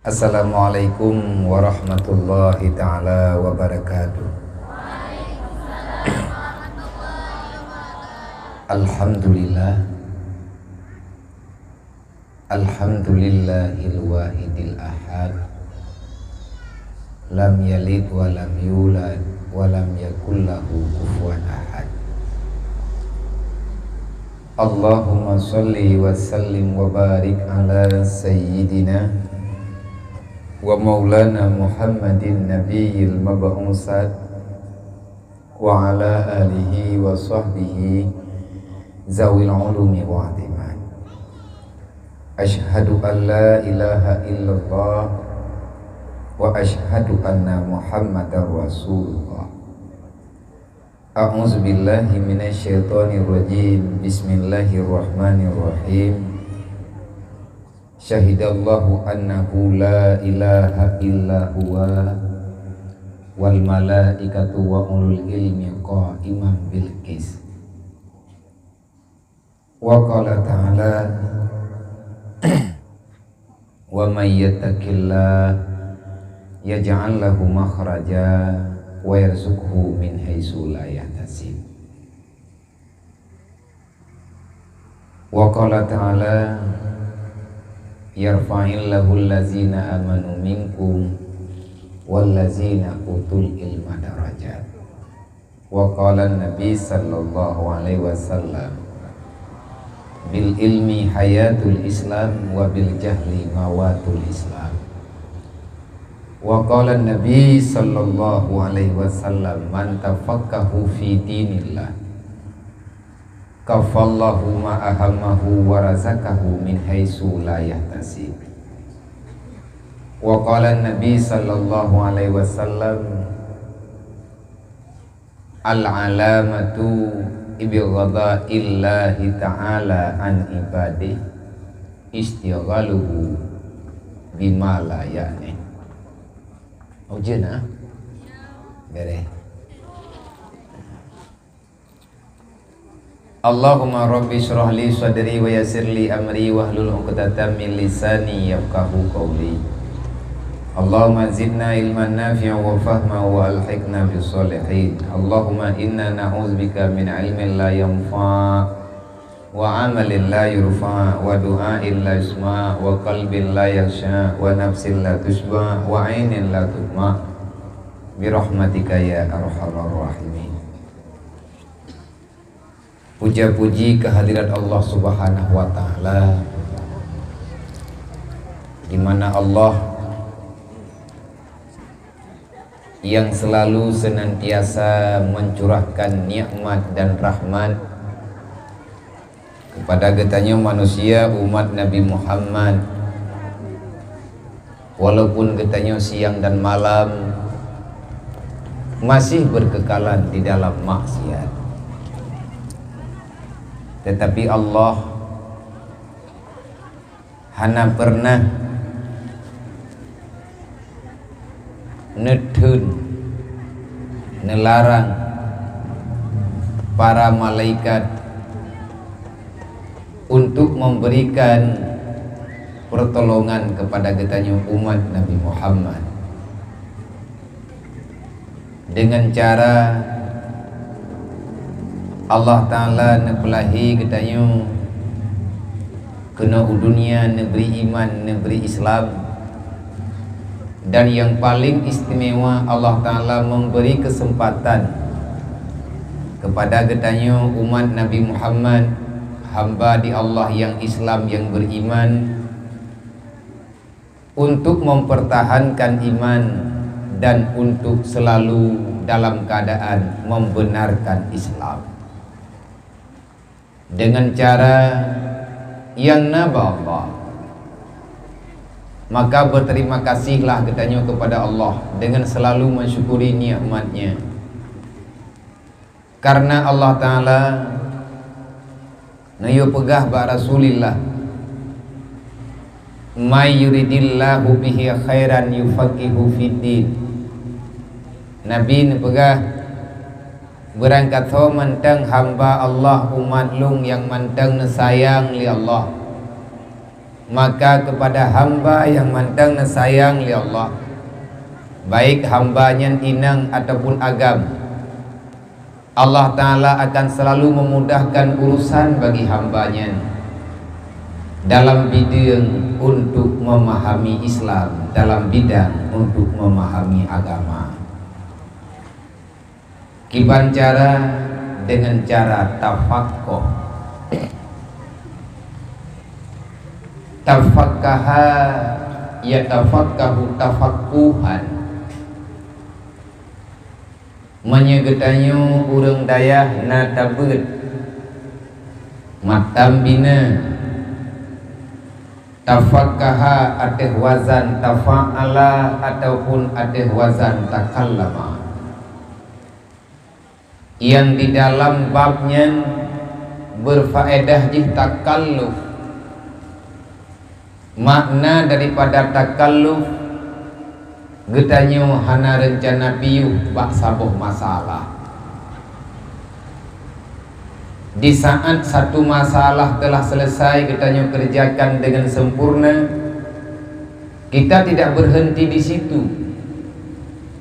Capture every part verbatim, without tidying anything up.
Assalamualaikum warahmatullahi taala wabarakatuh. Alhamdulillah. Alhamdulillahil wahidil ahad. Lam yalid wa lam yulad wa lam yakul lahu kufuwan ahad. Allahumma shalli wa sallim wa barik ala sayyidina wa maulana Muhammadin nabiyil mab'usat wa ala alihi wa sahbihi zawil ulumi wa atimat. Asyhadu an la ilaha illallah wa asyhadu anna Muhammadar Rasulullah. A'udzubillahi minasyaitonirrajim. Bismillahirrahmanirrahim. Syahidallahu annahu la ilaha illa huwa wal malaikatu wa ulul ilmi qaiman bil qis. Wa qala ta'ala, "Wa may yattaqillah yaj'al lahu makhraja wa yarzuqhu min haitsu la yahtasib." Wa qala ta'ala, "Yarfa'illahu allazina amanu minkum wallazina utul ilma darajat." Wa qala Nabi sallallahu alaihi wasallam, "Bil ilmi hayatul Islam wa bil jahli mawatul Islam." Wa qala Nabi sallallahu alaihi wasallam, "Man tafaqqahu fi dinillah, kafallahu ma ahammahu wa razaqahu min haitsu la yahtasib." Wa qala Nabi sallallahu alaihi wasallam, "Al-alamatu ibghadaillahi ta'ala an ibadih istighaluhu bima la ya'ni." Ujeuen, ah? Beres. Allahumma rabbi shrah li sadri wa yassir li amri wahlul 'uqdatam min lisani yafqahu qawli. Allahumma zidna ilman nafi'a wa fahma wa alhiqna bis shalihin. Allahumma inna na'udzubika min ilmin la yanfa' wa amalin la yurfa' wa du'ain la yusma' wa qalbin la yakhsha' wa nafsin la tusyba' wa ainin la tudma'. Bi rahmatika ya arhamar rahimin. Puja-puji kehadirat Allah Subhanahu wa Ta'ala, di mana Allah yang selalu senantiasa mencurahkan nikmat dan rahmat kepada geutanyoe manusia umat Nabi Muhammad. Walaupun geutanyoe siang dan malam masih berkekalan di dalam maksiat, tetapi Allah hana pernah neutheun, neularang para malaikat untuk memberikan pertolongan kepada geutanyoe umat Nabi Muhammad. Dengan cara Allah Ta'ala neupeulahé geutanyoe keunoe u dunia, neubri iman, neubri Islam. Dan yang paling istimewa, Allah Ta'ala memberi kesempatan kepada geutanyoe umat Nabi Muhammad, hamba di Allah yang Islam, yang beriman, untuk mempertahankan iman dan untuk selalu dalam keadaan membenarkan Islam. Dengan cara yang na bak Allah, maka berterima kasihlah geutanyoe kepada Allah dengan selalu mensyukuri nikmat-Nya. Karena Allah Ta'ala neuyue peugah bak Rasulillah, "May yuridillahu bihi khairan yufaqihu fiddin." Nabi neupeugah, "Beurangkasoe mantong hamba Allah, umat lôn nyang mantong neusayang lé Allah, Maka kepada hamba nyang mantong neusayang lé Allah, baik hamba nyan inong ataupun agam, Allah Ta'ala akan selalu memudahkan urusan bagi hamba nyan dalam bidang untuk memahami Islam, dalam bidang untuk memahami agama. Kiban cara? Dengan cara tafaqquh. Tafaqqaha yatafaqqahu tafaqquhan. Meunyoe geutanyoe ureuëng dayah na tabeuet, matam bina, tafaqqaha ateueh wazan tafa'ala ataupun ateueh wazan takallama. Nyang di dalam bab nyan berfaedah jih takalluf. Makna daripada takalluf, geutanyoe hana reuncana piôh bak saboh masalah. Di saat satu masalah telah selesai geutanyoe kerjakan dengan sempurna, kita tidak berhenti di situ,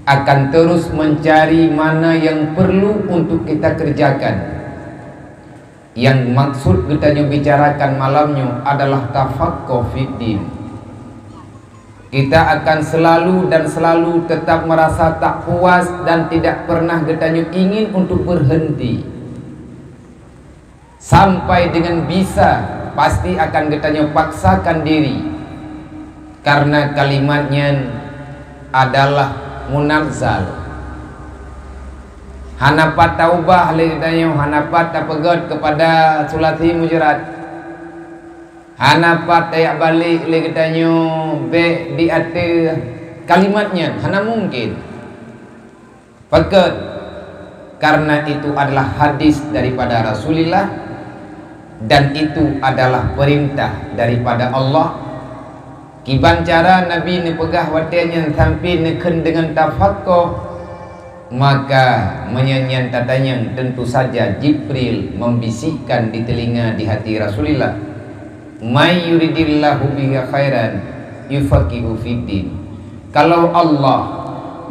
akan terus mencari mana yang perlu untuk kita kerjakan. Yang maksud geutanyoe bicarakan malam nyoe adalah tafaqquh fid din. Kita akan selalu dan selalu tetap merasa tak puas dan tidak pernah geutanyoe ingin untuk berhenti. Sampai dengan bisa, pasti akan geutanyoe paksakan diri, karena kalimat nyan adalah munazzal. Hana pat taubah lé geutanyoe, hana pat tapeugét keupada sulasi mujarrad, hana pat tajak balek lé geutanyoe bék di ateueh kalimat nyan, hana mungken. Pakon? Karena itu adalah hadis daripada Rasulullah dan itu adalah perintah daripada Allah. Kiban cara Nabi neupeugah watée nyan sampai neukheun deungon tafaqquh, maka meunyoe nyan tatanyong, tentu saja Jibril membisikkan di telinga di hati Rasulullah, "May yuridillahu bihi khairan yufaqihu fiddin." Kalau Allah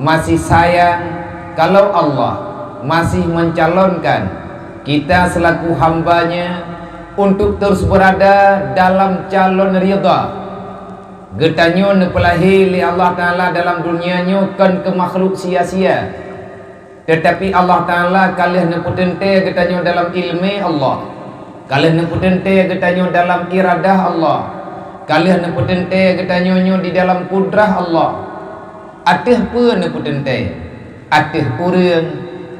masih sayang, kalau Allah masih mencalonkan kita selaku hamba-Nya untuk terus berada dalam calon ridha, geutanyoe neupeulahé lé Allah Ta'ala dalam dunia nyoe kon keu makhluk sia-sia. Teutapi Allah Ta'ala ka lheueh neupeuteuntée geutanyoe dalam iéleumé Allah, ka lheueh neupeuteuntée geutanyoe dalam iradah Allah, ka lheueh neupeuteuntée geutanyoe nyoe di dalam kudrah Allah. Ateueh peue neupeuteuntée? Ateueh ureuëng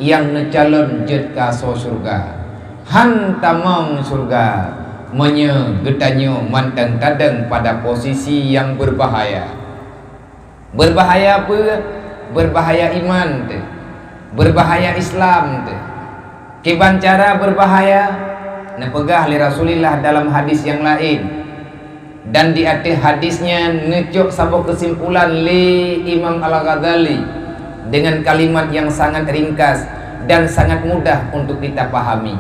nyang neucalon jeuet keu asoe syeuruga. Han tamong syeuruga meunyoe geutanyoe mantong tadong pada posisi nyang beubahaya. Beubahaya peue? Beubahaya iman teuh, beubahaya Islam teuh. Kiban cara beubahaya? Neupeugah lé Rasulullah dalam hadis nyang laén, dan di ateueh hadis nyan neucok saboh keusimpulan lé Imam Al-Ghazali deungon kalimat nyang sangat ringkas dan sangat mudah untuk kita pahami,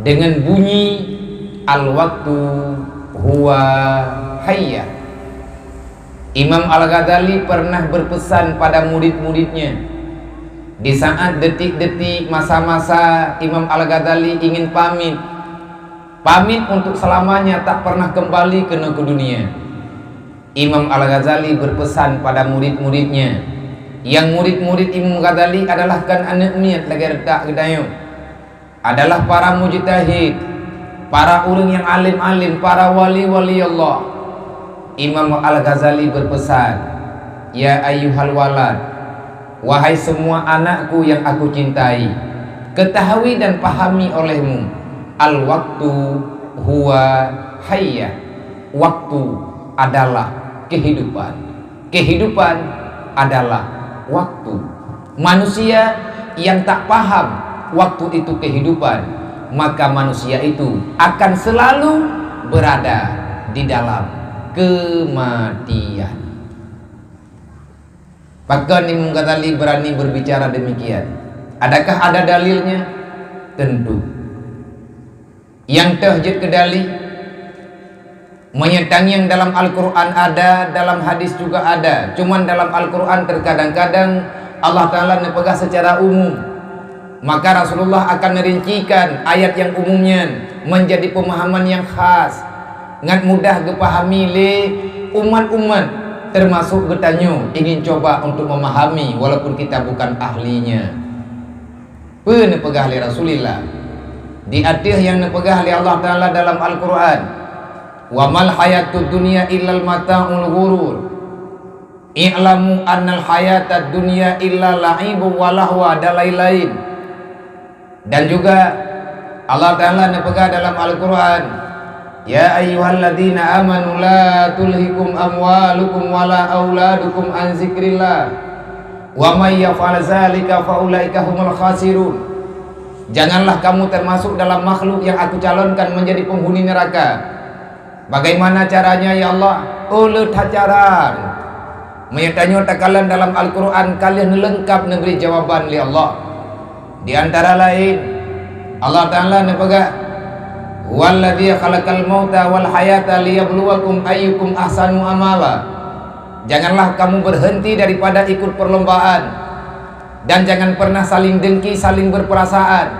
deungon bunyi, "Al-waqtu huwa hayyah." Imam Al-Ghazali pernah berpesan pada murid-muridnya, di saat detik-detik masa-masa Imam Al-Ghazali ingin pamit, pamit untuk selamanya tak pernah kembali keunoe keu dunia. Imam Al-Ghazali berpesan pada murid-muridnya, yang murid-murid Imam Ghazali adalah kan aneuëk miet lagée reutak geutanyoe, adalah para mujtahid, para ureuëng nyang alim-alim, para wali-wali Allah. Imam Al-Ghazali berpesan, "Ya ayyuhal walad, wahai semua anakku yang aku cintai, ketahui dan pahami olehmu, al-waqtu huwa hayyah, waktu adalah kehidupan." Kehidupan adalah waktu. Manusia yang tak paham waktu itu kehidupan, maka manusia itu akan selalu berada di dalam kematian. Pakon Imam Ghazali berani berbicara demikian? Adakah ada dalilnya? Tentu. Nyang teuh jeuet keu dalil, Meunyoe tangieng dalam Al-Quran ada, dalam hadis juga ada. Cuman dalam Al-Quran terkadang-kadang Allah Ta'ala neupeugah secara umum. Maka Rasulullah akan merincikan ayat yang umum nyan menjadi pemahaman yang khas, ngat mudah geupahami lé umat-umat, termasuk geutanyoe ingin coba untuk memahami walaupun kita bukan ahlinya. Peue neupeugah lé Rasulullah? Di ateueh nyang neupeugah lé Allah Ta'ala dalam Al-Quran, "Wa mal hayatud dunya illal mata'ul ghurur. I'lamu annal hayatad dunya illa la'ibun wa lahwa," dan lain-lain. Dan juga Allah Ta'ala neupeugah dalam Al-Quran, "Ya ayyuhalladzina amanu la tulhikum amwalukum wala auladukum an zikrillah, wa may yaf'al zalika fa ulaika humul khasirun." Janganlah kamu termasuk dalam makhluk yang Aku calonkan menjadi penghuni neraka. Bagaimana caranya, ya Allah? Oh, le that cara. Meunyoe tanyoe takalon dalam Al-Quran, ka lheueh leungkap neubri jawaban lé Allah. Di antara lain, Allah Ta'ala neupeugah, "Huwallazi khalaqal mauta wal hayata liyabluwakum ayyukum ahsanu amala." Janganlah kamu berhenti daripada ikut perlombaan, dan jangan pernah saling dengki, saling berperasaan.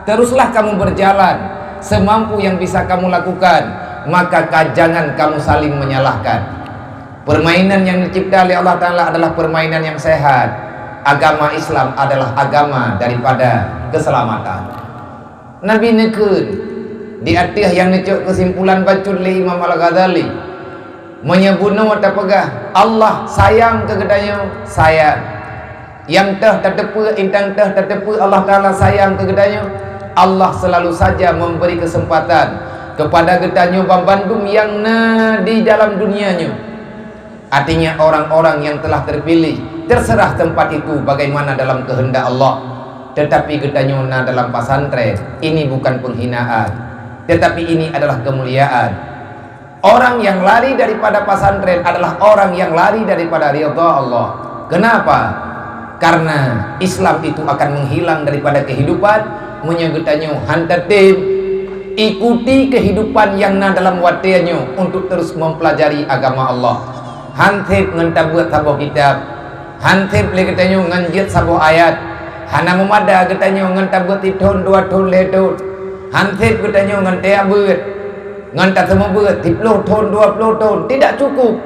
Teruslah kamu berjalan semampu yang bisa kamu lakukan, maka ka-, jangan kamu saling menyalahkan. Permainan yang dicipta oleh Allah Ta'ala adalah permainan yang sehat. Agama Islam adalah agama daripada keselamatan. Nabi neukheun, di ateueh nyang neucok keusimpulan bacut lé Imam Al-Ghazali, meunyoe bunoe tapeugah Allah sayang keu geutanyoe, sayang. Nyang teuh tateupeue, intan teuh tateupeue Allah Ta'ala sayang keu geutanyoe, Allah selalu saja memberi kesempatan kepada geutanyoe banmandum nyang na di dalam dunia nyoe. Artinya, orang-orang yang telah terpilih, terserah tempat itu bagaimana dalam kehendak Allah. Tetapi geutanyoe na dalam pesantren, ini bukan penghinaan, tetapi ini adalah kemuliaan. Orang yang lari daripada pesantren adalah orang yang lari daripada ridha Allah. Kenapa? Karena Islam itu akan menghilang daripada kehidupan meunyoe geutanyoe han tatem ikuti kehidupan nyang na dalam watée nyoe untuk terus mempelajari agama Allah. Han seb ngon tabeuet saboh kitab, han seb lé geutanyoe ngon jeuet saboh ayat, hana meumada geutanyoe ngon tabeuet sithon, dua thon, lhée thon, han seb geutanyoe ngon tajak beuet, ngon taseumeubeuet siploh thon, dua ploh thon, tidak cukup.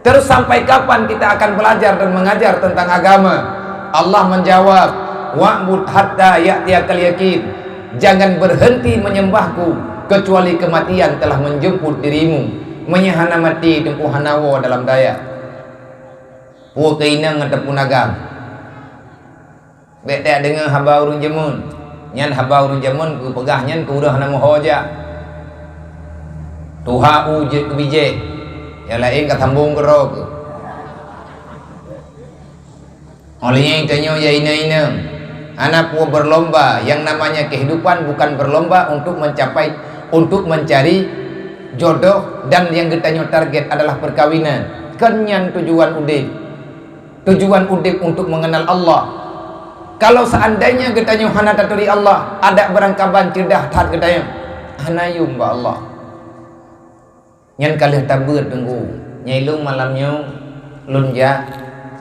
Terus sampai kapan kita akan belajar dan mengajar tentang agama? Allah menjawab, "Wa'bud hatta ya'tiyakal yakin." Jangan berhenti menyembah-Ku kecuali kematian telah menjemput dirimu. Meunyoe hana maté, teungku hana woe dalam dayah. Peue keu inong ataupun agam. Bék tadeungoe haba ureuëng jameun. Nyan haba ureuëng jameun geupeugah nyan keu ureuëng hana meuho jak. Tuha u jeuet keu bijéh, nyang laén ka sambong keudroe keuh. Óh lheueh nyan tanyoe ya inong-inong, hana peue berlomba, yang namanya kehidupan bukan berlomba untuk mencapai, untuk mencari jodoh dan yang geutanyoe target adalah perkawinan. Kon nyan tujuan udeb. Tujuan udeb untuk mengenal Allah. Kalau seandainya geutanyoe hana taturi Allah, adak beurangkaban ceudah that geutanyoe, hana yum bak Allah. Nyan ka lheueh tabeuet teungku. Nyai lôn malam nyoe lôn jak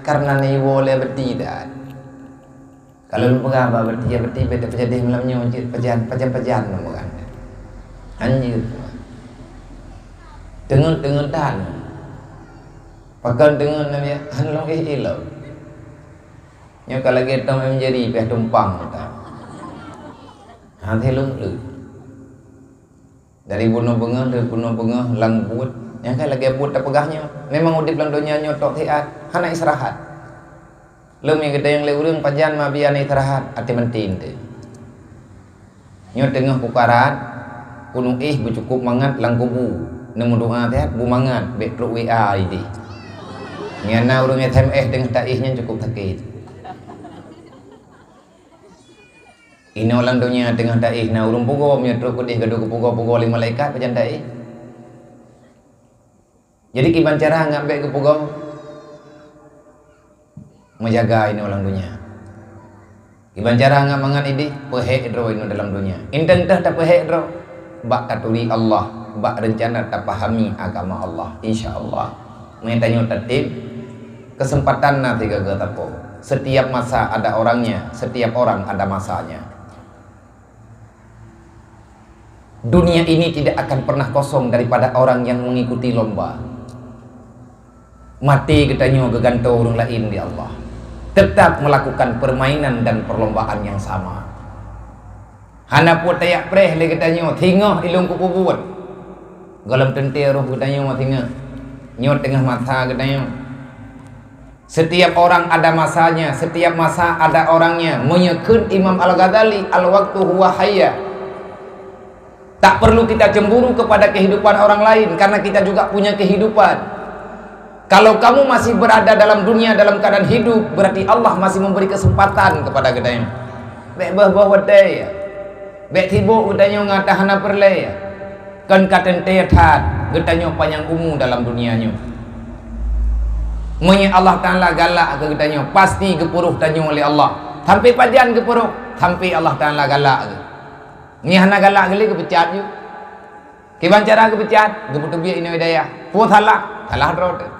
karena na iwoe lé beuti that. Kalau lôn peugah bak beuti, ya beuti, beuti pajan malam nyoe jeuet pajan, pajan-pajan lôn peugah. Anjeuet. Teungeut-teungeut tan. Pakon teungeut namiet han lôn éh ilôn. Nyoe ka lagée tom M J R I piah tumpang mata. Hana lôn le. Dari bunoe beungoh, dari bunoe beungoh lam buet. Nyang ka lagée buet tapeugah nyoe. Memang udeb lam donya nyoe tok siat, hana istirahat. Lom nyang geutanyong lé ureuëng pajan ma bian istirahat, até meuntén teuh. Nyoe teungoh pukarat, keuneuk éh beucukôp mangat lam kubu, neumeudoá that bu mangat bék trok W A idéh. Nyan na ureuëng S M S teungoh taéh nyan cukôp sakét. Inoe lam donya teungoh taéh na ureuëng pugoe, meunyoe trok keudéh gadôh geupugoe-pugoe lé malaikat pajan taéh. Jadi kiban cara ngat bék geupugoe meujaga inoe lam donya. Kiban cara ngat mangat idéh peuhék droe inoe dalam donya. Intan teuh tapeuhék droe bak taturi Allah. bak reuncana tapahami agama Allah. Insya Allah, meunyoe tanyoe tatém, keuseumpatan na sigaga sapoe. Setiap masa ada orangnya, setiap orang ada masanya. Dunia ini tidak akan pernah kosong daripada orang yang mengikuti lomba. Maté geutanyoe geugantoe ureuëng laén di Allah, tetap melakukan permainan dan perlombaan yang sama. Hana peue tajak preh lé geutanyoe, singoh ilong kupeubuet. Gohlom teuntée roh geutanyoe singoh. Nyoe teungoh masa geutanyoe. Setiap orang ada masanya, setiap masa ada orangnya. Meunyoe kheun Imam Al-Ghazali, "Al-waqtu huwa hayah." Tak perlu kita cemburu kepada kehidupan orang lain, karena kita juga punya kehidupan. Kalau kamu masih berada dalam dunia dalam keadaan hidup, berarti Allah masih memberi kesempatan kepada geutanyoe. Bék boh-boh watée, ya. Bék sibuk geutanyoe ngon ata hana peureulée, ya. Kon ka teuntée that geutanyoe panyang umu dalam dunia nyoe. Meunyoe Allah Taala galak keu geutanyoe, pasti geupuroh tanyoe lé Allah. Sampai pajan geupuroh? Sampai Allah Taala galak keu. Nyan hana galak geulé geupeucat ju. Kiban cara geupeucat, geupeuteubiet inoe dayah. Peue salah? Salah droe teuh.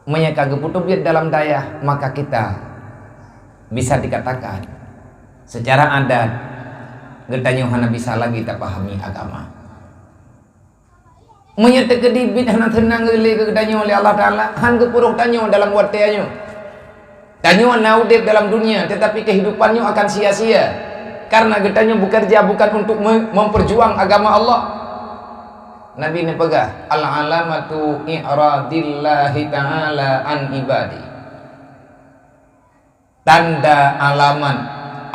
Meunyoe ka geupeuteubiet dalam dayah, maka kita bisa dikatakan secara adat geutanyoe hana bisa lagi tapahami agama. Meunyoe teukeudi biet hana seunang geulé keu geutanyoe lé Allah Taala, han geupuroh tanyoe dalam watée nyoe. Tanyoe na udeb dalam dunia, tetapi kehidupan nyoe akan sia-sia, karena geutanyoe bekerja bukan untuk me-, memperjuang agama Allah. Nabi neupeugah, "Al-alamatu i'radillahi ta'ala an ibadi." Tanda alamat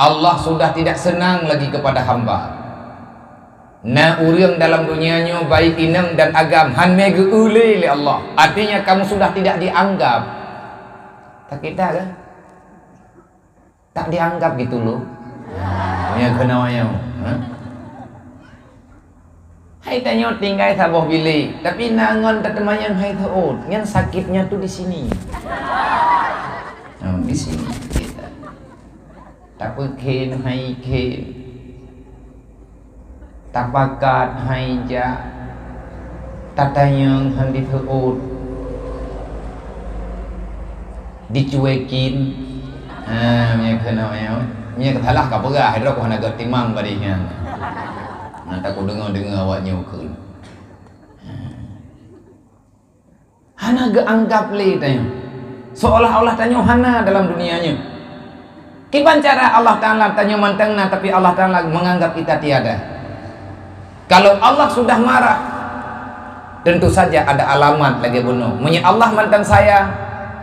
Allah sudah tidak senang lagi kepada hamba. Na ureuëng dalam dunia nyoe, baik inong dan agam, han mé geu-eu lé lé Allah. Artinya, kamu sudah tidak dianggap. Takita kan? Tak dianggap gitu loh. Meunyoe keunoe nyoe, ha? Hai tanyoe tinggai saboh bilék, tapi na ngon tateumanyong hai seuôt. Nyan sakitnya tuh di sini. Oh, di sini. Tapeukén hai kén. Tapakat hai jak, tatanyong han diseuôt, dicuekin. Ha, meunyoe keunoe nyoe, meunyoe salah ka peugah, droe hana geutimang bari nyan. Na takudeungoe-deungoe awak nyoe kheun. Ha. Hana geuanggap lé tanyoe. Seolah-olah tanyoe hana dalam dunia nyoe. Kiban cara Allah Taala tanyoe mantong na, tapi Allah Taala menganggap kita tiada. Kalau Allah sudah marah, tentu saja ada alamat lagée bunoe. Meunyoe Allah mantong sayang,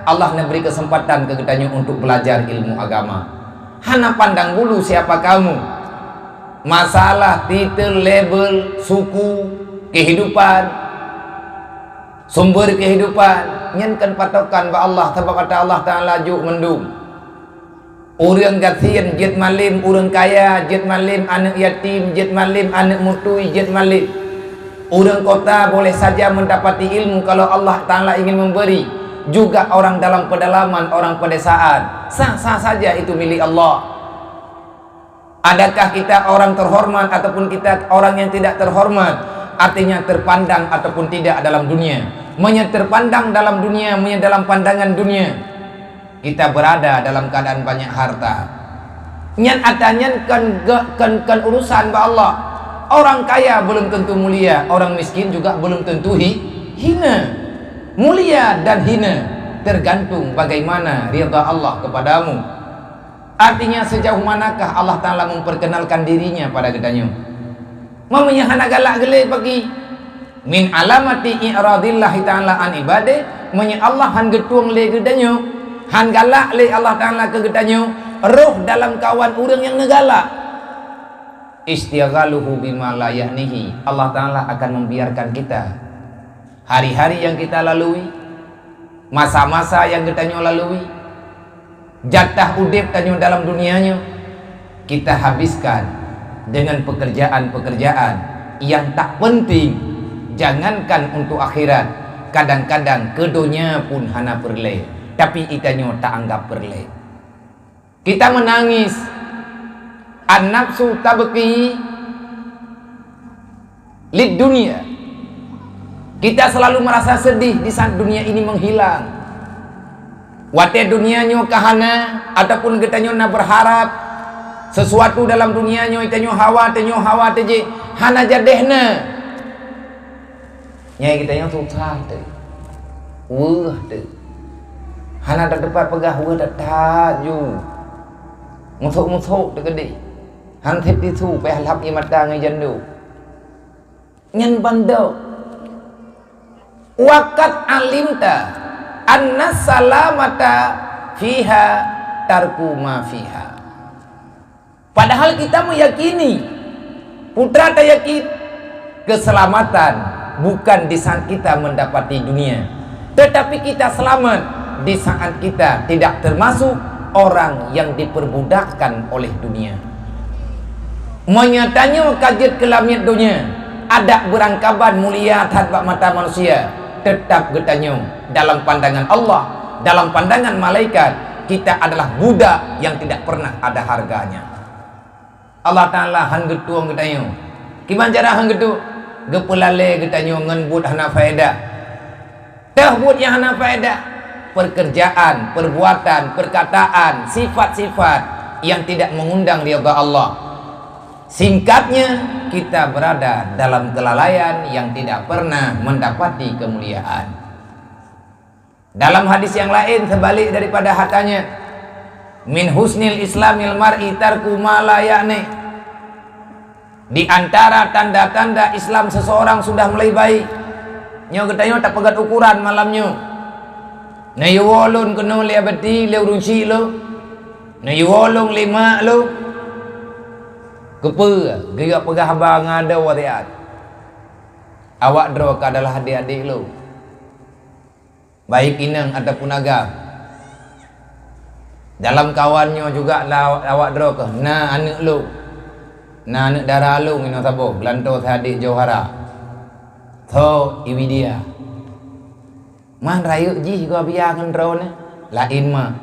Allah neubri keuseumpatan keu geutanyoe untuk belajar ilmu agama. Hana pandang bulu siapa kamu. Masalah titel, label, suku, kehidupan, sumber kehidupan, nyan kan patokan bak Allah, sabab ata Allah Taala jok mandum. Ureuëng gasien jeuet malem, ureuëng kaya jeuet malem, aneuëk yatim jeuet malem, aneuëk mutui jeuet malem. Ureuëng kota boleh saja mendapati ilmu kalau Allah Taala ingin memberi. Juga orang dalam pedalaman, orang pedesaan, sah-sah saja itu milik Allah. Adakah kita orang terhormat ataupun kita orang yang tidak terhormat? Artinya terpandang ataupun tidak dalam dunia. Meunyoe terpandang dalam dunia, meunyoe dalam pandangan dunia, kita berada dalam keadaan banyak harta. Nyan ata nyan kon, kon, kon urusan bak Allah. Orang kaya belum tentu mulia, orang miskin juga belum tentu hi-, hina. Mulia dan hina tergantung bagaimana ridha Allah kepadamu. Artinya, sejauh manakah Allah Taala memperkenalkan dirinya pada geutanyoe? Meunyoe hana galak geulé bagi, min alamati i'radillahi ta'ala an ibadih, meunyoe Allah han geutueng lé geutanyoe, han galak lé Allah Taala keu geutanyoe, roh dalam kawan ureuëng nyang neugalak. Istighaluhu bima la ya'nihi, Allah Taala akan membiarkan kita hari-hari yang kita lalui, masa-masa yang geutanyoe lalui, jatah udeb tanyoe dalam dunia nyoe, kita habiskan dengan pekerjaan-pekerjaan yang tak penting. Jangankan untuk akhirat, kadang-kadang keu donya pun hana peureulée, tapi geutanyoe taanggap peureulée. Kita menangis. An-nafsu tabki. Lid dunia. Kita selalu merasa sedih di saat dunia ini menghilang. Watée dunia nyoe ka hana, ataupun geutanyoe na berharap sesuatu dalam dunia nyoe, tanyoe hawa, tanyoe hawa teujih, hana jadeh na. Nyai geutanyoe susah teuh, weueh teuh. Hana tateupat peugah weueh that-that ju. Musok-musok teuh keudeh. Han sép tisu payah lhab ie mata ngon jandô. Nyan bandum. Wa qad alimta anna salamata fiha tarku ma fiha. Padahal kita meyakini, putra tayakin, keselamatan bukan di saat kita mendapati dunia, tetapi kita selamat di saat kita tidak termasuk orang yang diperbudakkan oleh dunia. Meunyoe tanyoe ka jeuet keu lamiet donya, adak beurangkaban mulia that bak mata manusia, teutab geutanyoe dalam pandangan Allah, dalam pandangan malaikat, kita adalah budak yang tidak pernah ada harganya. Allah Taala han geutueng geutanyoe. Kiban cara han geutueng? Geupeulalée geutanyoe ngon buet hana faedah. Teuh buet nyang hana faedah, pekerjaan, perbuatan, perkataan, sifat-sifat yang tidak mengundang ridha Allah. Singkatnya, kita berada dalam kelalaian yang tidak pernah mendapati kemuliaan. Dalam hadis yang lain, sebaliknya daripada hatanya, "Min husnil islamil mar'i tarku ma la ya'ni." Di antara tanda-tanda Islam seseorang sudah mulai baik, nyoe geutanyoe tapeugét ukuran malam nyoe. Neuyue woe lôn keunoe lé abati, lé ureuëng chik lôn. Neuyue woe lôn lé mak lôn. Keupeue? Geuyue peugah haba ngon adoe watée nyan. Awak droe ka adalah adék-adék lôn, baik inong ataupun agam. Dalam kawan nyoe juga la-, awak droe keuh na aneuëk lôn, na aneuëk dara lôn inoe saboh, geulantoe si adék Johara. Tho i Widya. Man rayeuk jih geubiya ngon droeneuh, laén ma.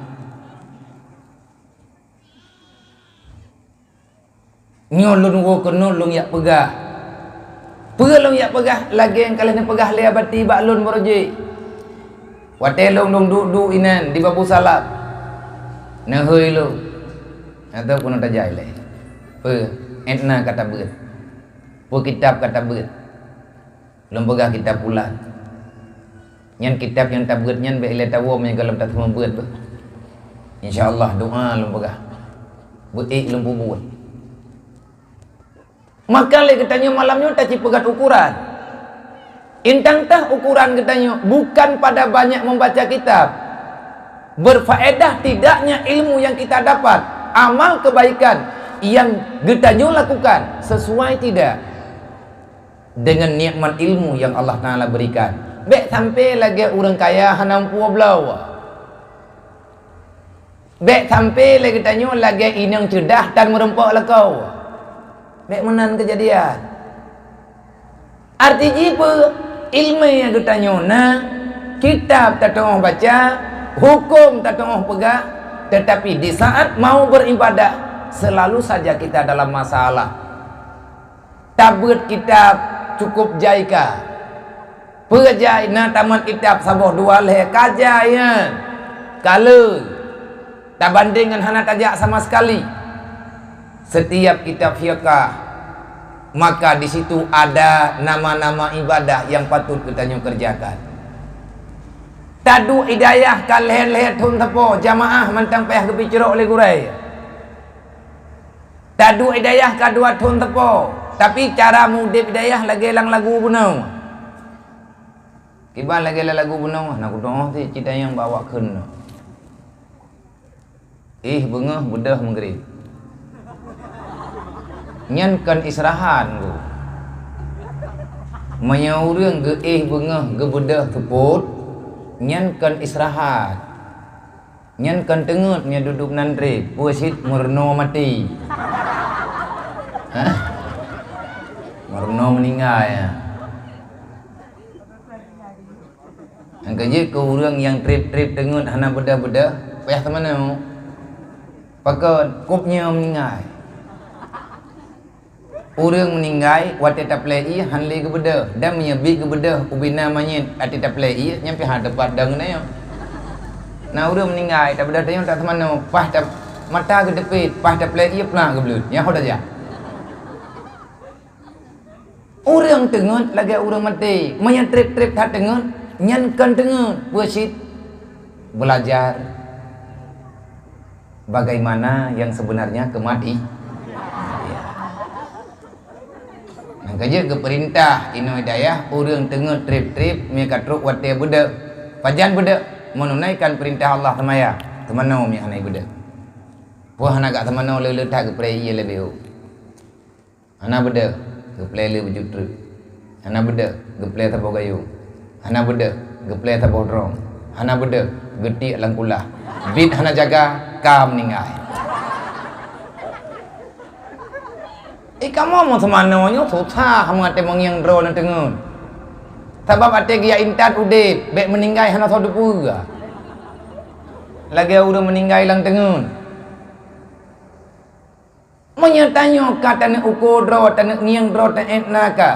Nyoe lôn woe keunoe lôn jak peugah. Peue lôn jak peugah? Lagée nyang ka lheueh neupeugah lé abati bak lôn baroe jih. Watée lôn, lôn duek-duek inan di Babu Salam, neuhôi lôn, "Ateueh peunoh tajak ilée? Peue, étna ka tabeuet? Peue kitab ka tabeuet?" Lôn peugah kitab pulan. Nyan kitab nyang tabeuet nyan bék ilée tawoe meunyoe gohlom taseumeubeuet beuh. Insya Allah doa lôn peugah. Beuék lôn peubuet. Maka lé geutanyoe malam nyoe tacipeugét ukuran. Intang tah ukuran geutanyoe bukan pada banyak membaca kitab. Berfaedah tidaknya ilmu yang kita dapat, amal kebaikan yang geutanyoe lakukan sesuai tidak dengan nikmat ilmu yang Allah Taala berikan. Bék sampai lagée ureuëng kaya hana meupuwoe bloe. Bék sampai lé geutanyoe lagée inong ceudah tan meurumpok lakoe. Bék meunan keujadian. Arti jih peue? Iéleumé geutanyoe na, kitab tatuoh baca, huköm tatuoh peugah, tetapi di saat mau beribadah, selalu saja kita dalam masalah. Tabeuet kitab cukup jai ka. Peue jai na tamat kitab saboh dua lhée ka jai nyan. Ka le tabandeng ngon hana tajak sama sekali. Setiap kitab fiqah, maka di situ ada nama-nama ibadah yang patut geutanyoe kerjakan. Taduek i dayah ka lhée-lhée thon sapo, jamaah mantong payah geupicrok lé gurée. Taduek i dayah ka dua thon sapo, tapi cara mudeb i dayah lagée lam lagu bunoe. Kiban lagée lam lagu bunoe, na kudoh si cita nyang bawa kheun. Éh beungoh beudôh meugrib. Nyan kon israhat, Teungku. Meunyoe ureuëng geuéh beungoh geubeudôh seupôt, nyan kon israhat. Nyan kon teungeut meunyoe duduek nan treb, peue cit meurunoe maté. Hah? Meurunoe meuninggai, ya. Nyang keujeuet keu ureuëng nyang treb-treb teungeut hana beudôh-beudôh, payah teumanoe. Pakon? Kôp nyoe meuninggai. Ureuëng meuninggai watée taplé ié hán lé geubeudôh, dan meunyoe biet geubeudôh ubé na manyét watée taplé ié, nyan pih hana teupat dong nyoe. Na ureuëng meuninggai tabeudôh tanyoe tak teumanoe, paih ta-, mata geuteupiet, paih taplé ié plak geubleuet. Nyan ho tajak. Ureuëng teungeut lagée ureuëng maté. Meunyoe treb-treb that teungeut, nyan kon teungeut, peue cit? Belajar bagaimana yang sebenarnya kemati-, Nyang keujeuet geupeurintah inoe dayah ureuëng teungeut treb-treb meunyoe ka trok watée beudôh. Pajan beudôh? Menunaikan peurintah Allah seumayang. Teumanoe meunyoe hana beudôh. Peue hana gak teumanoe le-le that geupreh ié leubeh ôk. Hana beudôh, geuplé le baju treuk. Hana beudôh, geuplé saboh gayong. Hana beudôh, geuplé saboh droe. Hana beudôh, geutiek lam kulah. Biet hana jaga, ka meuninggai. Eh, kamoe meuseumanoe nyoe susah meuaté meungieng droe lam teungeut. Sabab até geujak intat udeb, bék meuninggai hana soe teupeue. Lagée ureuëng meuninggai lam teungeut. Meunyoe tanyoe ka taneuk uko droe, taneuk ngieng droe, taék na ka,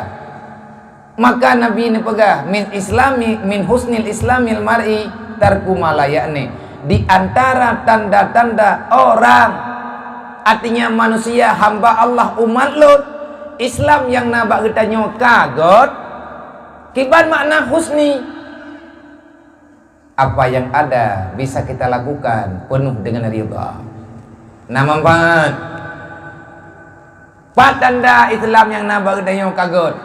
maka Nabi neupeugah, "Min islami, min husnil islamil mar'i tarku ma la ya'ni." Di antara tanda-tanda orang, artinya manusia, hamba Allah, umat lôn, Islam nyang na bak geutanyoe ka gét. Kiban makna husni? Apa yang ada bisa kita lakukan penuh dengan ridha. Na manfaat. Pat tanda Islam nyang na bak geutanyoe ka gét?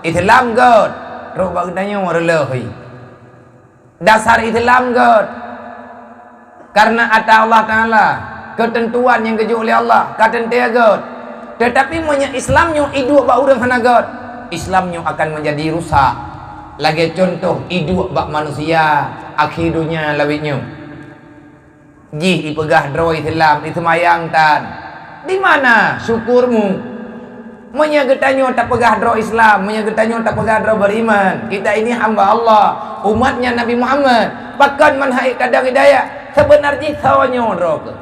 Islam gét, rot bak geutanyoe reuloh. Dasar Islam gét. Karena ata Allah Taala, keuteuntuan nyang geujok lé Allah, ka teuntée gét. Teutapi meunyoe Islam nyoe iduek bak ureuëng hana gét, Islam nyoe akan meunjadi rusak. Lagée cuntoh iduek bak manusia akhé donya lawét nyoe. Jih ipeugah droe Islam, iseumayang tan. Di mana syukurmu? Meunyoe geutanyoe tapeugah droe Islam, meunyoe geutanyoe tapeugah droe beriman, kita ini hamba Allah, umatnya Nabi Muhammad, pakon man hak tadong hidayah? Seubeuna jih soe nyoe droe keuh?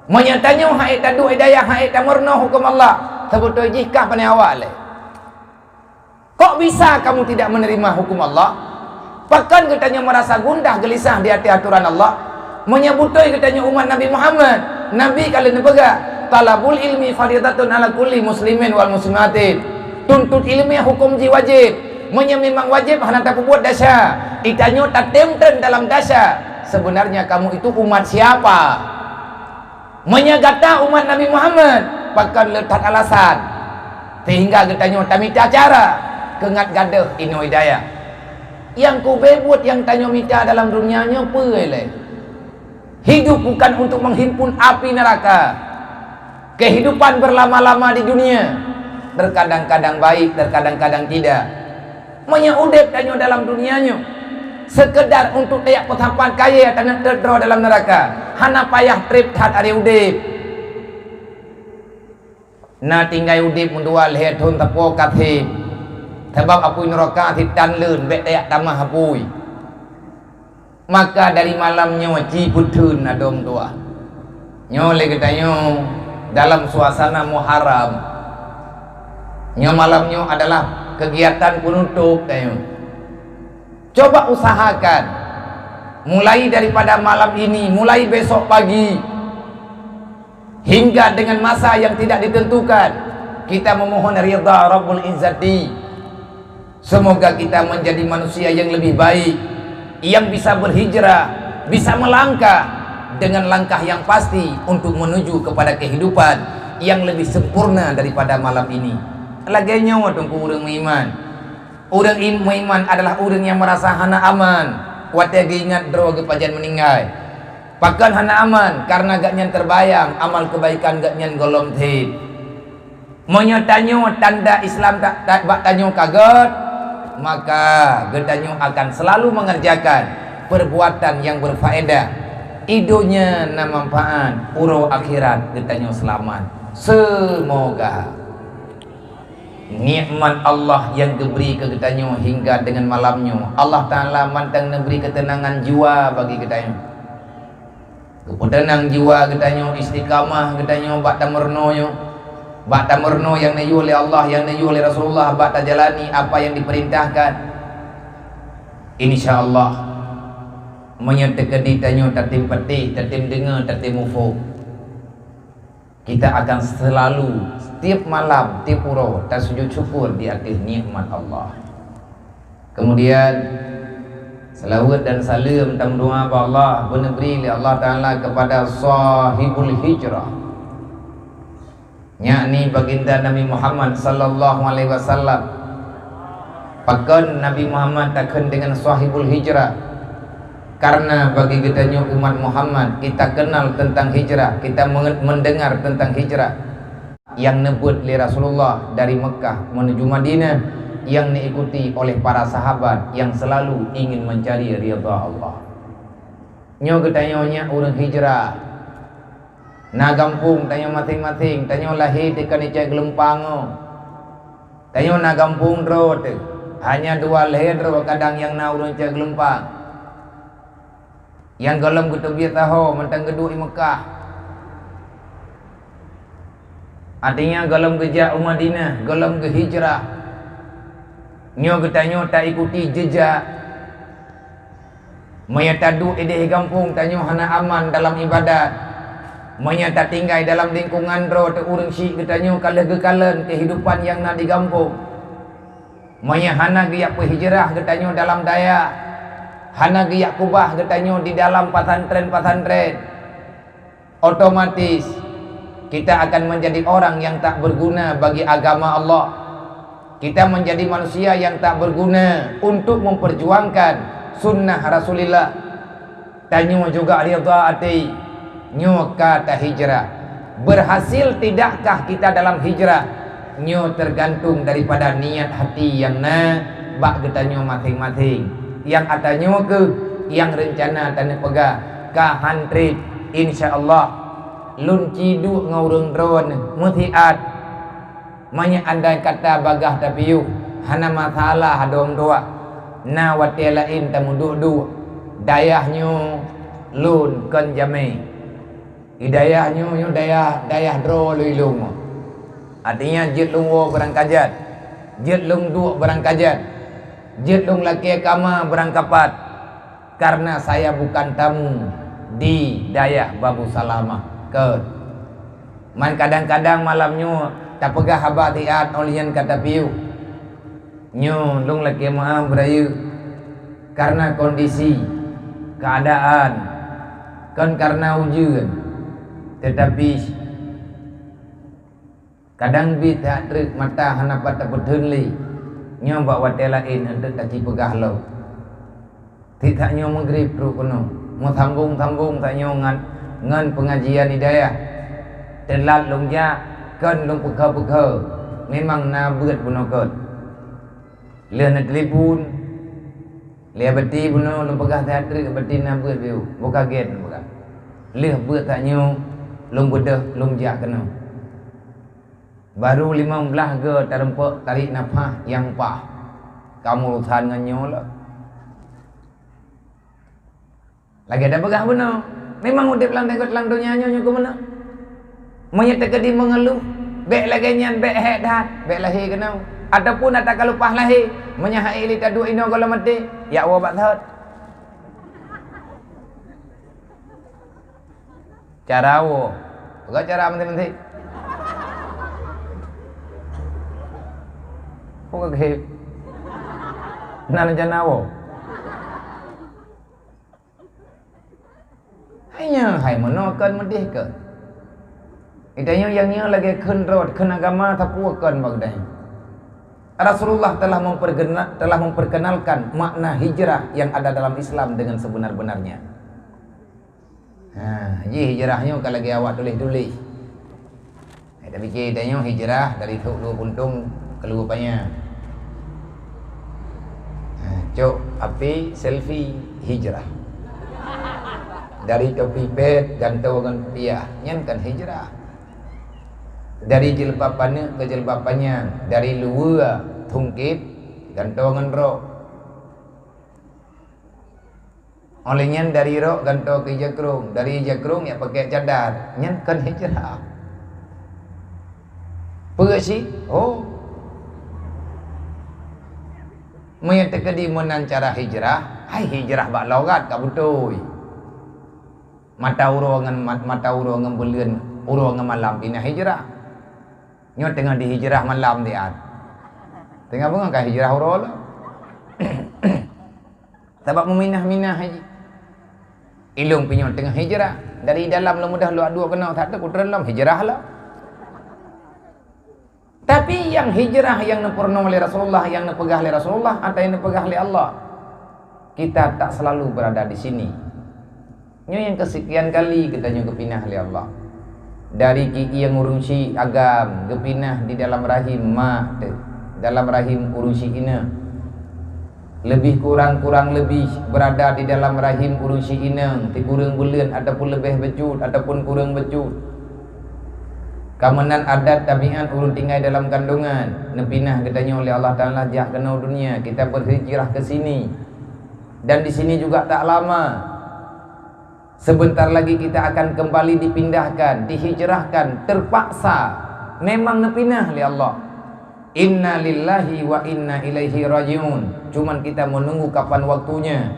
Meunyoe tanyoe hak taduek hidayah, hak tameurunoe huköm Allah, seubeutôi jih kah pané awak lé. Kok bisa kamu tidak menerima hukum Allah? Pakon geutanyoe meurasa gundah geulisah di ateueh atoran Allah? Meunyoe beutôi geutanyoe umat Nabi Muhammad, Nabi ka lheueh neupeugah, "Thalabul ilmi faridatun ala kulli muslimin wal muslimatin." Tuntut ileumé huköm jih wajéb. Meunyoe memang wajéb hana tapeubuet desya, geutanyoe tatem treun dalam desya. Sebenarnya kamu itu umat siapa? Meunyoe gata umat Nabi Muhammad, pakon le that alasan sehingga geutanyoe tamita cara keu ngat gadôh inoe hidayah? Nyang keubeue buet nyang tanyoe mita dalam dunia nyoe peue lé? Hidup bukan untuk menghimpun api neraka. Kehidupan berlama-lama di dunia, terkadang-kadang baik, terkadang-kadang tidak. Meunyoe udeb tanyoe dalam dunia nyoe seukeudar untuk tajak peusapat kayée taneuk treuk droe dalam neuraka, hana payah treb that aré udeb. Na tinggai udeb meudua lhée thon sapo ka seb, sabab apui neuraka sitan leuen bék tajak tamah apui. Maka dari malam nyoe ci peutheun adom tuah. Nyoe lé geutanyoe dalam suasana Muharram. Nyoe malam nyoe adalah kegiatan penutup tanyoe. Coba usahakan mulai daripada malam ini, mulai besok pagi, hingga dengan masa yang tidak ditentukan, kita memohon ridha Rabbul Izzati. Semoga kita menjadi manusia yang lebih baik, yang bisa berhijrah, bisa melangkah dengan langkah yang pasti untuk menuju kepada kehidupan yang lebih sempurna daripada malam ini. Lagée nyoe teungku ureuëng meuiman. Ureuëng im-, meuiman adalah ureuëng nyang meurasa hana aman watée geuingat droe geupajan meuninggai. Pakon hana aman? Karena gobnyan teubayang amal keubaikan gobnyan gohlom that. Meunyoe tanyoe tanda Islam ta-, ta-, bak tanyoe ka gét, maka geutanyoe akan selalu mengerjakan perbuatan yang berfaedah. I donya na manfaat, uroe akhirat geutanyoe seulamat. Seumoga nikmat Allah nyang geubri keu geutanyoe hingga deungon malam nyoe, Allah Taala mantong neubri keuteunangan jiwa bagi geutanyoe. Geupeuteunang jiwa geutanyoe, istiqamah geutanyoe bak tameurunoe nyoe. Bak tameurunoe nyang neuyue lé Allah, nyang neuyue lé Rasulullah, bak tajalani apa nyang dipeurintahkan. Insya Allah, meunyoe teukeudi tanyoe tatem patéh, tatem deungoe, tatem muphom, kita akan selalu, setiap malam, tiep uroe, tasujud syukur di ateueh nikmat Allah. Kemudian, seulaweuet dan saleuem tameudoa bak Allah, beuneubri lé Allah Taala kepada sahibul hijrah, yakni baginda Nabi Muhammad sallallahu alaihi wasallam. Pakon Nabi Muhammad takheun deungon sahibul hijrah? Karena bagi geutanyoe umat Muhammad, kita kenal tentang hijrah, kita menge-, mendengar tentang hijrah nyang neubeuet lé Rasulullah dari Mekkah menuju Madinah, nyang neuikuti oleh para sahabat yang selalu ingin mencari ridha Allah. Nyoe geutanyoe nyak ureuëng hijrah. Na gampông tanyoe maséng-maséng, tanyoe lahé teuka nicai geulumpang nyoe. Tanyoe na gampông droe teuh, hanya dua lhée droe kadang nyang na ureuëng nicai geulumpang. Nyang gohlom geuteubiet saho mantong geuduek i Meukah. Artinya gohlom geujak u Madinah, gohlom geuhijrah. Nyoe geutanyoe taikuti jeujak. Meunyoe taduek idéh gampông tanyoe hana aman dalam ibadat, meunyoe tatinggai dalam lingkungan droe teuh ureuëng syiek geutanyoe ka lheueh geukalon keuhidupan nyang na di gampông, meunyoe hana geujak peuhijrah geutanyoe dalam dayah, hana geujak kubah geutanyoe di dalam pasantren-pasantren, otomatis kita akan menjadi orang yang tak berguna bagi agama Allah. Kita menjadi manusia yang tak berguna untuk memperjuangkan sunnah Rasulullah. Tanyoe juga ridha até, nyoe ka tahijrah. Berhasil tidakkah kita dalam hijrah? Nyoe tergantung daripada niat hati nyang na bak geutanyoe maséng-maséng. Nyang ata nyoe keuh nyang reuncana taneupeugah ka han treb, insya Allah. Lôn ciduek ngon ureuëng droeneuh meusiat. Meunyoe andai kata bagaih tapiôh, hana masalah dong tuak. Na watée laén tameuduek-duek. Dayah nyoe lôn kon jamé. Di dayah nyoe, nyoe dayah, dayah droe lôn ilong. Artinya jeuet lôn woe beurangkajan, jeuet lôn duek beurangkajan, jeuet lôn lakée kama beurangkapat. Karena saya bukan tamu di dayah Babu Salamah. Keu. Man kadang-kadang malam nyoe tapeugah haba siat óh lheueh nyan ka tapiôh. Nyoe lôn lakée meuáh beurayeuk karena kondisi, keadaan, kon karena ujeuen, teutapi kadang bit that treuk mata hana pat tapeutheun lé. Nyoe bak watée laén eunteuk taci peugah lom. Tieb that nyoe meugrib trok keunoe, meusambong-sambong that nyoe ngon, ngon peungajian hidayah. Teulat lôn jak, kon lôn peukha-peukha, memang na beuet bunoe kon. Lheueh neutelepon lé Abati bunoe, lôn peugah that treuk Abati na beuet biôh, boh ka gét lôn peugah. Lheueh beuet that nyoe lôn beudôh lôn jak keunoe. Baru limong blaih goe tarumpok tarék nafah nyang paih. Kamoe urusan ngon nyoe lom. Lagée tapeugah bunoe, memang udeb lam, lam donya nyoe nyoe keu meunoe. Meunyoe teukeudi meungeuluh, bék lagée nyan, bék hék that, bék lahé keunoe. Ataupun ata ka leupah lahé, meunyoe hai lé taduek inoe gohlom maté, jak woe bak that. Cara woe. Peugah cara maté-maté. Peugah geuh. Na rencana woe. Hai nyoe, hai meunoe kon meudeh kon. Geutanyoe nyang nyoe lagée kheun rot, kheun agama sapeue kon bak geutanyoe. Rasulullah telah mempergena-, telah memperkenalkan makna hijrah yang ada dalam Islam dengan sebenar-benarnya. Ha, jih hijrah nyoe ka lagée awak tuléh-tuléh. Hai tapike tanyoe hijrah dari sôk luweue puntông keu luweue panyang. Ha, cok api selfie hijrah. Dari topi pet gantoe ngon piah, nyan kan hijrah. Dari jilbab paneuk keu jilbab panyang, dari luweue thungkét gantoe ngon rok. Óh lheueh nyan dari rok gantoe keu jakrong, dari jakrong jak pakèk cadar, nyan kon hijrah. Peue sih? Oh. Meunyoe teukeudi meunan cara hijrah, hai hijrah bak logat ka beutôi. Mata uroe ngon mat-, mata uroe ngon buleuen, uroe ngon malam pih na hijrah. Nyoe teungoh dihijrah malam diat. Teungoh beungoh ka hijrah uroe lom. Sabab meuminah-minah haji. Ilong pih nyoe teungoh hijrah. Dari dalam lom mudah luak dua keunoe that teuh kutreun lom hijrah lom. Tapi nyang hijrah nyang neupeurunoe lé Rasulullah, nyang neupeugah lé Rasulullah, atau nyang neupeugah lé Allah, kita tak selalu berada di sini. Nyoe nyang keusekian kali geutanyoe geupinah lé Allah. Dari ki-, nyang ureueng syik agam geupinah di dalam rahim mak teuh, dalam rahim ureueng syik inong. Leubeh kurang, kurang leubeh berada di dalam rahim ureueng syik inong, sikureueng buleuen ataupun leubeh bacut ataupun kureueng bacut. Ka meunan adat tabiat ureueng tinggai dalam kandungan, neupinah geutanyoe lé Allah Taala jak keunoe dunia, kita berhijrah ke sini. Dan di sini juga tak lama. Sebentar lagi kita akan kembali dipindahkan, dihijrahkan, terpaksa. Memang neupinah lé Allah. Inna lillahi wa inna ilaihi raji'un. Cuman kita menunggu kapan waktunya.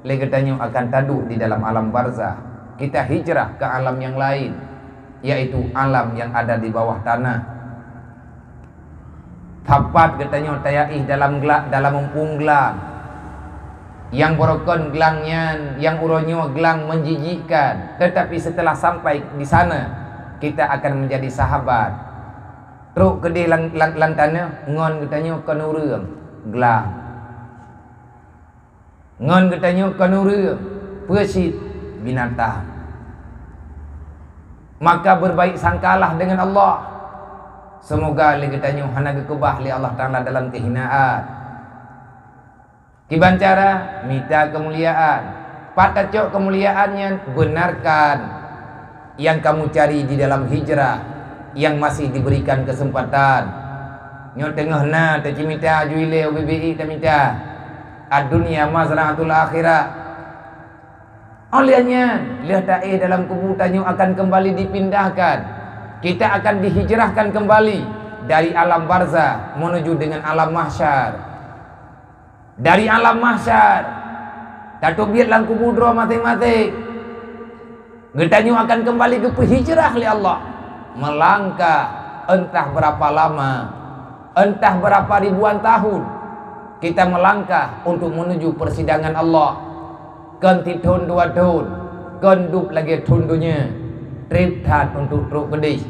Lé geutanyoe akan taduek di dalam alam barzah. Kita hijrah ke alam yang lain, yaitu alam yang ada di bawah tanah. That pat geutanyoe tayaéh dalam gla-, dalam muphom glang. Nyang baroekon glang nyan, nyang uroe nyoe glang menjijikkan, tetapi setelah sampai di sana, kita akan menjadi sahabat. Trok keudeh lam, lam, lam tanoh ngon geutanyoe kon ureueng, glang. Ngon geutanyoe kon ureueng, peue cit, binatang. Maka berbaik sangkalah dengan Allah. Semoga lé geutanyoe hana geukeubah lé Allah Taala dalam keuhinaan. Kiban cara, mita keumuliaan. Pat tacok keumuliaan nyan, benarkan nyang kamu cari di dalam hijrah nyang masih diberikan kesempatan. Nyoe teungoh na tacimita aju ilée ubé-bé ié tamita. Ad-dunya mazra'atul akhirah. Óh lheueh nyan, lheueh taéh dalam kubu tanyoe akan kembali dipindahkan. Kita akan dihijrahkan kembali dari alam barzah menuju dengan alam mahsyar. Dari alam mahsyar, tateubiet lam kubu droe maséng-maséng. Geutanyoe akan kembali geupeuhijrah lé Allah, meulangkah entah berapa lama, entah berapa ribuan tahun, kita melangkah untuk menuju persidangan Allah. Kon sithon dua thon, kon dub lagée thon donya, treb that untuk trok keudeh.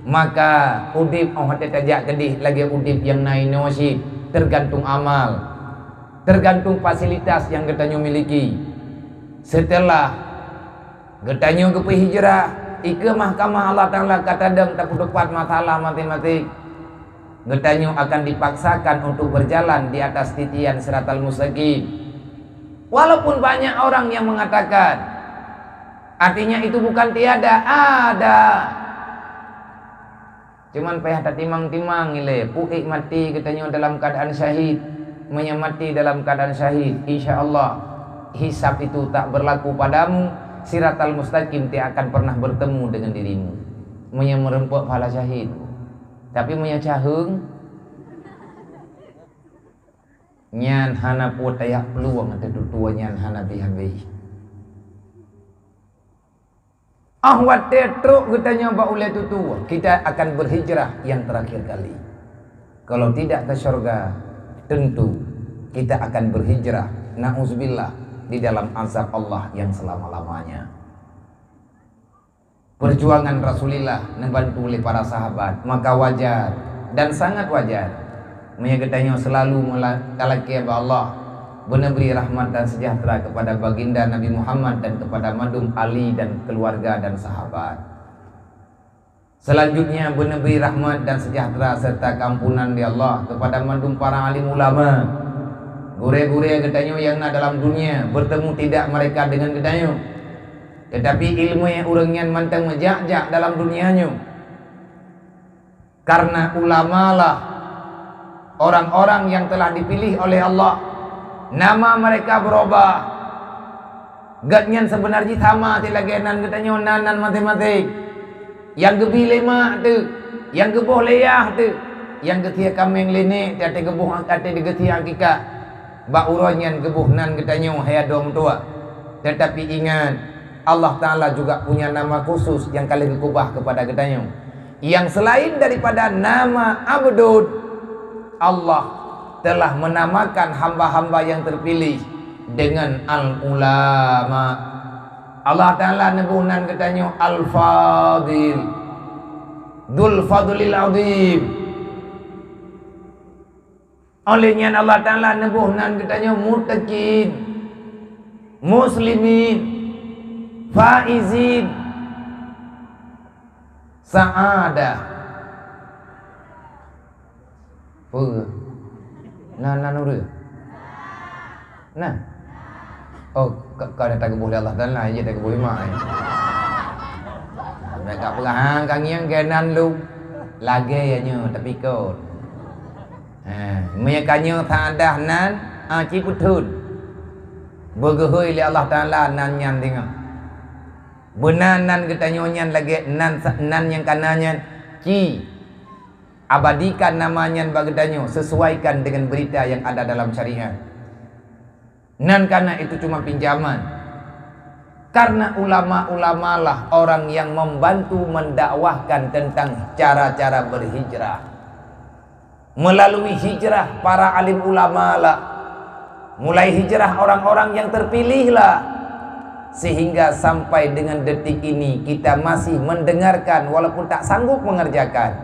Maka udeb óh watée tajak keudeh lagée udeb nyang na inoe cit, tergantung amal, tergantung fasilitas nyang geutanyoe miliki. Setelah geutanyoe geupeuhijrah, ikeue mahkamah Allah Taala ka tadong tapeuteupat masalah maséng-maséng. Geutanyoe akan dipaksakan untuk berjalan di atas titian siratal mustaqim. Walaupun banyak orang yang mengatakan, artinya itu bukan tiada, ada. Cuman payah tatimang-timang ilée, puék maté geutanyoe dalam keadaan syahid. Meunyoe maté dalam keadaan syahid, insya Allah hisab itu tak berlaku padamu, siratal mustaqim tidak akan pernah bertemu dengan dirimu. Meunyoe meureumpok pahala syahid. Tapi meunyoe caheueng, nyan hana peue tajak peulueng ateueh tutoe nyan hana bih-abih. Óh watée trok geutanyoe bak ulée tutoe, kita akan berhijrah yang terakhir kali. Kalau tidak ke syurga, tentu kita akan berhijrah, na'uzubillah, di dalam azab Allah yang selama-lamanya. Perjuangan Rasulillah neubantu lé para sahabat, maka wajar dan sangat wajar meunyoe geutanyoe seulalu meula-, talakée bak Allah, beuneubri rahmat dan seujahteura keupada Baginda Nabi Muhammad dan keupada mandum ahli dan keuluwarga dan sahabat. Seulanjutnya, beuneubri rahmat dan seujahteura seureuta keuampunan di Allah keupada mandum para alim ulama, gurée-gurée geutanyoe nyang na dalam dunia, bertemu tidak mereka dengan geutanyoe. Tetapi iéleumé ureuëng nyan mantong meujak-jak dalam dunia nyoe. Karena ulamalah orang-orang yang telah dipilih oleh Allah. Nama mereka berubah. Gobnyan seubeuna jih sama cit lagée nan geutanyoe nan, nan maséng-maséng. Nyang geubi lé mak teuh. Nyang geuboh lé yah teuh, nyang geuthiah kaméng lé nék teuh, até geuboh, até geuthiah akikah. Bak uroe nyan geuboh nan geutanyoe hai adoe meutuwah. Teutapi ingat, Allah Ta'ala juga punya nama khusus nyang ka lheueh geukeubah keupada geutanyoe. Nyang seulaén daripada nama Abdun, Allah telah menamakan hamba-hamba yang terpilih dengan Al-Ulama. Allah Ta'ala neuboh nan geutanyoe Al-Fadil, Dzul Fadlil Azim. Óh lheueh nyan Allah Ta'ala neuboh nan geutanyoe Muttaqin, Muslimin, Faizin, Sa'adah. Peue? Na, na nureueng? Na? Oh, ka, ka na tageuboh lé Allah Ta'ala, jih tageuboh lé mak, eh. Bèk ka peugah, ha, ka ngieng keunan lôn. Lagèe nyoe, tapi kon. Ha, meunyoe ka nyoe Sa'adah nan, ha, ci peuthôn. Beugeuhôi lé Allah Ta'ala nan nyan deungoe. Beuna nan geutanyoe nyan lagèe nan sa-, nan nyang ka na nyan, ci abadikan nama nyan bak geutanyoe, sesuaikan dengan berita yang ada dalam syariat. Nan kana itu cuma pinjaman. Karena ulama-ulama lah orang yang membantu mendakwahkan tentang cara-cara berhijrah. Melalui hijrah para alim ulama lah, mulai hijrah orang-orang yang terpilih lah, sehingga sampai dengan detik ini kita masih mendengarkan walaupun tak sanggup mengerjakan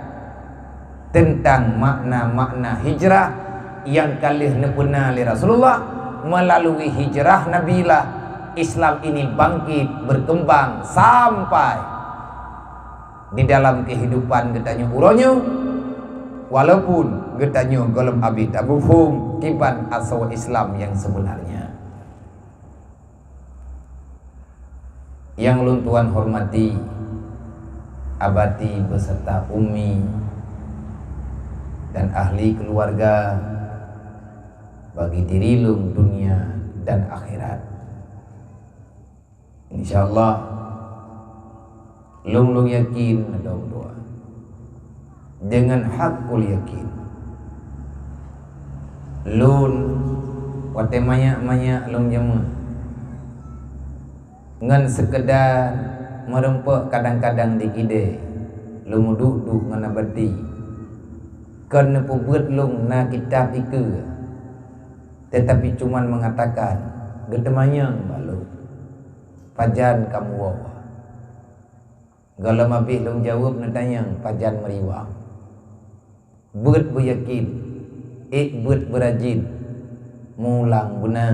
tentang makna-makna hijrah yang ka lheueh neupeuna lé Rasulullah. Melalui hijrah Nabi lah Islam ini bangkit, berkembang sampai di dalam kehidupan geutanyoe uroe nyoe, walaupun geutanyoe gohlom abéh tamuphom kiban asoe Islam nyang sebenarnya. Nyang lôn tuan hormati, Abati beserta Ummi dan ahli keluarga bagi diri lôn dunia dan akhirat. Insya Allah, lôn, lôn yakin, lôn doa dengan hakul yakin. Lôn watèe manyak-manyak lôn jameun ngon seukeudar meurumpok kadang-kadang di kidée, lôn meuduek-duek ngon Abati. Kon neupeubeuet lôn na kitab ikeue, teutapi cuman meungatakan, geuteumanyong bak lôn. Pajan kamoe woe? Gohlom abéh lôn jaweueb neutanyong pajan meuriwang. Beuet beuyakén, ék beuet beurajin, mulang beuna,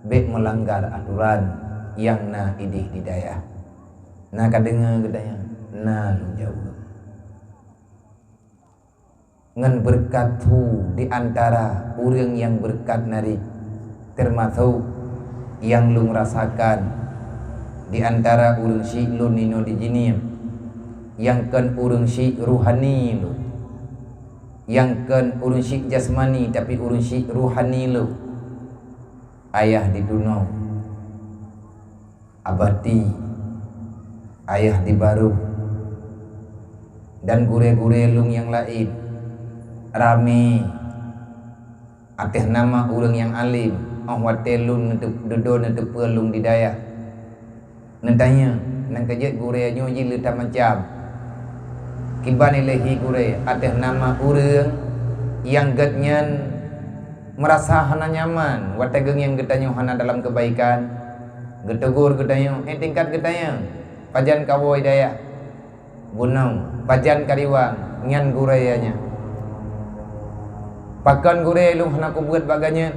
bék meulanggar atoran nyang na idéh di dayah. Na ka deungoe geutanyoe? Na lôn jaweueb. Ngon beureukat hu di antara ureuëng nyang beureukat narit, teumasok nyang lôn rasakan di antara ureuëng syiek lôn inoe di Jeunieb, nyang kon ureuëng syiek ruhani lôn, nyang kon ureuëng syiek jasmani, tapi ureuëng syiek ruhani lôn, ayah di Tunoe. Abati, ayah di Barôh, dan gurée-gurée lôn nyang laén ramé ateueh nama ureuëng nyang além. Óh watée lôn neuteu-, dudoe neuteupeue lôn di dayah, neutanyong, "Nyang ka jeuet gurée nyoe jih le that macam? Kiban ilée hi gurée?" Ateueh nama ureuëng nyang geuhnyan meurasa hana nyaman watée geungieng geutanyoe hana dalam keubaikan. Geuteugor geutanyoe, "Eh, tingkat geutanyoe, pajan kawoe di dayah?" "Bunoe." "Pajan kariwang?" "Nyan gurée nyan." "Pakon gurée lôn hana kubeuet bak geuhnyan?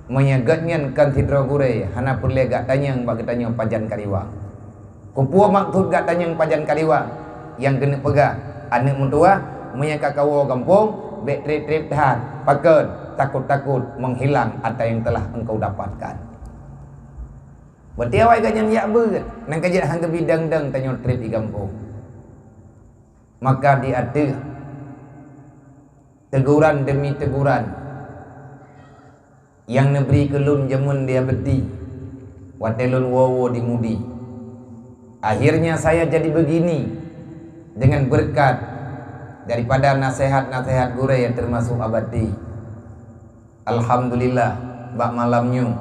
Meunyoe geuhnyan kon sidroe gurée, hana peureulée geutanyong bak geutanyoe pajan kariwang." "Keupeue maksud geutanyong pajan kariwang?" Nyang keuneuk peugah, "Aneuëk meutuwah, meunyoe ka kawoe gampông, bék treb-treb that. Pakon? Takot-takot menghilang ata yang telah engkau dapatkan." Berarti awai geuhnyan jak beuet, nyang ka jeuet han geubi dang-dang tanyoe treb di gampông. Maka di ateueh teguran demi teguran nyang neubri keu lôn jameun di Abati, watée lôn woe-woe di Mudi. Akhirnya saya jadi begini. Dengan beureukat daripada naseuhat-naseuhat gurée nyang teumasok Abati. Alhamdulillah, bak malam nyoe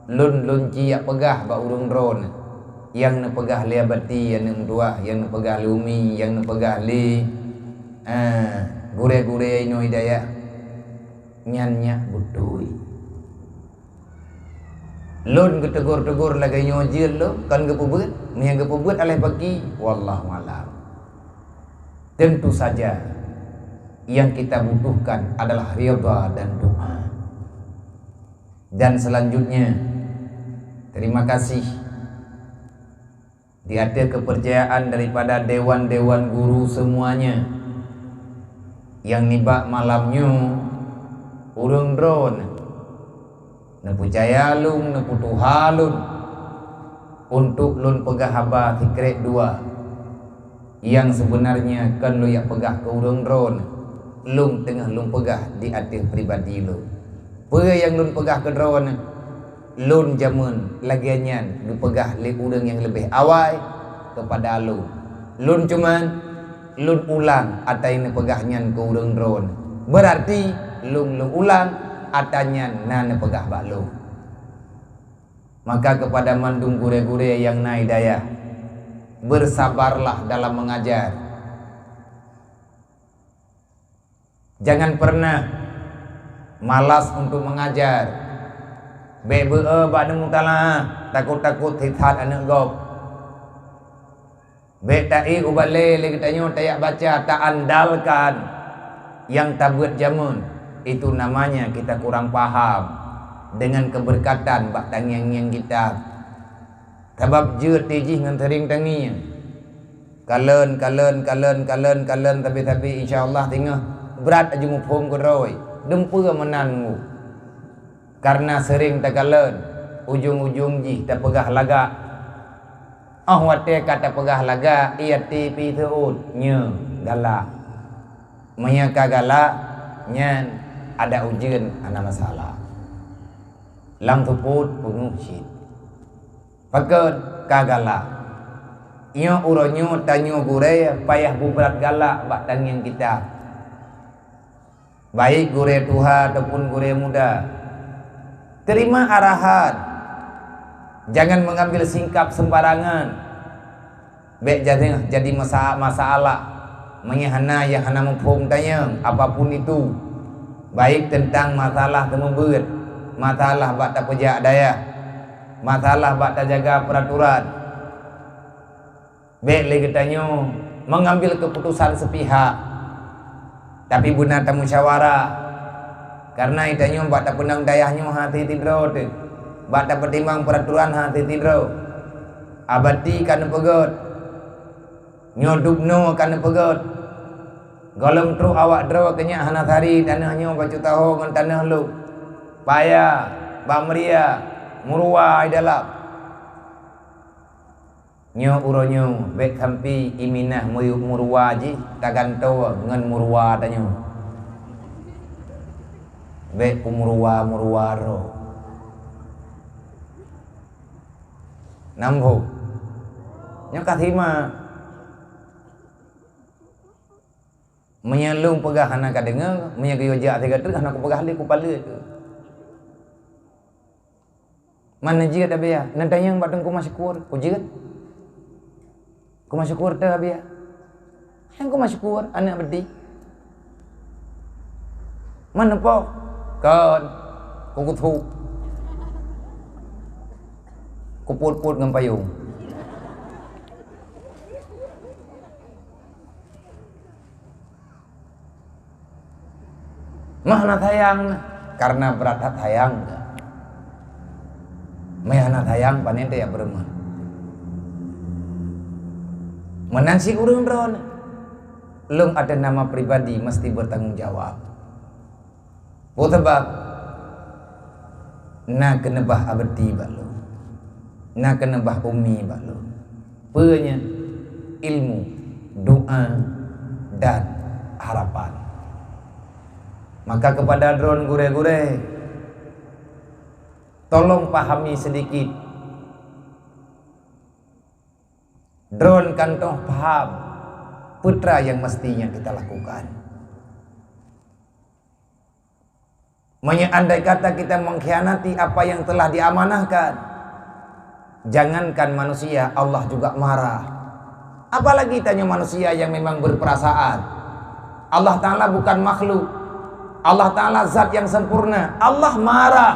lôn, lôn ci jak peugah bak ureuëng droeneuh nyang neupeugah lé Abati aneuk meutuwah, nyang neupeugah lé Umi, nyang neupeugah lé, eh, gurée-gurée inoe i dayah, nyan nyak beutôi. Lôn geuteugor-teugor lagée nyoe jeuet lôn, kon geupeubeuet. Meunyo geupeubeuet aléh paki, wallahu alam. Tentu saja, yang kita butuhkan adalah ridha dan doa. Dan selanjutnya, terima kasih di ateueh keupeurcayaan daripada dewan-dewan guru semuanya, nyang nibak malam nyoe ureuëng droeneuh neupeucaya lôn, neupeutuha lôn, untuk lôn peugah haba sikrek dua, nyang seubeunarnya kon lôn jak peugah keu ureuëng droeneuh, lôn teungoh lôn peugah di ateueh pribadi lôn. Peue nyang lôn peugah keu droeneuh? Lôn jameun lagée nyan geupeugah lé ureuëng nyang leubeh awai keupada lôn. Lôn cuman lôn ulang ata nyang neupeugah nyan keu ureuëng droeneuh. Beurati lôn, lôn ulang ata nyan na neupeugah bak lôn. Maka keupada mandum gurée-gurée nyang na i dayah, bersabarlah dalam mengajar. Jangan pernah malas untuk mengajar. Bék beu-e bak neumutalaah, takot-takot sisat aneuk gob. Bék taék u balée lé geutanyoe tajak baca, taandalkan nyang tabeuet jameun. Itu namanya kita kurang paham dengan keberkatan bak tangieng-ngieng kitab. Sabab jeuet jih ngon seuring tangieng. Kalon, kalon, kalon, kalon, kalon, sabe-sabe, insya Allah singoh brat aju muphom keudroe. Dumpeue meunan ngu. Karena seuring takalon, ujong-ujong jih tapeugah lagak. Óh watée ka tapeugah lagak, ié até pih seuôt, nyoe galak. Meunyoe ka galak, nyan adak ujeuen hana masalah. Lam seupôt peungeuh cit. Pakon ka galak? Nyoe uroe nyoe tanyoe gurée payah bubrat galak bak tangieng kitab. Baik gurée tuha ataupun gurée muda, terima arahan. Jangan mengambil sikap sembarangan. Bék jadi, jadi masa-, masalah. Meunyoe hana nyang hana muphom tanyoe, apapun itu, baik teuntang masalah seumeubeuet, masalah bak tapeujak dayah, masalah bak tajaga peuratoran, bék lé geutanyoe mengambil keputusan sepihak. Tapi beuna tamusyawarah, kareuna geutanyoe bak tapeunang dayah nyoe hase sidroe teuh, bak tapeutimang peuratoran hase sidroe. Abati ka neupeugét, nyoe dubnoe ka neupeugét. Gohlom trok awak droe keu nyak hana sari tanoh nyoe bacut taho ngon tanoh lôn. Paya, bak meuria, meuruwa i dalam. Nyoe uroe nyoe bék sampi i minah miyueb meuruwa jih tagantoe ngon meuruwa tanyoe. Bék peumeuruwa-meuruwa droe. Nambô. Nyoe ka simak. Meunyoe lôn peugah hana ka deungoe, meunyoe geuyue jak sigoe treuk hana kupeugah lé, kupaleuet keuh. Man neujeuet Abiya, neutanyong bak Teungku Masyukur, kujeuet? Teungku Masyukur teuh Abiya. Nyang Teungku Masyukur, aneuk Abdi. Man neupo? Kon, kukuthu. Kupot-pot ngon payong. Meuh hana sayang, karena brat that sayang. Meuh hana sayang, pane teuh ya beureumeun. Meunan cit ureuëng droeneuh, lôn ateueh nama pribadi meusti bertanggung jawab. Peue sabab? Na keuneubah Abdi bak lôn, na keuneubah Umi bak lôn. Peue nyan? Ilmu, doa, dan harapan. Maka kepada droen gurée-gurée, tolong pahami sedikit. Droen kan toh paham, Peue nyang meusti nyang kita lakukan? Meunyoe andai kata kita mengkhianati apa yang telah diamanahkan, jangankan manusia, Allah juga marah. Apalagi tanyoe manusia yang memang berperasaan. Allah Ta'ala bukan makhluk. Allah Ta'ala zat yang sempurna. Allah marah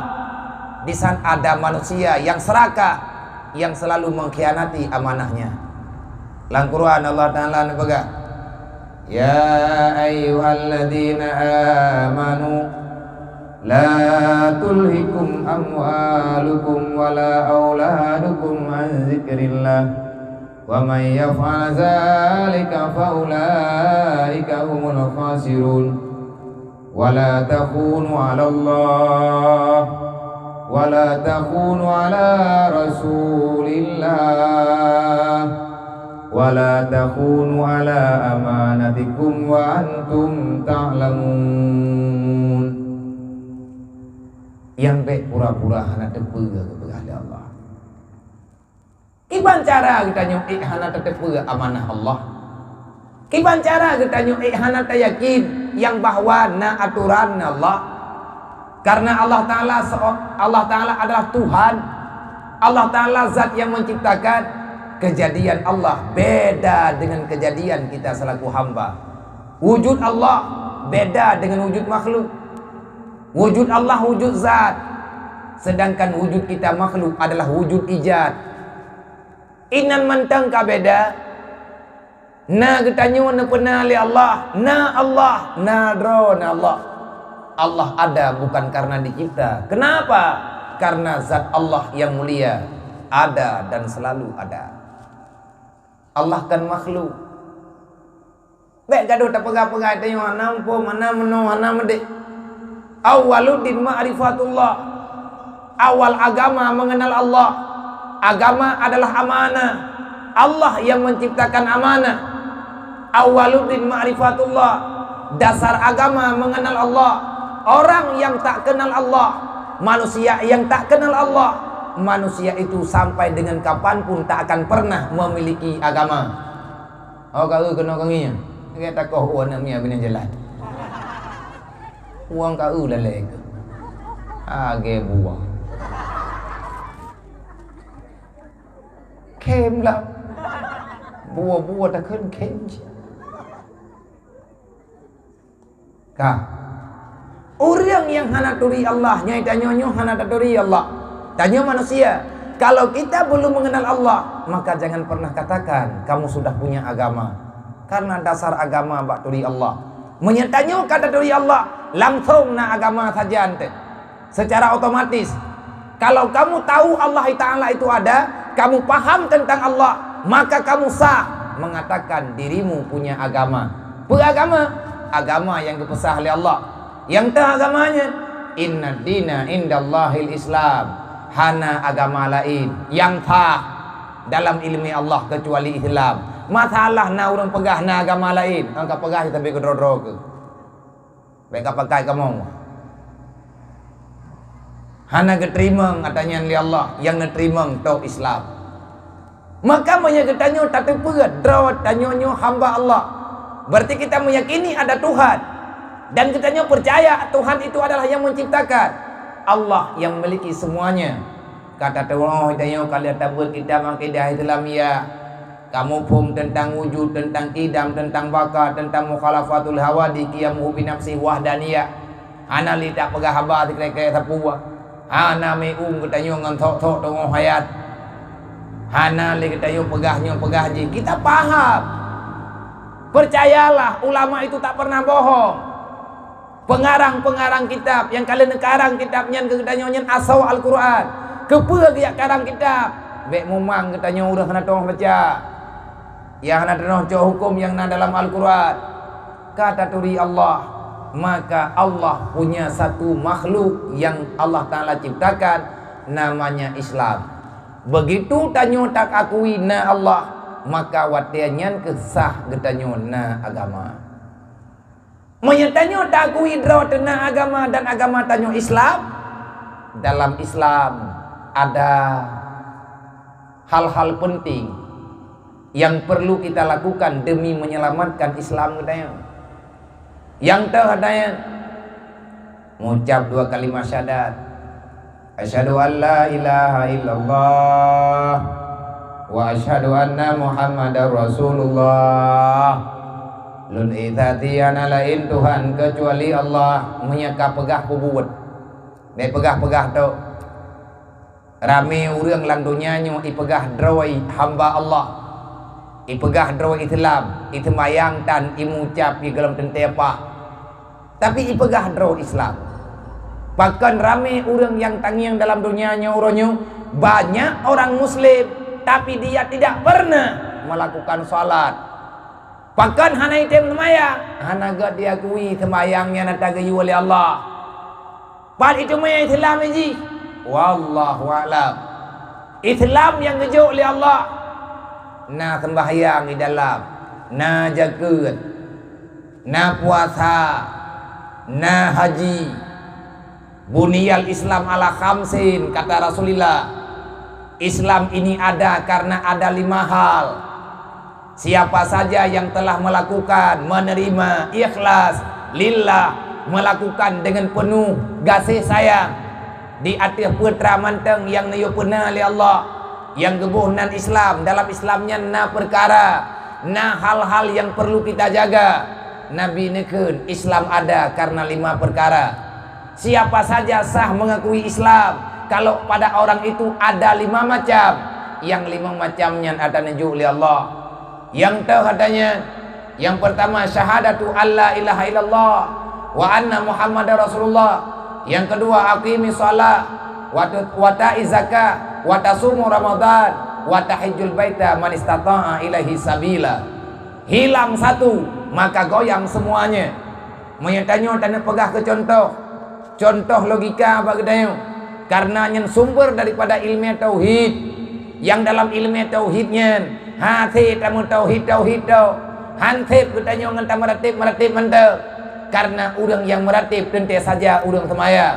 di saat ada manusia yang serakah, yang selalu mengkhianati amanahnya. Lam Quran Allah Ta'ala neupeugah, "Ya ayyuhalladzina amanu, la tulhikum amwalukum wala auladukum an dzikrillah, wa may yaf'al dzalika fa ulaika humul khasirun." Wala takhunu 'ala Allah, wala takhunu 'ala Rasulillah, wala takhunu 'ala amanatikum wa antum ta'lamun. Nyang bék pura-pura hana teupeue keu Allah. Kiban cara geutanyoe ék hana tateupeue amanah Allah? Kiban cara geutanyoe ék hana tayakin nyang bahwa na atoran Allah? Karena Allah Ta'ala seo-, Allah Ta'ala adalah Tuhan. Allah Ta'ala zat yang menciptakan. Kejadian Allah beda dengan kejadian kita selaku hamba. Wujud Allah beda dengan wujud makhluk. Wujud Allah wujud zat, sedangkan wujud kita makhluk adalah wujud ijad. Inan mantong ka beda. Na geutanyoe neupeuna lé Allah, na Allah, na droeneuh Allah. Allah ada bukan karena dicipta. Kenapa? Karena zat Allah yang mulia ada dan selalu ada. Allah kan makhluk. Bék gadoh tapeugah-peugah tanyoe hana muphom, hana meunoe, hana meudéh. Awwaluddin ma'rifatullah. Awal agama mengenal Allah. Agama adalah amanah. Allah yang menciptakan amanah. Awwaluddin ma'rifatullah. Dasar agama mengenal Allah. Orang yang tak kenal Allah, manusia yang tak kenal Allah, manusia itu sampai dengan kapanpun tak akan pernah memiliki agama. Oh, ka eu keunoe keu ngieng. Lagèe takoh u aneuk miet binéh jalan. Uang ka eu lalè keu. Agè buah. Khem lah. Buah-buah takheun khem. Ka. Ureueng nyang hana turi Allah, nyan tanyoe nyoe hana taturi Allah. Tanyoe manusia. Kalau kita belum mengenal Allah, maka jangan pernah katakan kamu sudah punya agama. Karena dasar agama bak turi Allah. Meunyoe tanyoe ka taturi Allah, langsung na agama sajan teuh. Secara otomatis, kalau kamu tahu Allah Ta'ala itu ada, kamu paham tentang Allah, maka kamu sah mengatakan dirimu punya agama. Peue agama? Agama yang geupeusah lé Allah. Nyang teuh agama nyan, "Inna dina indallahil Islam." Hana agama laén nyang sah dalam ileumèe Allah keucuali Islam. Masalah na ureueng peugah na agama laén, nyang ka peugah sabe keudroe-droe keuh. Bék ka pakai kamoe. Hana geuteurimong ata nyan lé Allah, nyang neuteurimong tok Islam. Maka meunyoe geutanyoe tateupeue droe tanyoe nyoe hamba Allah, berarti kita meyakini ada Tuhan. Dan geutanyoe percaya Tuhan itu adalah yang menciptakan. Allah yang memiliki semuanya. Ka tatu'oh tanyoe ka lheueh tabeuet kitab akidah Islamiyah. Ka muphom teuntang wujud, teuntang kidam, teuntang baka, teuntang mukhalafatul hawadits, qiyamuhu binafsihi wahdaniyah. Hana lé tapeugah haba sikrék-krék sapeue. Hana meu geutanyoe ngon sok-sok teungoh hayat. Hana lé geutanyoe peugah nyoe peugah jih. Kita paham. Percayalah, ulama itu tak pernah bohong. Pengarang-pengarang kitab nyang ka lheueh neukarang kitab nyan keu geutanyoe nyan asoe Al-Quran. Keupeue geujak karang kitab? Bék mumang geutanyoe ureueng hana teunoh baca. Nyang hana teunoh cok huköm nyang na dalam Al-Quran. Ka taturi Allah, maka Allah punya satu makhluk yang Allah Ta'ala ciptakan, namanya Islam. Begitu tanyoe takakui na Allah, maka watèe nyan keuh sah geutanyoe na agama. Meunyoe tanyoe takui droe teuna agama dan agama tanyoe Islam, dalam Islam ada hal-hal penting. yang perlu kita lakukan demi menyelamatkan Islam geutanyoe. Nyang teuh geutanyoe, mengucap dua kalimat syahadat, "Asyhadu an la ilaha illallah wa asyhadu anna Muhammadar Rasulullah." Lôn ék that hana laén Tuhan keucuali Allah, meunyoe ka peugah peubuet. Bék peugah-peugah tok. Ramé ureuëng lam donya nyoe ipeugah droe hamba Allah, ipeugah droe Islam, iseumayang tan imucap igohlom teuntée paih. Tapi ipeugah droe Islam. Pakon ramé ureuëng nyang tangieng dalam donya nyoe uroe nyoe, banyak orang muslim, tapi dia tidak pernah melakukan salat. Pakon hana item seumayang? Hana gét diakui seumayang nyan ata geuyue lé Allah. Pat iteumé Islam jih? Wallahu a'lam. Islam nyang geujok lé Allah, na sembahyang di dalam, na jakeuet, na puasa, na haji. Buniyal Islam ala khamsin, kata Rasulullah. Islam ini ada karena ada lima hal. Siapa saja yang telah melakukan, menerima, ikhlas, lillah, melakukan dengan penuh gaséh sayang di ateueh peue teuma mantong nyang neuyue peuna lé Allah, nyang geuboh nan Islam, dalam Islam nyan na peukara, na hal-hal yang perlu kita jaga. Nabi neukheun, Islam ada karena lima perkara. Siapa saja sah mengakui Islam kalau pada orang itu ada lima macam? Yang lima macam nyan ata neujok lé Allah. Nyang teuh katanya, yang pertama, syahadatu alla ilaha illallah wa anna Muhammadar Rasulullah. Yang kedua, aqimis shalah wa tu-, wa ta'iz zakah wa tasumu Ramadan wa tahijjul baita man istata'a ilaihi sabila. Hilang satu, maka goyang semuanya. Meunyoe tanyoe taneuk peugah keu contoh, contoh logika bak geutanyoe, karena nyan sumber daripada ilmu tauhid. Nyang dalam ilmu tauhid nyan, hase tameutauhid-tauhid tok, han sép geutanyoe ngon tameuratéb-meuratéb mantong. Karena ureuëng nyang meuratéb teuntée saja ureuëng seumayang.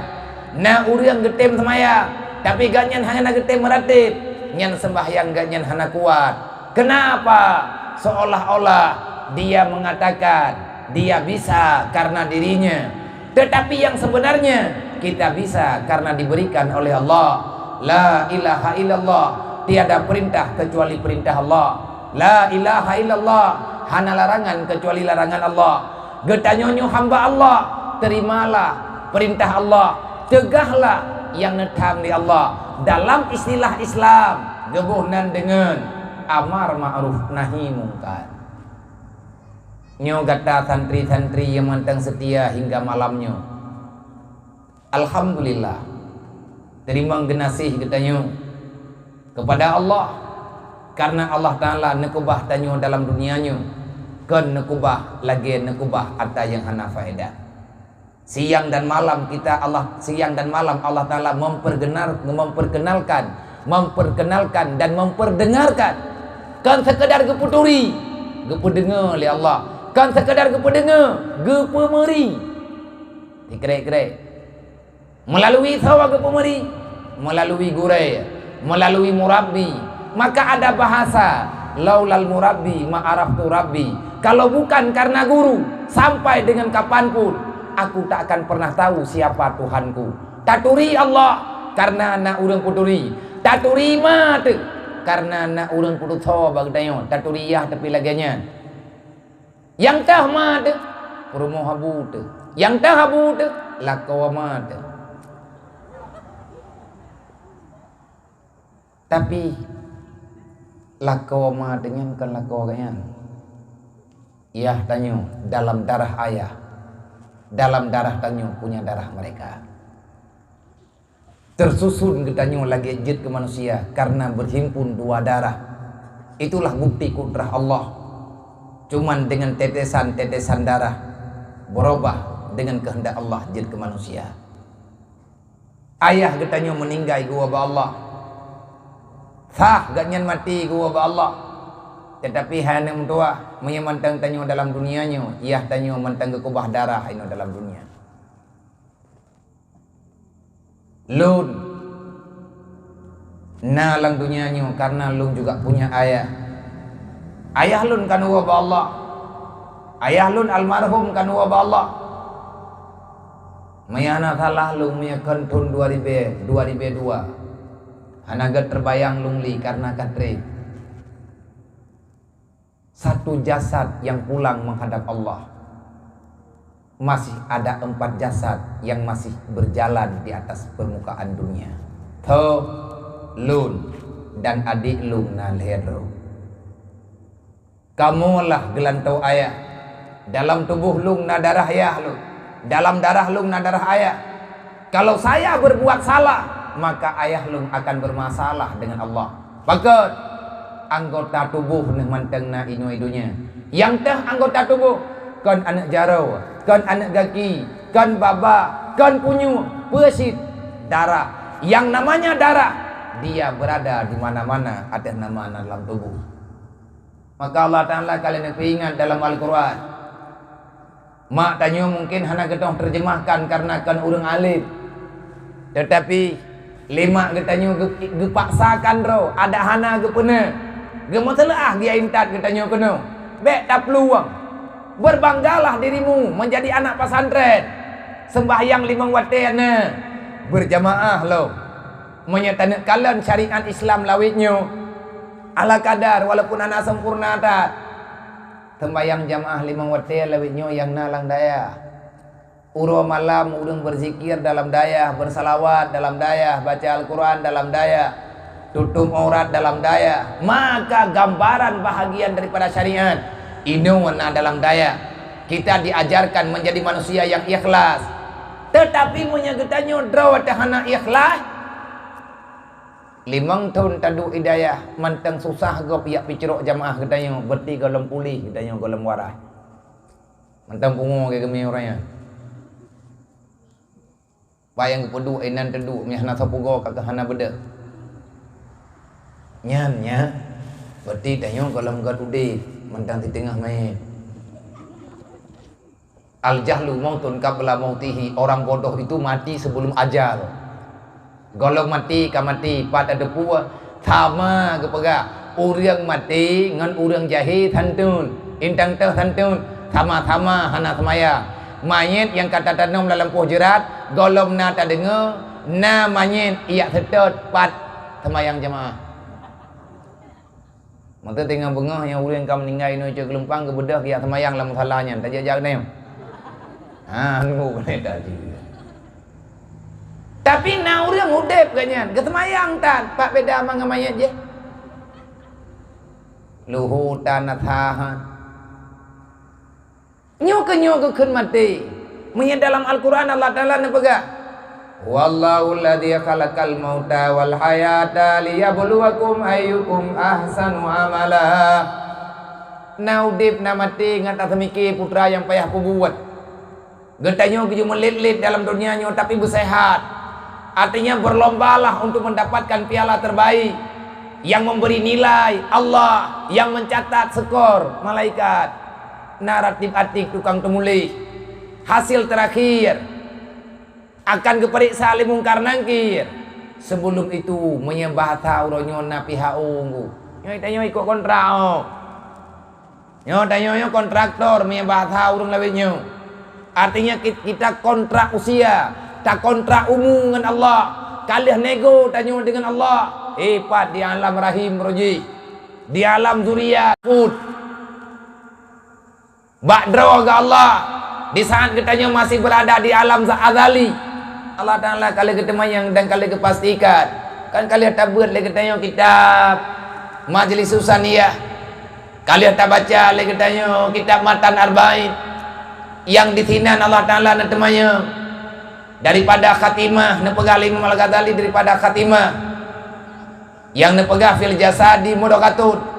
Na ureuëng geutem seumayang, tapi gobnyan hana geutem meuratéb, nyan seumbahyang gobnyan hana kuat. Kenapa? Seolah-olah dia mengatakan dia bisa karena dirinya. Tetapi yang sebenarnya, kita bisa karena diberikan oleh Allah. La ilaha illallah, tiada perintah kecuali perintah Allah. La ilaha illallah, hana larangan kecuali larangan Allah. Geutanyoe nyoe hamba Allah, terimalah perintah Allah, teugahlah nyang neuthang lé Allah. Dalam istilah Islam, geuboh nan deungon amar ma'ruf nahi mungkar. Nyoe gata santri-santri nyang mantong seutia hingga malam nyoe. Alhamdulillah, teurimong geunaséh geutanyoe kepada Allah, karena Allah Taala neukeubah tanyoe dalam dunia nyoe, kon neukeubah lagée neukeubah ata nyang hana faedah. Siang dan malam kita Allah, siang dan malam Allah Taala mempergenar-, memperkenalkan, memperkenalkan dan memperdengarkan. Kon sekedar geupeuturi, geupeudeungoe lé Allah. Kon sekedar geupeudeungoe, geupeumeuri. Dikrek-krek. Melalui soe geupeumeri? Melalui gurée, melalui murabbi. Maka ada bahasa, "Laulal murabbi ma araftu rabbi." Kalau bukan karena guru, sampai dengan kapanpun, aku tak akan pernah tahu siapa Tuhanku. Taturi Allah karena na ureuëng peuturi. Taturi ma teuh karena na ureuëng peutusoe bak geutanyoe. Taturi yah tapi lagée nyan. Nyang teuh ma teuh, peurumoh abu teuh. Nyang teuh abu teuh, lakoe ma teuh. Tapi, lakoe ma teuh nyan kon lakoe gobnyan. Yah tanyoe dalam darah ayah. Dalam darah tanyoe punya darah mereka. Tersusun geutanyoe lagée jeuet keu manusia karena berhimpun dua darah. Itulah bukti kudrah Allah. Cuman dengan tetesan-tetesan darah berubah dengan kehendak Allah jeuet keu manusia. Ayah geutanyoe meuninggai geuwoe bak Allah. Sah gobnyan maté geuwoe bak Allah. Tetapi hai aneuk meutuwah, meunyoe mantong tanyoe dalam dunia nyoe, yah tanyoe mantong geukeubah darah inoe dalam dunia. Lôn na lam dunia nyoe karena lôn juga punya ayah. Ayah lôn kan woe bak Allah. Ayah lôn almarhum kan woe bak Allah. Meunyo hana salah lôn, meunyo kon thon dua ribèe, dua ribèe dua. Hana gèt teubayang lôn lé kareuna ka trép. Satu jasad yang pulang menghadap Allah. Masih ada empat jasad yang masih berjalan di atas permukaan dunia. Tho, lôn, dan adék lôn na lhèe droe. Kamoe lah geulantoe ayah. Dalam tuboh lôn na darah ayah lôn. Dalam darah lôn na darah ayah. Kalau saya berbuat salah, maka ayah lôn akan bermasalah dengan Allah. Pakon? Anggota tuboh neuh mantong na inoe donya. Nyang teuh anggota tuboh, kon aneuk jaroe, kon aneuk gaki, kon baba, kon punyueng, peue cit? Darah. Yang namanya darah, dia berada di mana-mana atas nama na dalam tuboh. Maka Allah Taala ka lheueh neupeuingat dalam Al-Quran. Mak tanyoe mungken hana geutoh terjemahkan karena kon ureueng alim. Tetapi, lé mak geutanyoe geu-, geupaksakan droe, adak hana geupeuna. Geumeuseuleuah geuintat geutanyoe keunoe. Bèk taplueng. Berbanggalah dirimu menjadi anak pesantren. Sembahyang limong watèe na. Berjamaah lom. Meunyoe taneuk kalon syariat Islam lawét nyoe, ala kadar, walaupun hana sempurna that. Teumbayang jamaah limong watèe lawét nyoe nyang na lam dayah. Uroe malam ureueng berzikir dalam dayah, bersalawat dalam dayah, baca Al-Quran dalam dayah, tutup aurat dalam dayah. Maka gambaran bahagian daripada syariat inoe na dalam dayah. Kita diajarkan menjadi manusia yang ikhlas. Tetapi meunyoe geutanyoe droe teuh hana ikhlas, limong thon taduek i dayah, mantong susah gob jak peucrok jamaah geutanyoe, berarti gohlom puléh geutanyoe gohlom waras. Mantong pungo keu geumè ureueng nyan. Bah nyang geupeuduek inan teuduek, meuhana sapeue goe ka keuh hana beudôh. Nyan, nyan, berarti tanyoe gohlom göt udép, mantong siteungoh manyét. Al-jahlu mautun qabla mautihi, orang bodoh itu mati sebelum ajal. Gohlom maté ka maté, pat tateupeue, sama geupeugah, ureueng maté ngon ureueng jahé santun, intan teuh santun, sama-sama hana seumayang. Manyét nyang ka tatanom lam lampôh jeurat, gohlom na tadeungoe, na manyét ijak seutôt pat seumayang jamaah. Maka teungoh beungoh nyang ureueng ka meuninggai inoe cok geulumpang geubeudôh geujak seumayang lam musala nyan, tajak-jak nyoe. Ha, nunggu keuneuk tajak. Tapi na ureueng udép geuh nyan, geuseumayang tan, pat beda ma ngon manyét jih. Luhu tan that. Nyoe keuh nyoe geukheun maté. Meunyoe dalam Al-Quran Allah Taala neupeugah, "Huwallahul ladzi khalaqal mauta wal hayata liyabluwakum ayyukum ahsanu amala." Na udép, na maté, ngat taseumike putra nyang payah peubuet. Geutanyoe geujumeulet-let dalam donya nyoe, tapi beuseuhat. Artinya, berlombalah untuk mendapatkan piala terbaik. Yang memberi nilai Allah, yang mencatat skor malaikat. Na ratib atik tukang teumuléh. Hasil terakhir akan geupareksa lé Mungkar Nangkir. Sebelum itu, meunyoe bahasa uroe nyoe na pihak unggu. Nyoe tanyoe ikot kontrak, oh. Nyoe tanyoe nyoe kontraktor, meunyoe bahasa ureueng lawét nyoe. Artinya, ki-, kita kontrak usia, takontrak umu ngon Allah. Ka lheueh nego tanyoe deungon Allah. Eh, pat di alam rahim roh jih. Di alam zuriat, put. Bak droe geuh Allah, di saat geutanyoe masih berada di alam za-, azali, Allah Taala ka lheueh geuteumanyong dan ka lheueh geupastikan. Kan ka lheueh tabeuet lé geutanyoe kitab Majlis Susaniyah, ka lheueh tabaca lé geutanyoe kitab Matan Arba'in, nyang disinan Allah Taala neuteumanyong daripada khatimah, neupeugah lé Imam Al-Ghazali daripada khatimah. Nyang neupeugah, "Fil jasadi mudghatun."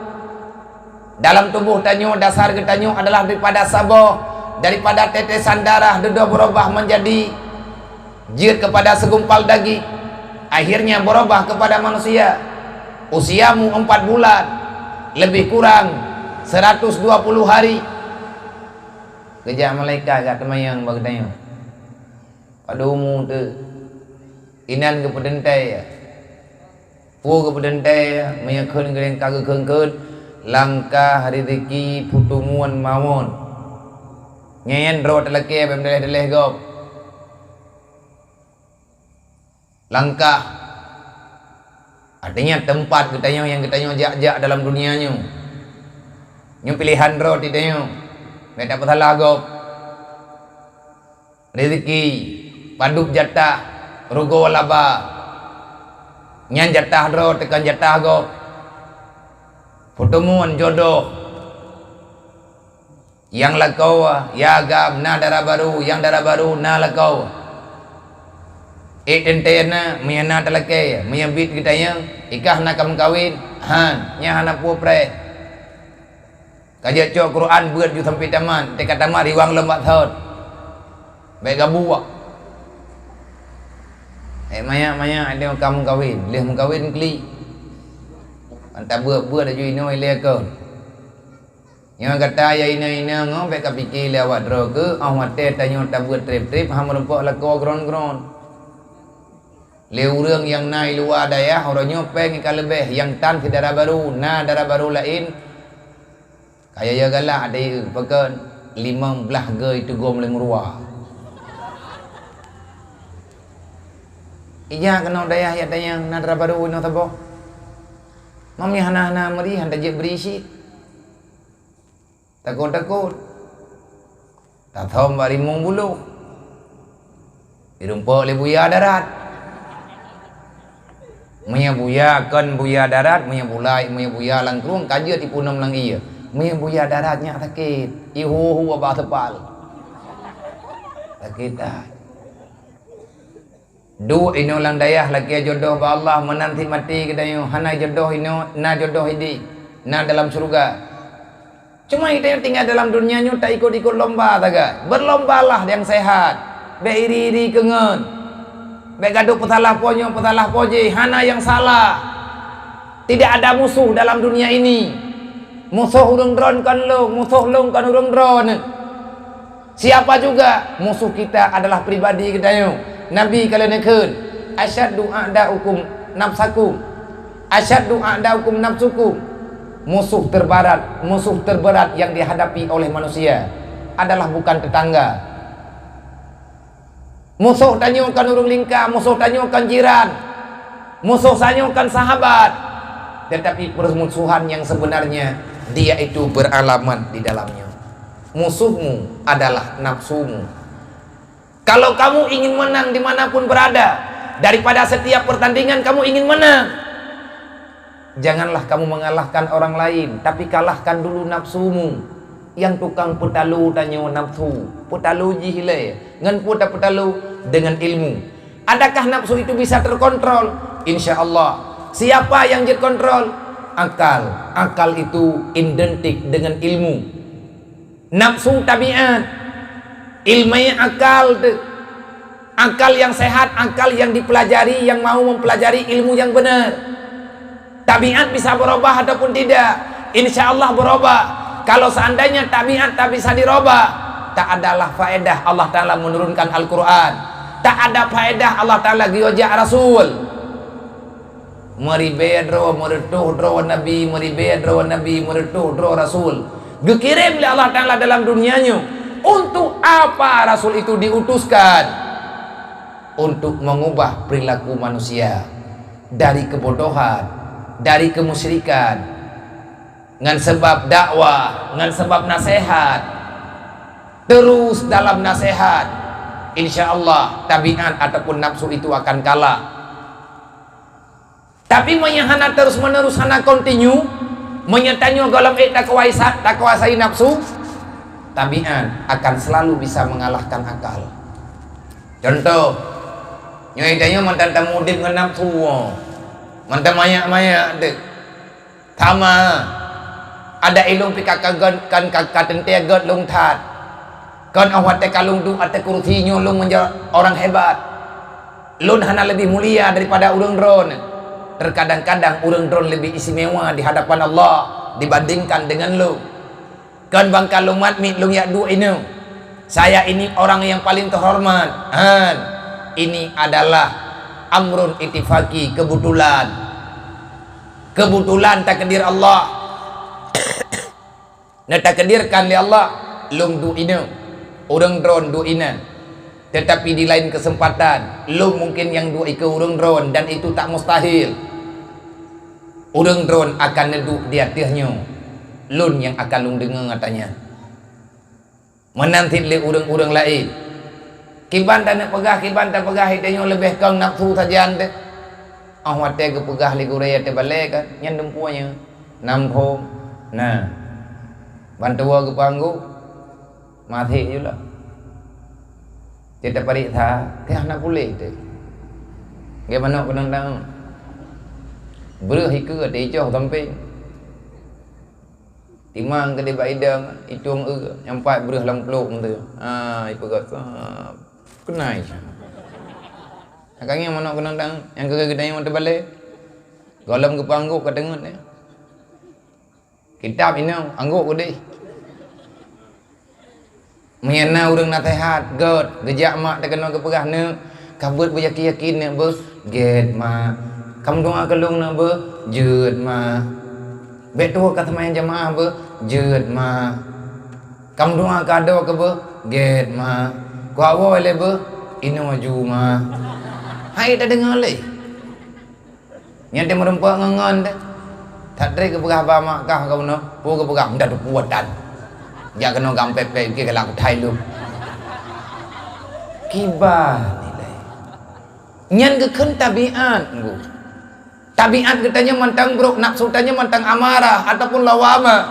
Dalam tuboh tanyoe, dasar geutanyoe adalah daripada saboh, daripada tetesan darah dudoe beurubah menjadi jeuet kepada segumpal daging, akhirnya berubah kepada manusia. Usiamu empat bulan, lebih kurang seratus dua puluh hari. Geujak malaikat jak teumanyong bak geutanyoe. Padum umu teuh. Inan geupeuteuntèe. Peue geupeuteuntèe, meunyoe kheun geuh ka geukheun-kheun, Langkah rezeki peuteumuan mawöt. Nyan droe talakée bak meudaleh-daleh gob. Langkah, artinya teumpat geutanyoe nyang geutanyoe jak-jak dalam dunia nyoe. Nyoe piléhan droe geutanyoe, bék tapeusalah gob. Rezeki, padub jatah, rugoe laba. Nyan jatah droe teuka jatah gob. Peuteumuan jodoh. Nyang lakoe, ya agam na dara barô, nyang dara barô na lakoe. Ék teuntée na, meunyo na talakée, meunyo biet geutanyong, ikah na ka meukawen, han, nyan hana peue preh. Ka jeuet cok Quran beuet ju sampai tamat, teuka tamat riwang lom bak thot. Bék gabuek. Ék manyak-manyak ada ka meukawen, lheueh meukawen klik. Anta beuet-beuet laju inoe ilée kon. Nyoe gata ya ina-ina ngo bék ka pike lé awak droe keu, óh watée tanyoe tabeuet treb-treb han meurumpok lakoe gron-gron. Lé ureuëng nyang na i luwa dayah, uroe nyoe péng ka leubeh, nyang tan si dara barô, na dara barô laén. Kaya-ya galak ada pakon limong blaih gei teugom lé meuruwa. Ija keunoe dayah ya tanyong na dara barô inoe saboh. Mami hana-hana meuri han tajeuet bri cit. Takot-takot. Tathom bak rimueng buloh. Dirumpok lé buya darat. Meunyo buya kon buya darat, meunyo bulai, meunyo buya langkrueng ka jeuet ipunom lam ié. Meunyo buya darat nyak sakét, ihu-hu babah seupal. Sakét that. Duek inoe lam dayah lakée jodoh bak Allah meunan sit maté geutanyoe hana jodoh inoe, na jodoh idéh, na dalam syeuruga. Cuma geutanyoe tinggai dalam dunia nyoe taikot-ikot lomba sagai. Berlombalah nyang sehat. Bék iri-iri keungon. Bék gadoh peusalah po nyoe, peusalah po jéh, hana nyang salah. Tidak ada musuh dalam dunia ini. Musoh ureuëng droen kon lôn, musoh lôn kon ureuëng droen. Siapa juga musuh kita adalah pribadi geutanyoe. Nabi ka lheueh neukheun, "Asyaddu a'da'ukum nafsakum." Asyaddu a'da'ukum nafsukum. Musuh terberat, musuh terberat yang dihadapi oleh manusia adalah bukan tetangga. Musoh tanyoe kon ureuëng lingka, musoh tanyoe kon jiran, musoh tanyoe kon sahabat. Tetapi permusuhan yang sebenarnya dia itu beralamat di dalamnya. Musuhmu adalah nafsumu. Kalau kamu ingin menang dimanapun berada, daripada setiap pertandingan kamu ingin menang, janganlah kamu mengalahkan orang lain, tapi kalahkan dulu nafsumu. Nyang tukang peutalo tanyoe nafsu, peutalo jih ilée. Ngon peue tapeutalo? Dengan ilmu. Adakah nafsu itu bisa terkontrol? Insya Allah. Siapa yang jeuet kontrol? Akal. Akal itu identik dengan ilmu. Nafsu tabiat, ilmu akal tu. Akal yang sehat, akal yang dipelajari, yang mau mempelajari ilmu yang benar. Tabiat bisa berubah ataupun tidak, insya Allah berubah. Kalau seandainya tabiat tak bisa dirubah, tak adalah faedah Allah Ta'ala menurunkan Al-Quran. Tak ada faedah Allah Ta'ala geuyue jak Rasul. Meuribée droe, meureutôh droe nabi, meuribée droe nabi, meureutôh droe rasul geukirém lé Allah Ta'ala dalam dunia nyoe. Untuk apa rasul itu diutuskan? Untuk mengubah perilaku manusia dari kebodohan, dari kemusyrikan, ngon sebab dakwah, ngon sebab nasihat. Terus dalam nasihat, insya Allah tabiat ataupun nafsu itu akan kalah. Tapi meunyo hana terus-menerus, hana continue, meunyo tanyoe gohlom ék takuasa-, takuasai nafsu, tabiat akan selalu bisa mengalahkan akal. Contoh, nyoe tanyoe mantong tamudeb ngon nafsu, mantong manyak-manyak deuh. Sama, ada ilong pih ka, ka, ka, ka, ka teuntée gét lôn that. Kon óh watée ka lôn duek ateueh kursi nyoe lôn meunyoe orang hebat. Lôn hana leubeh mulia daripada ureuëng droen. Terkadang-kadang ureuëng droen leubeh istimewa di hadapan Allah dibandingkan dengan lôn. Kon bangka lôn mat miet lôn yak duek inoe. Saya ini orang yang paling terhormat. Han, ini adalah amrun ittifaqi, kebetulan. Kebetulan takdir Allah. Neutakdirkan lé Allah, lôn duek inong, ureuëng droen duek inan. Tetapi di lain kesempatan, lôn mungkin nyang duek ikeue ureuëng droen dan itu tak mustahil. Ureuëng droen akan neuduek di ateueh nyoe, lôn nyang akan lôn deungoe ata nyan. Meunan cit lé ureuëng-ureuëng laén. Kiban taneuk peugah, kiban tapeugah, ita nyoe leubeh kong nafsu sajan teuh. Óh watée geupeugah lé gurée teubalée kan, nyan dumpeue nyoe. Nam phom, na. Ban tuwoe geupeue anggô, maté ju lah. Cit tapareksa, teuh hana puléh teuh. Geumanok keunong dang. Breueh ikeue teuh icoh sampéng. Timang keudeh bak idong, itong eu, nyang pat breueh lam plôk teuh. Ha, ipeugah sab. Keunai. Akai ngieng manok keunong dang, nyang keu geutanyoe teubalée. Gohlom geupeue anggô ka teungeut nyan. Kitab inong, anggô keudeh. Meunyoe na ureuëng naseuhat, gét, geujak mak teuh keunoe geupeugah, "Neuk, ka beuet beuyakin-yakin neuk beuh." "Gét, mak." "Ka meudoa keu lôn neuk beuh." "Jeuet, mak." "Bék tuwoe ka seumayang jamaah beuh." "Jeuet, mak." "Ka meudoa keu adoe keuh beuh." "Gét, mak." "Keu awai lé beuh." "Inoe aju, mak." Hai tadeungoe lé. Nyan teuh meureumpok ngon-ngon teuh. That treb geupeugah bak mak kah keunoe, peue geupeugah, "Ndak teupeue tan. Jak keunoe gampép-pép, keu galak kuthai lôn." Kiban ilée. Nyan geukheun tabiat, Teungku. Tabiat geutanyoe mantong brok, nafsu tanyoe mantong amarah ataupun lawamah.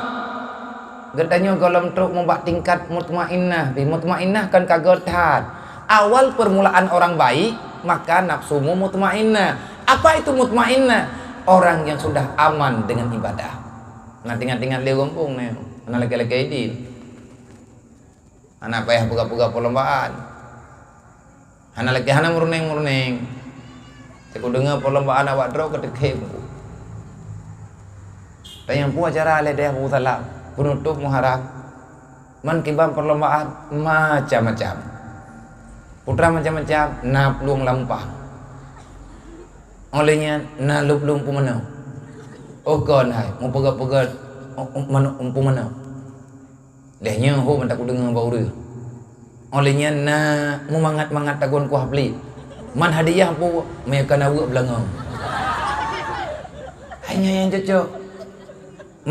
Geutanyoe gohlom trok mubak tingkat mutmainnah, pih mutmainnah kon ka gét that. Awal permulaan orang baik, maka nafsumu mutmainnah. Apa itu mutmainnah? Orang yang sudah aman dengan ibadah. Nah, ingat-ingat lé gampông nyoe, hana lakée-lakée idin. Hana payah peugah-peugah perlombaan. Hana lakée, hana meurunéng-meurunéng. Teungku deungoe perlombaan awak droe ka teukhém. Tanyong peue acara lé dayah Abu Salam, peunutôp Muharram. Man kiban perlombaan macam-macam. Putra macam-macam, na plueng lampang. Óh lheueh nyan na lôb-lôb peumanö. Oh kon hai, meupeugét-peugét, oh, oh, manö-, peumanö. Lheueh nyoe ho mantong kudeungoe bak ureuëng. Óh lheueh nyan na meumangat-mangat tagon kuah pliek. Man hadiah peue, meunyoe ka na weuek beulangöng. Hai nyan nyang cocok.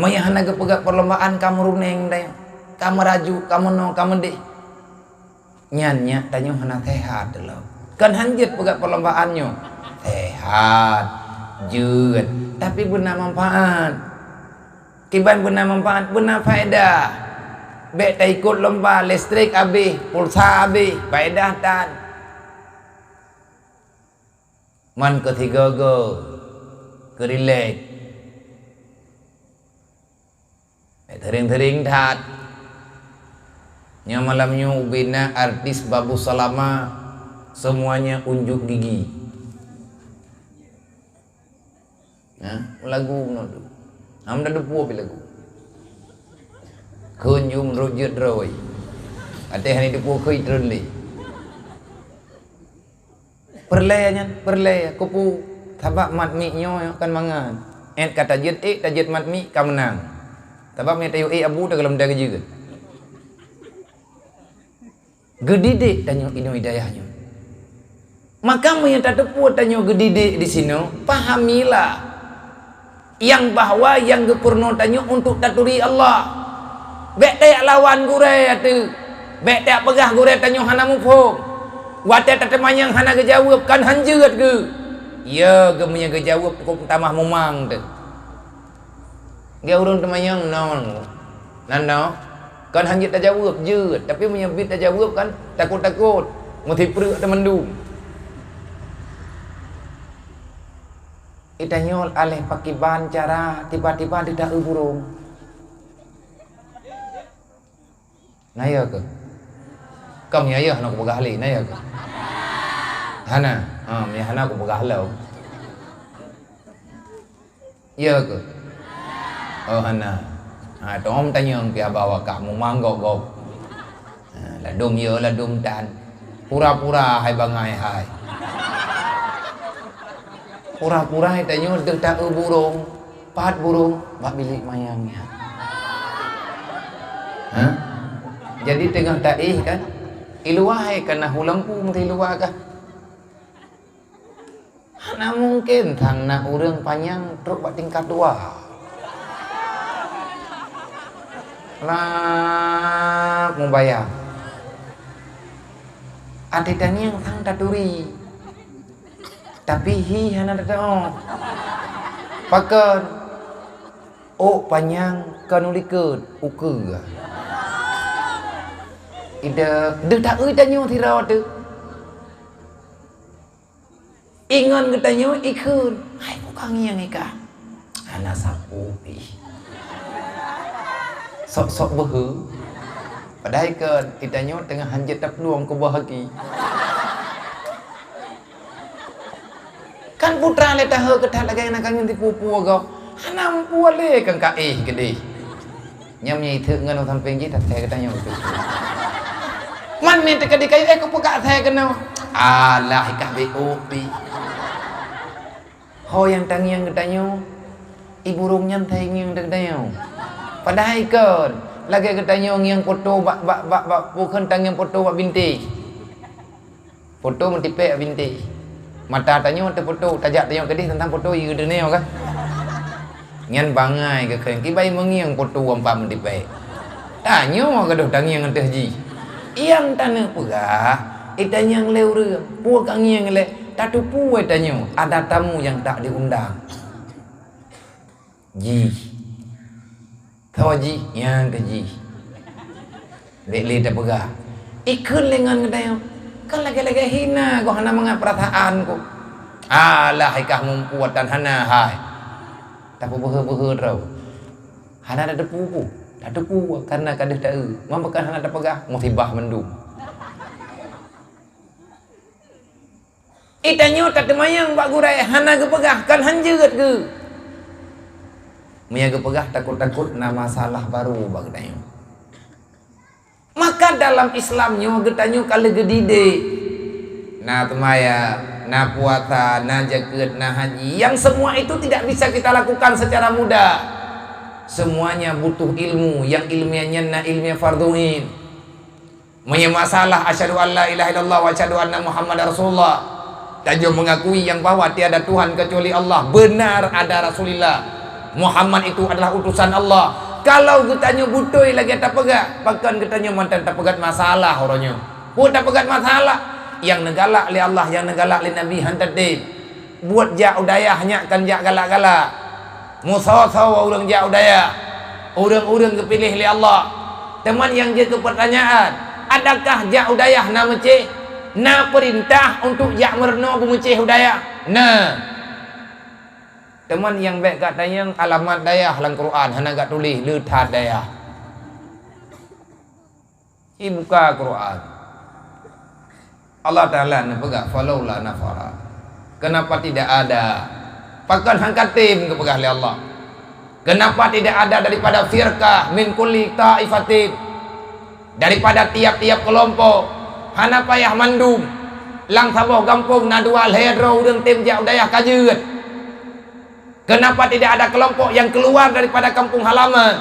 Meunyoe hana geupeugét perlombaan ka meurunéng dayah, ka meuraju, ka meunoe, ka meudeh. Nyan nyak tanyoe hana seuhat lom. Kon han jeuet peugét perlombaan nyoe. Seuhat, jeuet, tapi beuna manfaat. Kiban beuna manfaat, beuna faedah. Bék taikot lomba, listrik abéh, pulsa abéh, faedah tan. Man keu sigoe-goe, keu rilek. Sering-sering that. Nyoe malam nyoe ubena artis Babu Salama, semuanya unjuk gigi. Nah, lagu bunoe tu. Am dah dupo pi lagu. Kunjung rujut roi. Ateh hani dupo kui trun li. Peureulée nyan, peureulée, keupeue? Sabab mat miek nyoe kan mangat. Ét ka tajeuet ék, tajeuet mat miek ka meunang. Sabab meunyoe tayue ék abu teuh gohlom dai geujeuet. Geudidik tanyoe inoe i dayah nyoe. Maka meunyoe tateupeue tanyoe geudidik disinoe, pahamilah. Nyang bahwa nyang geupeurunoe tanyoe untuk taturi Allah. Bék tajak lawan gurée ateueh. Bék tajak peugah gurée tanyoe hana muphom. Watée tateumanyong hana geujaweueb, kan han jeuet geuh. Yo, geuh meunyoe geujaweueb cukôp meutamah mumang teuh. Geuh ureuëng teumanyong nol. Nan nol. Kan han jeuet tajaweueb, jeuet. Tapi meunyoe bit tajaweueb kan takot-takot. Meusipreuk teumandum. Itanyol aleh pakiban cara tiba-tiba dita-eu burong. Na yo keuh? Kam ya yo hana kupeugah lé, na yo keuh? Hana. Ha, meunyo hana kupeugah lom. Yo keuh? Oh, hana. Ha, tom tanyong pih haba wakah mumang gop-gop. Ha, ladum yo, ladum tan. Pura-pura hai bangai hai. Pura-pura hai tanyoe deuh ta-eu burong, pat burong bak bilék mayang nyan. Ha? Jadi teungoh taéh kan? Iluwa hai ka na hu lampu meuti iluwa kan? Hana mungken sang na ureuëng panyang trok bak tingkat dua. Lah mubayang. Até tangieng sang taturi. Tapi hi hana teutoh. Pakon? Ôk panyang ka nu likot ukeue. Ideh deuh taeu tanyoe sidroe teuh. Ingon geutanyoe ikheun, hai peue ka ngieng ikah. Hana sapeue pih. Sok-sok beuhe. Padahai kon geutanyoe teungoh hanjeuet taplueng keu boh aki. Kan putra lé tahe keuthat lagée na kanyang tipu-pu gob. Hana mupu lé kan ka éh keudeh. Nyam nyang itheuk ngon sampéng jih tathée geutanyoe tu. Man ni teuka di kayu éh kupeugah thée keunoe. Alah ikah B O P. Ho nyang tangieng geutanyoe, i burong nyan thée ngieng geutanyoe. Padahai kon lagée geutanyoe ngieng poto bak bak bak bak pukon tangieng poto bak bintéh. Poto meutipék bintéh. Mata tanyoe teupoto, tajak tanyoe keudeh teuntang poto ie deuneu kan. Nyan bangai geukheun kibai meungieng poto ampa meutipék. Tanyoe gadôh tangieng ateueh jih. Nyang taneuk peugah, itangieng lé ureuëng, peue ka ngieng lé, tateupeue tanyoe ada tamu nyang tak diundang. Jih. Tho jih, nyang keu jih. Bék lé tapeugah, ikheun lé ngon geutanyoe. Kan lagée-lagée hina goh hana mangat peurasaan ku. Alah ikah mumpuatan hana hai. Tapeubeuhe-beuhe droe. Hana tateupeue-peue. Tateupeue karena ka deuh taeu. Meubeukan hana tapeugah, musibah mandum. Itanyoe tateumanyong bak gurée hana geupeugah kan hanjeuet geu. Meunyoe geupeugah takot-takot na masalah baru bak geutanyoe. Maka dalam Islam nyoe geutanyoe ka lheueh geudidik. Na teumaya, na puasa, na jakeuet, na haji. Yang semua itu tidak bisa kita lakukan secara mudah. Semuanya butuh ilmu. Yang ilmiah nyan na ilmiah fardhu ain. Meunyoe masalah asyhadu an la ilaha illallah wa asyhadu anna Muhammadar Rasulullah, tanyoe mengakui yang bahwa tiada Tuhan kecuali Allah, benar ada Rasulullah, Muhammad itu adalah utusan Allah. Kalau geutanyoe beutôi lagée tapeugah, pakon geutanyoe mantong tapeugah masalah uroe nyoe? Peue tapeugah masalah? Nyang neugalak lé Allah, nyang neugalak lé Nabi han tatem. Buet jak u dayah nyak kan jak galak-galak. Musoe-soe ureuëng jak u dayah. Ureuëng-ureuëng geupiléh lé Allah. Teuma nyang jeuet keu peurtanyaan, adakah jak u dayah na meucéh? Na peurintah untuk jak meurunoe beumeucéh u dayah? Na. Teuma nyang bék gak tanyong alamat dayah lam Quran hana gak tuléh, le that dayah. Ibuka Quran. Allah Taala neupeugah, "Falaula nafara." Kenapa tidak ada? Pakon han katem geupeugah lé Allah. Kenapa tidak ada daripada firqah min kulli taifatin? Daripada tiap-tiap kelompok, hana payah mandum. Lam saboh gampông na dua lhée droe ureuëng tem jak u dayah ka jeuet. Kenapa tidak ada kelompok yang keluar daripada kampung halaman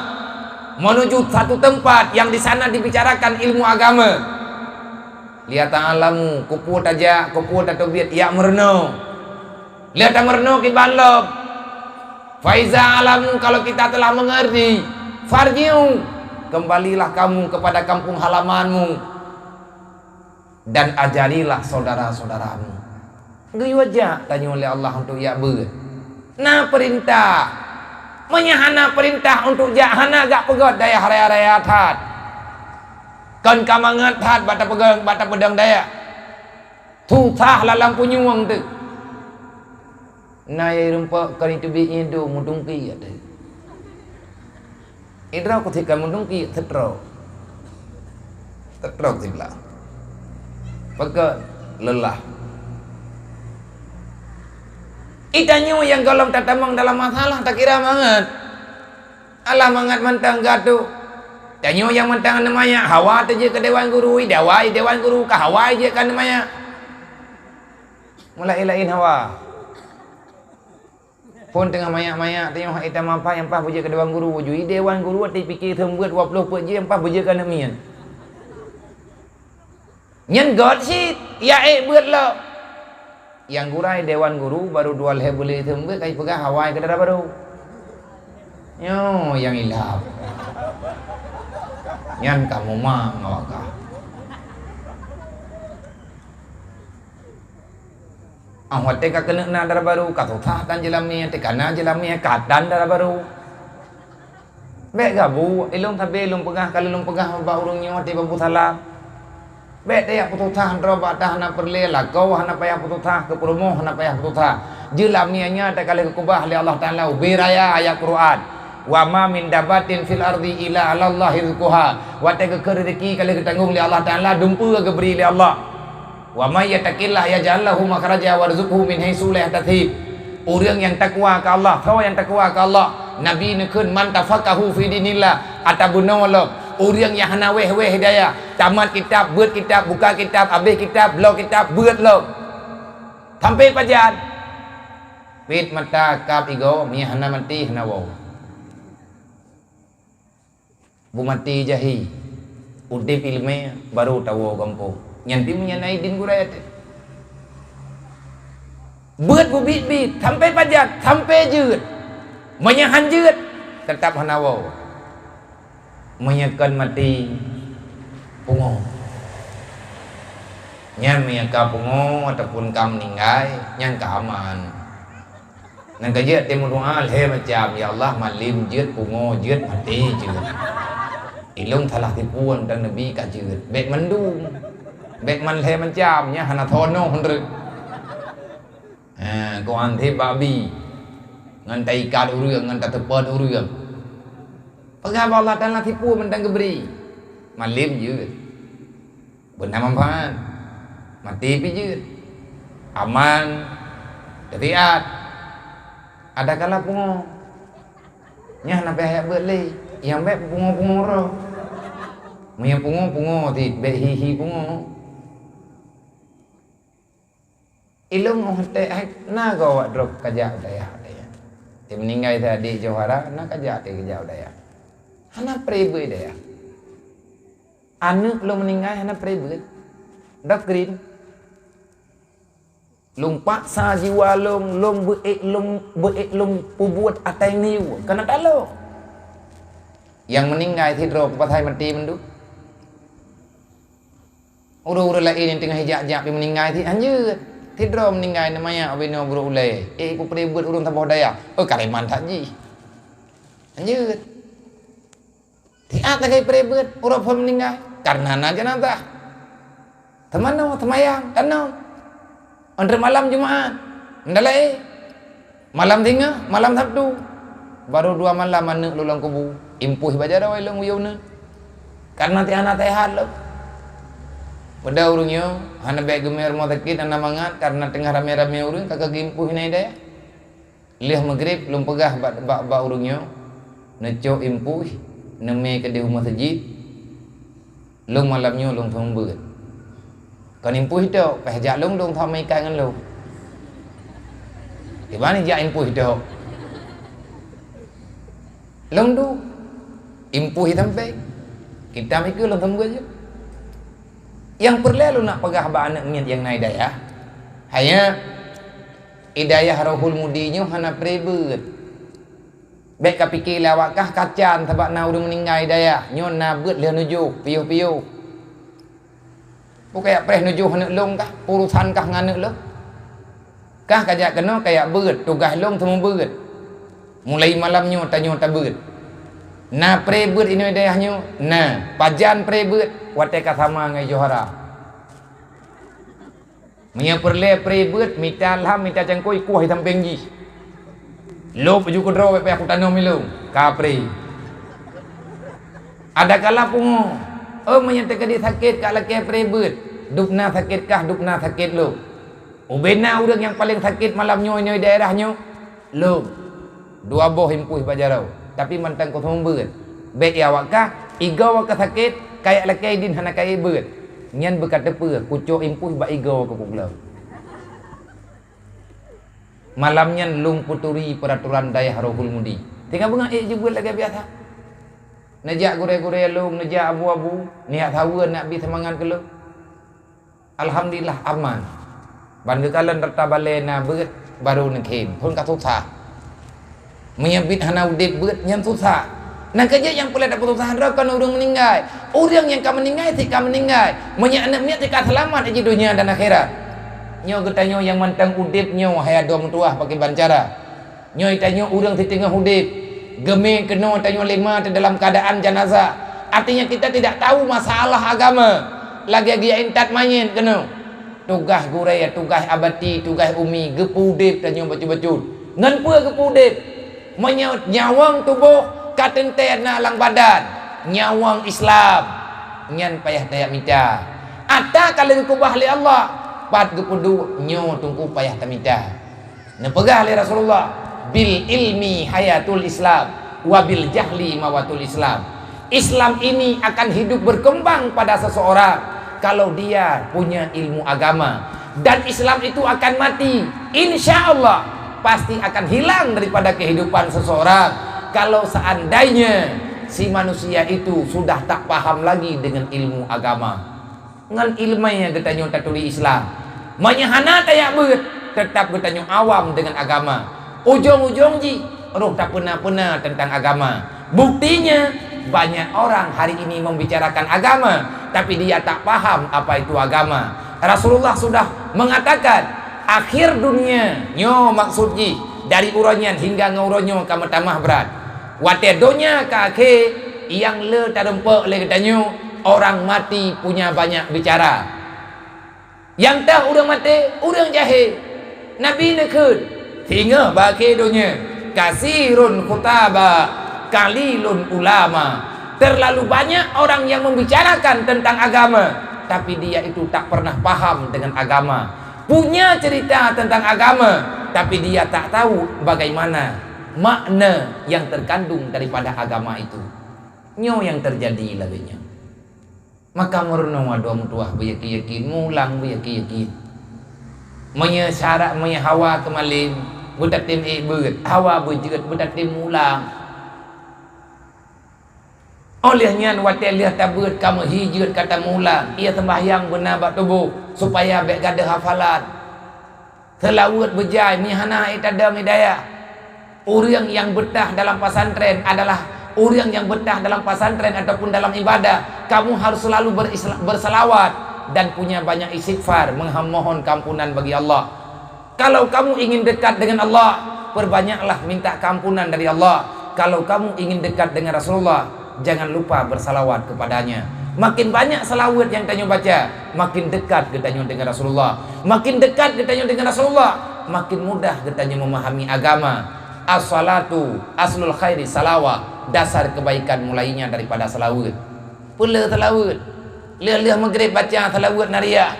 menuju satu tempat yang di sana dibicarakan ilmu agama? Lihat alamu, kupu tajak, kupu tateubiet, yak meurunoe. Lihat meurunoe kiban lom. Faiza alamu, kalau kita telah mengerti, farjiu, kembalilah kamu kepada kampung halamanmu. Dan ajarilah saudara-saudaramu. Geuyue jak tanyoe lé Allah untuk jak beuet. Na peurintah. Meunyoe hana peurintah untuk jak, hana gak peugét dayah raya-raya that. Kon ka mangat that bak tapeugét, bak tapeudong dayah. Susah lalam punyueng teuh. Na yai rumpok kon iteubiet nyan dum meudungki ateueh. Idroe keutika meudungki teutrok. Teutrok siblah. Pakon lelah. Itanyoe nyang gohlom tatamong dalam masalah takira mangat. Alah mangat mantong gatoe. Tanyoe nyang mantong aneuk manyak, hawa teujeuet keu dewan guru, i dawai dewan guru, ka hawa jeuet keu aneuk manyak. Meulaén-laén hawa. Phon teungoh manyak-manyak, teungoh hana tamapa nyang paih beujeuet keu dewan guru. Jih dewan guru watèe pike seumeubeuet dua ploh peuet jih nyang paih beujeuet keu aneuk miet. Nyan göt cit, ya ék beuet lom. Nyang gurèe dewan guru barô dua lhèe buleuen seumeubeuet ka jipeugah awai keu dara barô. Nyoe nyang ilap. Nyan ka mumang awak kah. Ah, watèe ka keuneuk na dara barô, ka susah tan jeulamé, teuka na jeulamé, ka tan dara barô. Bèk gabu, ilôn sabé lôn peugah, ka lôn peugah bak ureueng nyoe watèe babu salam. Bèk tajak peususah droe bak hana peureulèe, lakoe hana payah peususah, keu peurumoh hana payah peususah. Jeulamé nyan ka lheueh geukeubah lé Allah Taala ubé raya ayat Quran, "Wa ma min dabbatin fil ardi illa 'alallahi rizquha." Watèe geukheun rezeki ka lheueh geutanggong lé Allah Taala, dumpeue geubri lé Allah. "Wa may yattaqillaha yaj'al lahu makhraja wa yarzuqhu min haitsu la yahtasib." Ureueng nyang takwa keu Allah, soe nyang takwa keu Allah? Nabi neukheun, "Man tafaqqaha fi dinillah," ata bunoe lom. Ureueng nyang hana wéh-wéh hidayah, tamat kitab, beuet kitab, buka kitab, abéh kitab, bloe kitab, beuet lom. Sampai pajan? Pit mata kab igoe, meunyo hana maté, hana woe. Beumaté jahé, udép ileumèe, barô tawoe gampông. Nyan pih meunyo na idin gurèe teuh. Beuet beubiet-biet, sampai pajan, sampai jeuet. Meunyo han jeuet, teutap hana woe. Meunyo kon maté, pungo. Nyan meunyo ka pungo ataupun ka meuninggai, nyan ka aman. Nyan ka jeuet teuh meudoa lhèe macam, "Ya Allah, malém jeuet, pungo jeuet, maté jeuet." Ilôn salah tipu, dan Nabi ka jeuet. Bèk mandum. Bèk man lhèe macam, nyan hana soe noe rot. Ha, keu anté babi. Ngon taikat ureueng, ngon tateupon ureueng. Peugah bak Allah Taala tipu mantong geubri. Malém jeuet. Beuna manfaat. Maté pih jeuet. Aman. Tabiat. Ada kala pungo. Nyan hana payah jak beuet lé. Nyang bèk pungo-pungo roh. Meunyo pungo, pungo cit, bèk hi-hi pungo. Ilôn óh watèe hai na goe awak droe ka jak u dayah, dayah. Di meuninggai teuh adék Johara, na ka jak teuh ka jak u dayah. Hana pré beuet dayah. Aneuk lôn meuninggai hana pré beuet. Dok green. Lôn paksa jiwa lôn, lôn beuék lôn, beuék lôn peubuet atai neuyue. Kana talô. Nyang meuninggai sidroe peupatai maté mandum. Ureueng-ureueng laén nyang teungoh jak-jak pih meuninggai cit hanjeuet. Sidroe meuninggai neumayak ubé noe brok ulèe. Eh, ipeupeureubeuet ureueng saboh dayah. Oh, kareman that jih. Hanjeuet. Siat lagèe ipeureubeut ureueng phon meuninggai. Kareuna na jeunazah. Teumanoe, teumayang, tanoh. Antreuk malam Jumaat. Ndalai. Malam singoh, malam Sabtu, barô dua malam aneuk lôn lam kubu, impuih bak jaroe lôn uyueng neuh. Kareuna teuh hana seuhat lom. Padahai ureueng nyoe hana bèk geumé rumoh sakét, hana mangat, kareuna teungoh ramé-ramé ureueng ka geuimpuih inan dayah. Lheueh meugrib lôn peugah bak, bak, bak ureueng nyoe, neucok impuih, neumé keudéh u meuseujid. Lôn malam nyoe lôn seumeubeuet. Kon impuih tok, payah jak lôn dong that meuikat ngon lôn. Kiban jak impuih tok. Lôn duek. Impuih sampai. Kitab ikeu lôn seumeubeuet jih. Nyang peureulèe lôn nak peugah bak aneuk miet nyang na i dayah. Hai nyak, i dayah Rohul Mudi nyoe hana pré beuet. Bèk ka pike lé awak kah kacan sabab na ureueng meuninggai dayah nyoe na beuet lheueh nujoh piôh-piôh. Bukon jak preh nujoh aneuk lôn kah, urosan kah ngon aneuk lôn. Kah ka jak keunoe ka jak beuet, tugaih lôn seumeubeuet. Mulai malam nyoe tanyoe tabeuet. Na pré beuet inoe dayah nyoe? Na. Pajan pré beuet? Watèe ka sama ngon Johara. Meunyoe peureulèe pré beuet, mita lham, mita cangkôi, kuah i sampéng jih. Lôb ju keudroe, bèk payah kutanom ilôn, ka pré. Ada kala pungo, "Oh, meunyoe teukeudi sakét ka lakèe pré beuet, dub na sakét kah, dub na sakét lôn." Ubé na ureueng nyang paleng sakét malam nyoe inoe daerah nyoe, Lôn, dua boh impuih bak jaroe, tapi mantong kosong beuet. Bèk i awak kah, igoe ka sakét, ka jak lakèe idin hana ka ék beuet. Nyan beuka teupeue, kucok impuih bak igoe keu kuglong. Malam nyan lôn peuturi peuratoran dayah Rohul Mudi. Teungoh beungoh ék jeuet lagée biasa. Neujak gurée-gurée lôn, neujak abu-abu, neujak saweue nak bi seumangat keu lôn. Alhamdulillah aman. Ban geukalon rata balée na beuet barô neukhém, phon ka susah. Meunyoe bit hana udeb beuet nyan susah. Nyang keujeuet nyang peureulée tapeususah droe kon ureuëng meuninggai. Ureuëng nyang ka meuninggai cit ka meuninggai. Meunyoe aneuëk miet cit ka seulamat di donya dan akhirat. Nyoe geutanyoe nyang mantong udeb nyoe hai adoe meutuwah pakriban cara. Nyoe tanyoe ureuëng siteungoh udeb, geumé keunoe tanyoe lé ma teuh dalam keuadaan janazah. Artinya kita tidak tahu masalah agama. Lagée geujak intat manyét keunoe. Tugaih gurée, tugaih abati, tugaih umi geupeu udeb tanyoe bacut-bacut. Ngon peue geupeu udeb? Meunyoe nyawöng tuboh ka teuntée na lam badan, nyawöng Islam, nyan payah tajak mita. Ata ka lheueh geukubah lé Allah, pat geupeuduek nyoe teungku payah tamita. Neupeugah lé Rasulullah, "Bil ilmi hayatul Islam, wa bil jahli mawatul Islam." Islam ini akan hidup berkembang pada seseorang kalau dia punya ilmu agama. Dan Islam itu akan mati. Insya Allah, pasti akan hilang daripada kehidupan seseorang kalau seandainya si manusia itu sudah tak paham lagi dengan ilmu agama. Ngon iéleumé geutanyoe taturi Islam. Meunyoe hana tajak beuet, teutab geutanyoe awam deungon agama. Ujong-ujong jih, roh tapeuna-peuna teuntang agama. Buktinya, banyak orang hari ini membicarakan agama, tapi dia tak paham apa itu agama. Rasulullah sudah mengatakan, akhir dunia, nyoe maksud jih, dari uroe nyan hingga ngon uroe nyoe ka meutamah brat. Watée donya ka akhé, nyang le tareumpok lé geutanyoe, orang mati punya banyak bicara. Nyang teuh ureuëng maté, ureuëng jahé. Nabi neukheun, singoh bak akhé donya, kasirun khutaba, kalilun ulama. Terlalu banyak orang yang membicarakan tentang agama, tapi dia itu tak pernah paham dengan agama. Punya cerita tentang agama, tapi dia tak tahu bagaimana makna yang terkandung daripada agama itu. Nyoe nyang terjadi lagée nyoe. Maka meurunoe adoe meutuwah beuyakin-yakin, mulang beuyakin-yakin. Meunyoe syarat, meunyoe hawa keumalem, beutatem ék beuet, hawa beujeuet, beutatem mulang. Óh lheueh nyan watée lheueh tabeuet ka meuhi jeuet ka tamulang, ie seumbahyang beuna bak tuboh, supaya bék gadôh hafalan. Seulaweuet beujai, meuhana ék tadong hidayah. Ureuëng nyang beutah dalam pesantren adalah ureuëng nyang beutah dalam pesantren ataupun dalam ibadah. Kamu harus selalu berisla-, berselawat dan punya banyak istighfar, mengha-, mohon keampunan bagi Allah. Kalau kamu ingin dekat dengan Allah, perbanyaklah minta keampunan dari Allah. Kalau kamu ingin dekat dengan Rasulullah, jangan lupa bersalawat kepadanya. Makin banyak salawat nyang tanyoe baca, makin dekat geutanyoe dengan Rasulullah. Makin dekat geutanyoe dengan Rasulullah, makin mudah geutanyoe memahami agama. As-salatu aslul khairi salawat, dasar kebaikan mulainya daripada salawat. Peuleueh salawat. Lheueh-lheueh Maghrib baca salawat nariyah.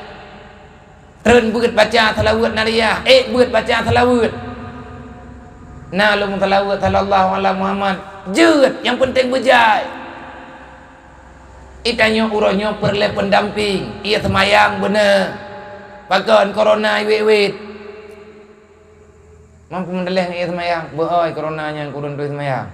Treun beuet baca salaweuet nariyah, ék beuet baca salaweuet. Na lôn salaweuet sallallahu ala Muhammad, jeuet, nyang peunteng beujai. Geutanyoe uroe nyoe peureulée peundampéng, ie seumayang beuna. Pakon korona iwet-iwet. Mampu meudaléh ngon ie seumayang, beuoi korona nyang kureueng turi seumayang.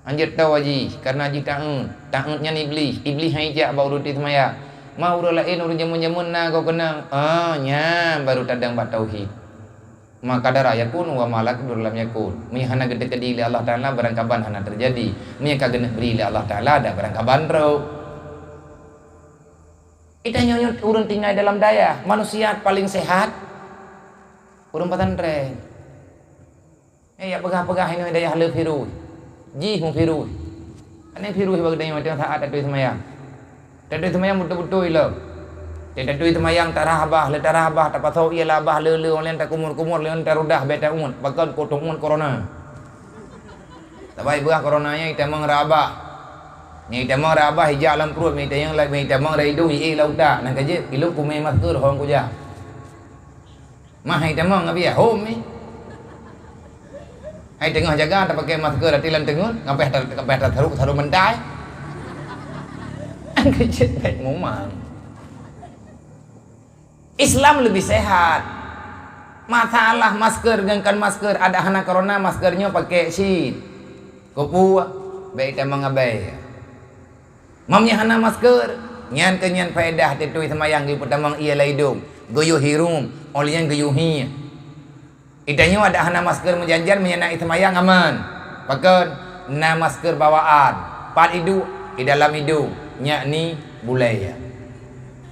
Hanjeuet tawa jih, kareuna jih taát. Taát nyan Iblih. Iblih han ijak bak ureuëng turi seumayang. Ma ureuëng laén ureuëng jameun-jameun na goe keunong. Ah, nyan baru tadong bak tauhid. Ma qadara yakun wa ma lam yaqdur lam yakun. Meunyoe hana geuteukeudi lé Allah Taala, barangkaban hana teujadi. Meunyoe ka geuneuk bri lé Allah Taala, dak barangkaban trok. Geutanyoe nyoe ureuëng tinggai dalam dayah, manusia paling sehat ureuëng pesantren. Eh, yak peugah-peugah inoe dayah le virus. Jih mu virus. Ane virus bak geutanyoe teuh saat tatui seumayang. Tatui seumayang beutôi-beutôi lom. Teuh tatui seumayang tarah babah, le tarah babah, tapasoe ie lam babah, le-le, óh lheueh takumur-kumur, le tarudah beta umat. Pakon kutong umat korona. Sabai beurah korona nyan itamong raba. Nyan itamong raba ijak lam pruet, nyan itamong, nyan itamong ra idong, ie lam utak. Nang ka jeuet, ilong kumé masker hong kujak. Mah hai tamong ngabiah hom ni. Hai teungoh jaga tapakée masker ati lam teungeut, ngapéh ta-, ngapéh tasaru-saru mentai. Keucet baik memang. Islam lebih sehat. Masalah masker ngon kon masker, adak hana corona masker nyoe pakai cit. Keupeue? Bèk itamong abèe. Meunyoe hana masker, nyan keuh nyan faedah teuntèe seumayang geupeutamong ie lam idông, geuyue hireuen, óh lheueh nyan geuyue hieh. Itanyoe adak hana masker meujan-jan meunyoe na seumayang aman. Pakon? Na masker bawaan. Pat iduek? Di dalam idông, yakni bulèe.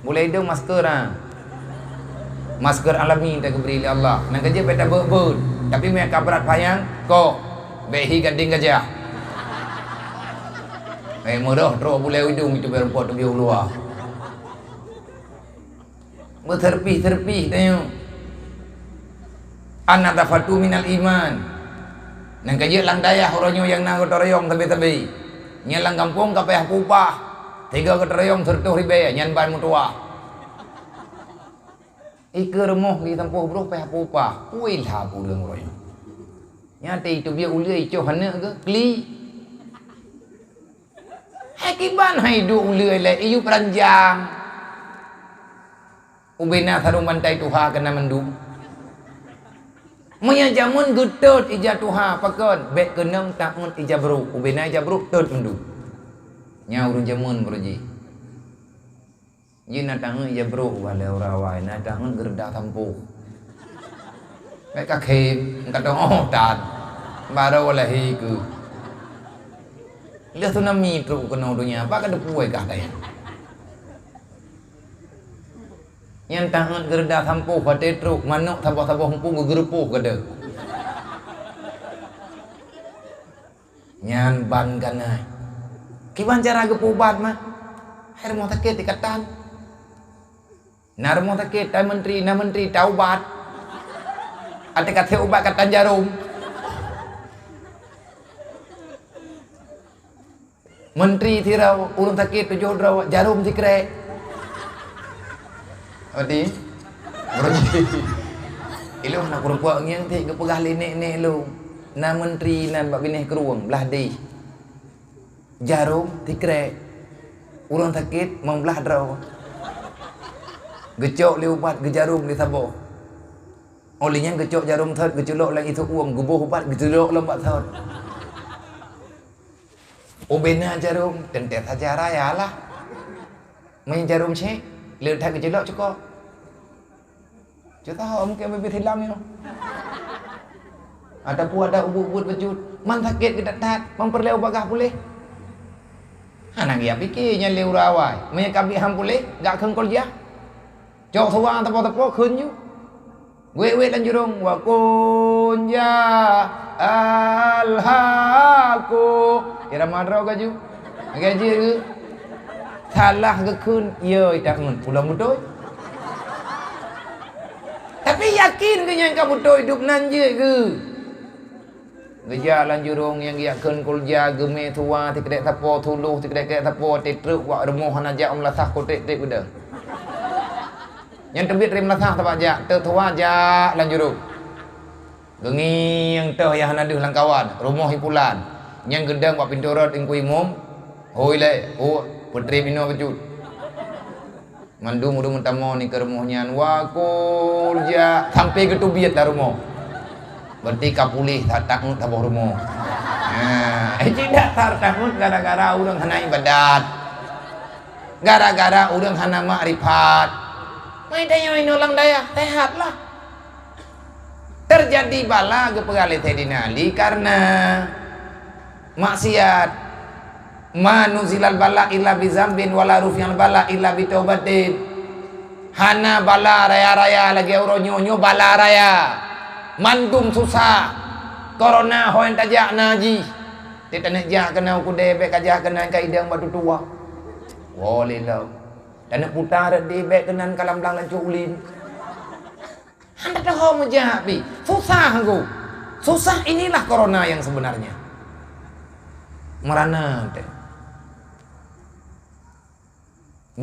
Bulèe idông masker, ha. Masker alami tageubri lé Allah. Nyan ka jeuet bèk tabeuet-beuet. Tapi meunyoe ka brat panyang, kok. Bèk hi gadéng gajah. Eh, meurôh trok bulèe idông itu bèk rumpok teubiôh u luwa. Beuseurpih-seurpih tanyoe. An-nadhafatu minal iman. Nyan ka jeuet lam dayah uroe nyoe nyang na geutarayong sabé-sabé. Nyan lam gampông ka payah peuupah. Sigoe geutarayong sireutôh ribèe, nyan ban meutuwah. Ikeue rumoh di sampôh broh payah peuupah. Ui, lhah ureueng uroe nyoe. Nyan teuh iteubiet uleue icoh aneuk geuh, klik. Hai kiban hai duek uleue lé, iyup ranjang. Ubena sarong bantai tuha keunan mandum. Meunyoe jameun geutot ija tuha, pakon? Bèk keunong taôt ija brôk. Ubena ija brôk tot mandum. Nyan ureueng jameun baroe jih. Jih na taôt ija brôk, bah lé uroe awai, na taôt geureudah sampôh. Bèk ka khém, ka teuôt that. Barô lahé keuh. Lheueh tsunami trok keunoe donya, bah ka teupeue kah dayah. Nyan taôt geureudah sampôh, watèe trok, manok saboh-saboh muphom geugeureupoh keudeh. Nyan ban ganas. Kiban cara geupeuubat, mah? Hai rumoh sakét ikatan. Na rumoh sakét, tai meuntri, na meuntri, tai ubat. Até ka sép ubat katan jarôm. Meuntri sidroe, ureueng sakét tujoh droe, jarôm sikrek. Berarti, ilôn hana kureueng puak ngieng, teuh geupeugah lé nèk-nèk lôn. Na meuntri nan bak binéh krueng, blah deh. Jarôm sikrek. Ureueng sakét meublah droe. Geucok lé ubat, geujarôm lé saboh. Óh lheueh nyan geucok jarôm thot, geuculok lam isôk uem, geuboh ubat, geuculok lom bak thot. Ubena jarôm, teuntèe saja raya lah. Meunyoe jarôm cék, le that geuculok cukôp. Cit tahu mungkin bibit hilang nyoe. Ataupun ada ubeut-ubeut bacut, man sakét geutat-tat, man peureulèe ubagah puléh. Hana geujak pike nyan lé uroe awai. Meunyoe ka bit han puléh, gak kheun kuljah. Cok suwa teupô-teupô kheun ju. Wék-wék lam jurông, wa kun ja alhaqu. Irama droe gaju. Gaji geu. Salah geukheun, ya, ita ngon pulang beutôi. Tapi yakin geuh nyan ka beutôi, idup nan jeuet geu. Geujak lam jurông nyang geujak kheun kuljah, geumè suwa, sikrek sapo, suluh, sikrek-krek sapo, teutreuk bak rumoh hana jak u meulasah, kotek-tek beudeuh. Nyan teubiet ré meulasah sabak jak, teuk suwa jak lam jurông. Geungieng toh nyang hana deuh lam kawan, rumoh ipulan. Nyang geudong bak pintoe rot ingku imum, hôi lé, hôi, peutrép inoe bacut. Mandum ureueng meutamong nikeue rumoh nyan, wa kul ja, sampoe geuteubiet lam rumoh. Berarti ka puléh that taôt saboh rumoh. Ha, cit that taôt gara-gara ureueng hana ibadat. Gara-gara ureueng hana makrifat. Mai tanyoe inoe lam dayah, sehat lah. Terjadi bala geupeugah lé Saidina Ali karena maksiat. "Ma nuzilal bala illa bi zambin, wa la rufi'al bala illa bi taubatin." Hana bala raya-raya lagèe uroe nyoe, nyoe bala raya. Mandum susah. Corona ho nyang tajak na jih. Teuh taneuk jak keunan u keudè, bèk ka jak keunan ka idong bak tutoe. Woe lé lom. Taneuk puta rot di, bèk keunan ka lam blang lancôh ulèe. Hana teuho meujak pih. Susah geuh. Susah inilah corona yang sebenarnya. Meurana teuh.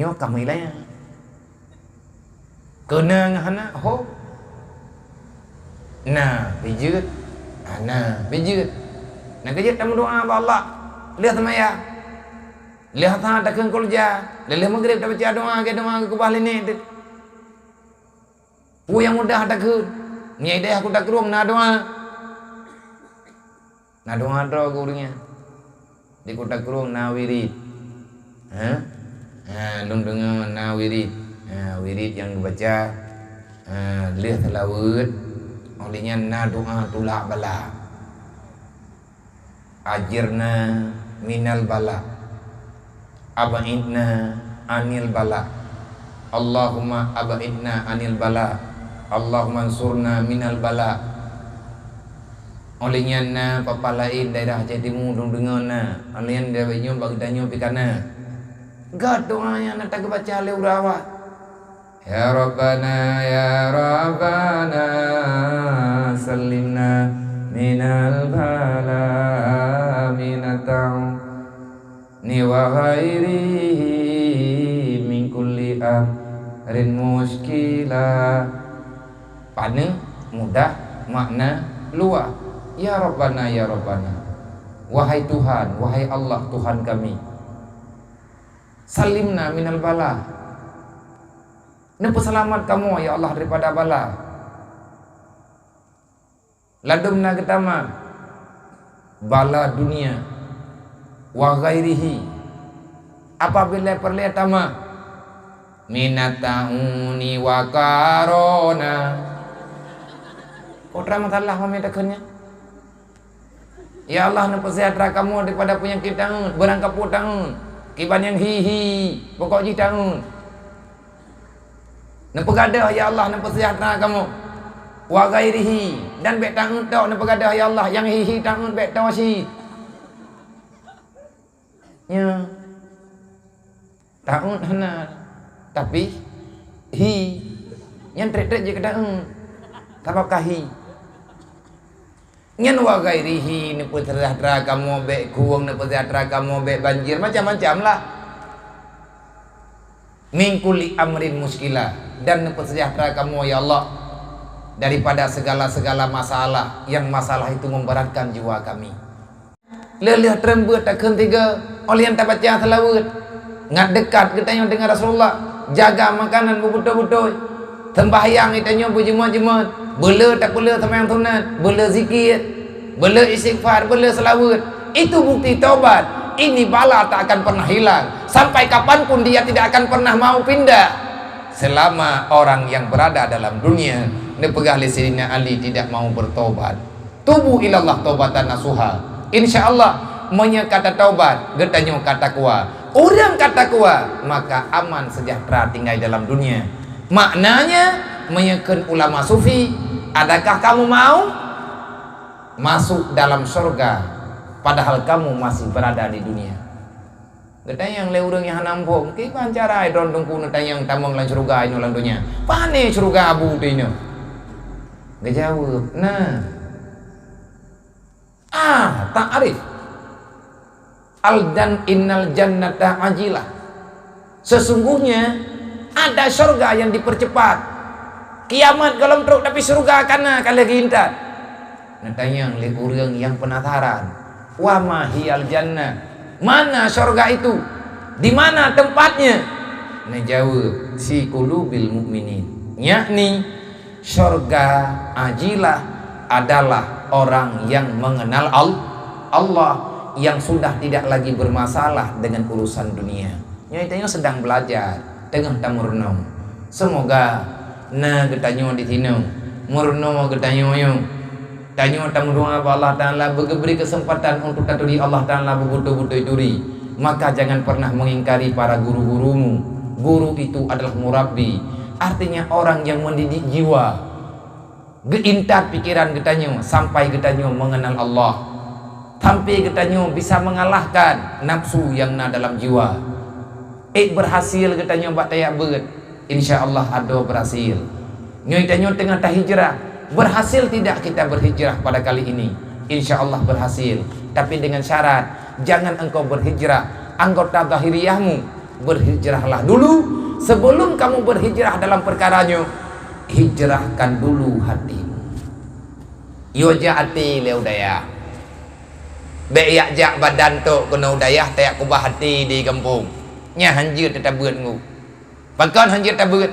Nyoe ka meulaya. Keunong hana ho. Na pih jeuet. Hana pih jeuet. Na ka jeuet tameudoa bak Allah. Lheueh seumayang. Lheueh asar takheun kuljah. Lheueh maghrib tabaca doa, lagèe doa geukeubah lé nèk teuh. Peue nyang mudah takheun. Nyang di daerah Kuta Krueng na doa. Na doa droe geuh ureuëng nyan. Di Kuta Krueng na wirid. Ha? Ha, lôn deungoe na wirid. Ha, wirid nyang geubaca, ha, lheueh seulaweuet, óh lheueh nyan na doa tulak bala. Ajirna minal bala. Ab'idna anil bala. Allahumma ab'idna anil bala. Allahumma ansurna minal bala. Óh lheueh nyan na papa laén daerah Aceh Timu lôn deungoe na. Óh lheueh nyan daerah nyoe bak geutanyoe pih ka na. Gét doa nyang na tageubaca lé ureuëng awak. Ya Rabbana, ya Rabbana, sallimna minal bala, minatau ni wa ghairihi min kulli amrin muskila. Pane, mudah, makna, luwah. Ya Rabbana, ya Rabbana. Wahai Tuhan, wahai Allah, Tuhan kami. Salimna minal bala. Neupeuseulamat kamoe, ya Allah, daripada bala. Ladôm na geutama bala dunia wa ghairihi. Apabila peureulée tama minat tauni wa karona. Kok teuma masalah mami takheun nyan? Ya Allah, neupeusejahtera kamoe daripada peunyakét taun, beurangkapeue taun, kiban nyang hi-hi, pokok jih taun. Neupeugadôh, ya Allah, neupeusejahtera kamoe. Wa ghairihi, dan bék taun tok neupeugadôh, ya Allah, nyang hi-hi taun bék tok cit. Nya. Taun hana, tapi hi. Nyan trek-trek jih keu taun. Sabab ka hi. Nyan wa ghairihi, neupeusejahtera kamoe bék krueng, neupeusejahtera kamoe bék banjir, macam-macam lah. Min kulli amrin muskila, dan neupeusejahtera kamoe, ya Allah, daripada segala-segala masalah yang masalah itu memberatkan jiwa kami. Lheueh-lheueh treun beuet takheun tiga, óh lheueh nyan tabaca seulaweuet. Ngat deukat geutanyoe deungon Rasulullah, jaga makanan beubeutôi-beutôi. Seumbahyang geutanyoe beujeumeut-jeumeut, beuleu tapeuleu seumbahyang sunat, beuleu zikir, beuleu istighfar, beuleu seulaweuet. Itu bukti taubat. Ini bala tak akan pernah hilang. Sampai kapanpun dia tidak akan pernah mau pindah. Selama orang yang berada dalam dunia, neupeugah lé Saidina Ali, tidak mau bertobat. Tubu ilallah taubatan nasuha. Insya Allah, meunyoe ka tataubat, geutanyoe ka takwa. Ureuëng ka takwa, maka aman sejahtera tinggai dalam dunia. Maknanya, meunyoe kheun ulama sufi, adakah kamu mau masuk dalam surga padahal kamu masih berada di dunia? Geutanyong lé ureuëng nyang hana muphom, kiban cara droe Teungku neutanyong tamong lam syeuruga inoe lam donya? Pane syeuruga abu teuh inoe? Geujaweueb, "Na." Ah, ta'rif. Al jan-, innal jannata ajilah. Sesungguhnya ada syurga yang dipercepat. Kiamat gohlom trok, tapi syurga ka na ka lheueh geuintat. Neutanyong lé ureuëng nyang penasaran, "Wa ma hiyal jannah?" Mana syurga itu? Di mana tempatnya? Neujaweueb, "Fi qulubil mu'minin." Yakni, syurga ajilah adalah orang yang mengenal Al-, Allah, yang sudah tidak lagi bermasalah dengan urusan dunia. Nyoe tanyoe sedang belajar, teungoh tameurunoe. Seumoga na geutanyoe di sinoe, meurunoe geutanyoe nyoe. Tanyoe tameudoa bak Allah Taala beugeubri keuseumpatan untuk taturi Allah Taala beubeutôi-beutôi turi. Maka jangan pernah mengingkari para guru-gurumu. Guru itu adalah murabbi, artinya orang yang mendidik jiwa. Geuintat pikeran geutanyoe sampai geutanyoe mengenal Allah. Sampai geutanyoe bisa mengalahkan nafsu yang na dalam jiwa. Ék berhasil geutanyoe bak tajak beuet, insya Allah adoe berhasil. Nyoe tanyoe teungoh tahijrah, berhasil tidak kita berhijrah pada kali ini? Insya Allah berhasil. Tapi dengan syarat, jangan engkau berhijrah anggota zahiriyahmu. Berhijrahlah dulu, sebelum kamu berhijrah dalam perkara nyoe, hijrahkan dulu hatimu. Yo jak até lé u dayah. Bék yak jak badan tok keunoe u dayah, tajak kubah até di gampông. Nyan hanjeuet tabeuet ngu. Pakon hanjeuet tabeuet?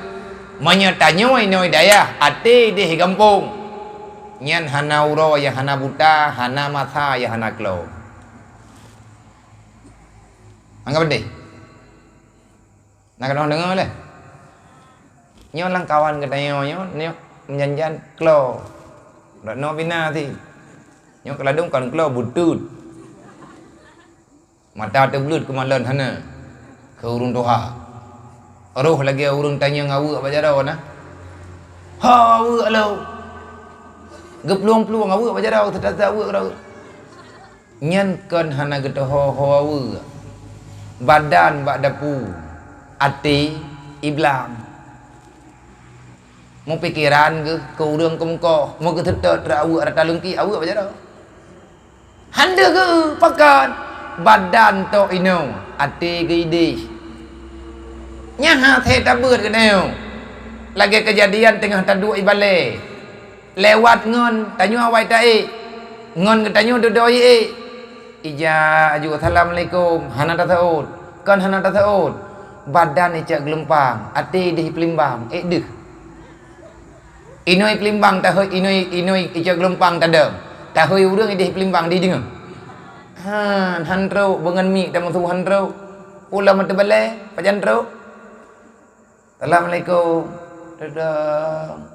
Meunyoe tanyoe inoe dayah, até di gampông. Nyan hana uroe nyang hana buta, hana masa nyang hana klo. Anggap deh. Na keunong deungoe lé? Nyoe lam kawan geutanyoe nyoe, nyoe meujan-jan klo. Dak noe bina ti. Nyoe keuladom kon klo, butut. Mata teubleuet keumalon hana keu ureuëng tuha. Roh lagée ureuëng tanyong aweuek bak jaroe na. Ha aweuek lo. Geuplueng-plueng aweuek bak jaroe, teutateuh aweuek roh. Nyan kon hana geutoho ho aweuek. Badan bak dapu, até iblang. Meupikeran geuh keu ureuëng keumeukoh, meugeuteutôt rot aweuek rata lungki aweuek bak jaroe. Hana geu pakon badan tok inoe, até geuideh. Nyan hase tabeuet geutanyoe. Lagée keujadian teungoh taduek ibalée. Lewat ngon tanyoe awai taék. Ngon geutanyoe dudoe iék. Ija aju assalamualaikum, hana taseuôt. Kon hana taseuôt. Badan icok geulumpang, até ideh peulimbang, ék deuh. Inoe peulimbang tahôi, inoe, inoe icok geulumpang tadong. Tahôi ureuëng ideh peulimbang dideungoe. Han, han trok, beungon miek tameusu han trok. Pula meuteubalée, pajan trok. Assalamualaikum. Dadang.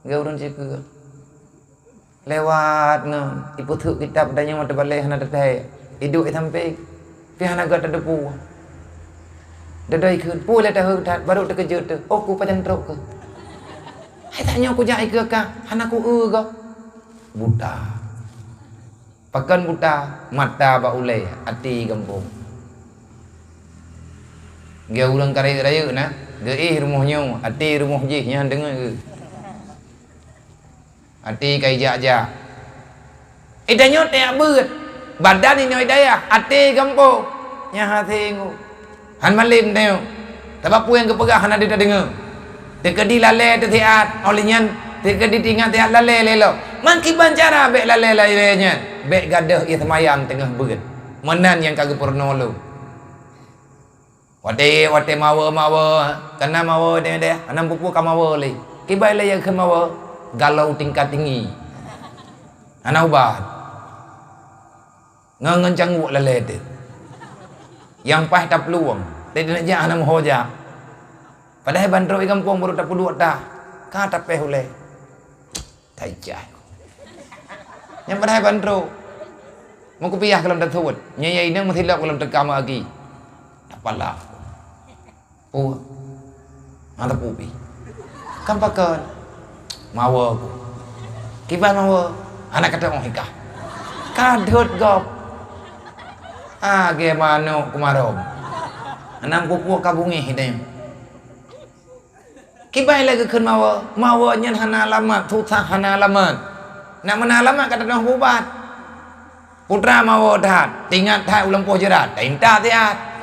Geu ureuëng cikeue. Lewat ngon ipeutheuk kitab dan nyang mata balée hana teuthée. Iduek i sampéng. Pih hana gata depu. Dadai kheun, pue lé taheu that, barô teukeujot teuh. Oh, ku pajan trok keuh. Hai tanyoe kujak ikeue kah, hana ku eu gob. Buta. Pakon buta, mata bak ulée, até gampông. Geu ureuëng ka rayeuk-rayeuk na, geuéh rumoh nyoe, até rumoh jih nyan deungoe geu. Até ka ijak-jak. Ida nyoe teuyak beuet, badan inoe dayah, até gampông. Nyan hase ngu. Han malem tanyoe. Sabab peue nyang geupeugah hana deuh tadeungoe. Teukeudi lalée teusiat, óh lheueh nyan teukeudi teuingat siat lalée lé lom. Mangkiban cara bék lalée lalée nyan, bék gadôh ié seumayang teungoh beuet. Meunan nyang ka geupeurunoe lôn. Watée, watée mawe-mawe, kana mawe deh-deh, hana peue-peue ka mawe lé. Kiban lé nyang kheun mawe, galau tingkat tinggi. Hana ubat. Ngon, ngon cangguek lalée teuh. Nyang paih taplueng, teuh neujak hana meuho jak. Padahai ban trok i gampông barô tapeuduek tah, ka tapéh ulée. Taicah. Nyang padahai ban trok. Meukupiah keu lom tasuet. Nyan nyang inong meusilop keu lom teuka meuaki. Tapalak. Peue? Hana teupeu pih. Kan pakon? Mawe ku. Kiban mawe? Hana kata oh hikah. Kadot gob. Agée manok kumarong. Hana peue-peue ka bungéh ideh. Kiban lé geukheun mawe? Mawe nyan hana alamat, susah hana alamat. Nak meunan alamat ka tanoh ubat. Putra mawe that, teuingat that u lampôh jeurat, tainta siat.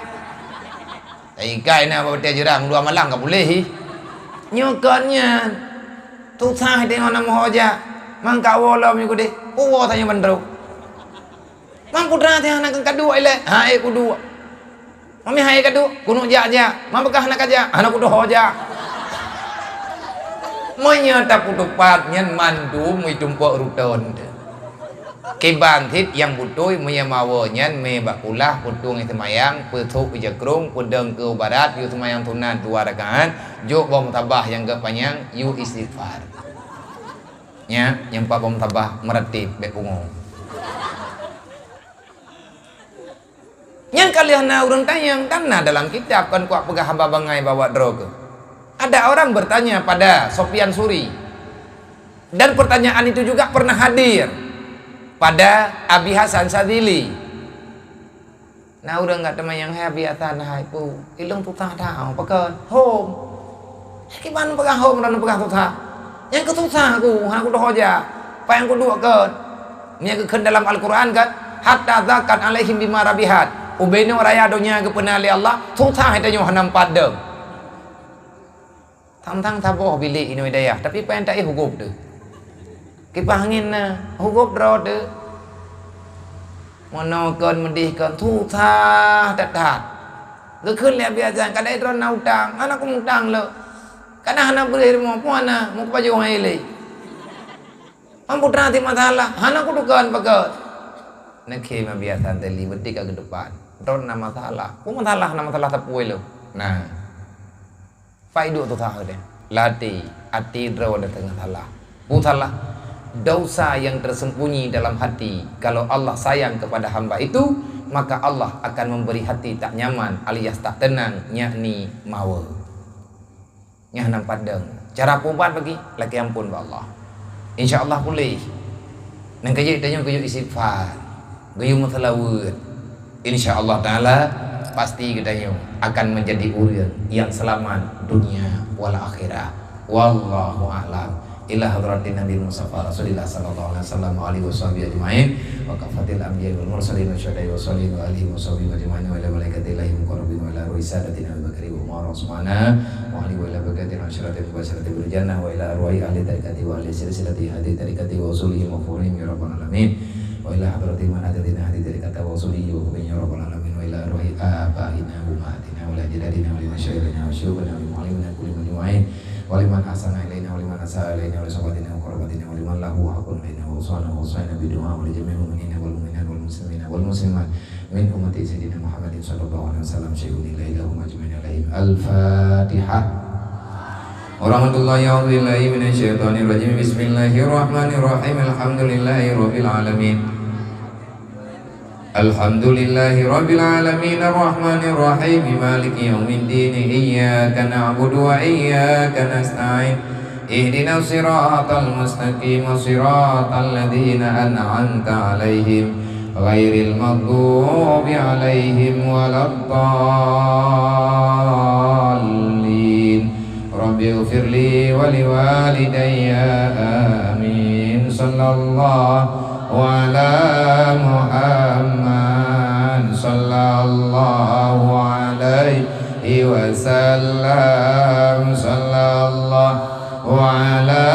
Taikai na bak watée jeurat meudua malam ka puléh. Nyoe kon nyan. Susah teuingat na meuho jak. Mangka woe lom nyoe keudeh. Kuwoe tanyoe bandum. Mang putra teuh hana keuh kaduek ilée. Hai kuduek. Mami hai kaduek, kuneuk jak-jak. Mang beukah hana kajak, hana kudoh jak. Meunyoe tapeutupat nyan mandum meutumpok ruton teuh. Kiban cit nyang beutôi meunyoe mawe nyan mé bak kulah peutueng seumayang, peusôk jakrong, peudong keu barat, yue seumayang sunat dua rakaat, jok boh musabah nyang geuh panyang, yue istighfar. Nya, nyang pat boh musabah meuratéb bék pungo. Nyang ka lheueh na ureuëng tanyong, dan na dalam kitab, kon kuat peugah haba bangai bak awak droe keuh. Ada orang bertanya pada Sofyan Suri, dan pertanyaan itu juga pernah hadir pada Abi Hasan Sadzili. Na ureuëng gak teuma nyang hai Abi Hasan, hai pu, ilong susah that, pakon? Hom. Kiban peugah hom dan peugah susah. Nyang keu susah ku, hana kudoh jak. Apa nyang kuduek kon? Meunyo geukheun dalam Al-Quran kan, hatta zakat alaihim bima rabihat. Ubenoe raya donya geupeuna lé Allah, susah tanyoe hana meupadong. Tang-tang saboh bilék inoe dayah, tapi paen taéh hugôb teuh. Kipah angén na, hugôb droe teuh. Meunoe kon meudeh kon, susah that-that. Geukheun lé Abi Hasan, kadai droe na utang, hana kumutang lé. Kadang hana beureh rumoh, pun hana, meukeubaju hai lé. Ambo teuma masalah, hana kutukon pakat. Neukhém biasa teuh li beutika keu depan. Droe na masalah. Peue masalah, na masalah sapeue lom. Nah. Pai duek tuha teuh. Latih, até droe na teungoh salah. Peue salah? Dosa yang tersembunyi dalam hati. Kalau Allah sayang kepada hamba itu, maka Allah akan memberi hati tak nyaman alias tak tenang, yakni mawe. Nyan nam padang. Cara peuubat bagi, lakée amphon bak Allah. Insya Allah puléh. Nang keujeuet tanyoe geuyue istighfar, geuyue meuseulaweuet. Insya Allah Taala pasti geutanyoe akan menjadi ureuëng yang selamat dunia wal akhirah. Wallahu a'lam. Ila hadratin Nabi Mustafa Rasulillah sallallahu alaihi wasallam wa alihi wasahbihi ajmain, wa kafatil anbiya wal mursalin wa syuhada wa salihin wa alihi wasahbihi ajmain, wa ila malaikatillahi muqarrabin, wa ila ruhi sadatina Abi Bakari wa Umar Usmana, wa alihi wa ila baqiyati asyirati mubasyirati bil jannah, wa ila arwahi ahli tarikati wa ahli silsilati hadhihi tarikati wa usulihim wa furu'ihim ya rabbal alamin, wa ila hadrati man hadatina hadhihi tarikata wa usulihi wa furu'ihim ya rabbal alamin, wa ila arwahi abaina wa ummahatina wa ila ajdadina wa li masyayikhina wa syuyukhina wa li muallimina kulli ajmain, wa liman ahsana ilaina wa liman asaa ilaina wa li sahabatina wa qarabatina wa liman lahu haqqun alaina wa usana wa usana bi du'a wa li jami'il mu'minina wal mu'minat wal muslimina wal muslimat min ummati Sayyidina Muhammadin sallallahu alaihi wasallam syai'un illa ilahum ajmain alaihim. Al-Fatihah. Warahmatullahi, a'udzubillahi minasyaitonirrajim. Bismillahirrahmanirrahim. Alhamdulillahi rabbil alamin. Alhamdulillahi rabbil alamin, arrahmanir rahim, maliki yaumiddin, iyyaka na'budu wa iyyaka nasta'in, ihdinas siratal mustaqim, siratal ladzina an'amta 'alaihim, ghairil maghdubi 'alaihim waladdallin. Rabbighfirli wa liwalidayya, amin. Sallallahu ala Muhammad, sallallahu alaihi wasallam, sallallahu ala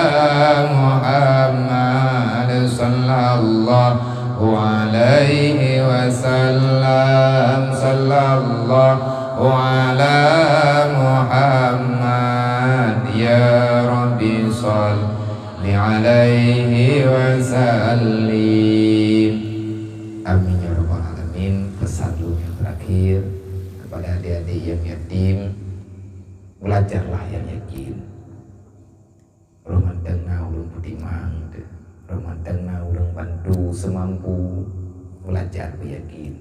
Muhammad, sallallahu alaihi wasallam, sallallahu ala Muhammad, ya Rabbi shalli alaihi wa sallim. Amin ya rabbal alamin. Pesan lôn yang terakhir kepada adik-adik yang yatim, belajarlah yang yakin. Roh mantong na ulôn peutimang teuh, roh mantong na ulôn bantu seumampu, belajar beuyakin.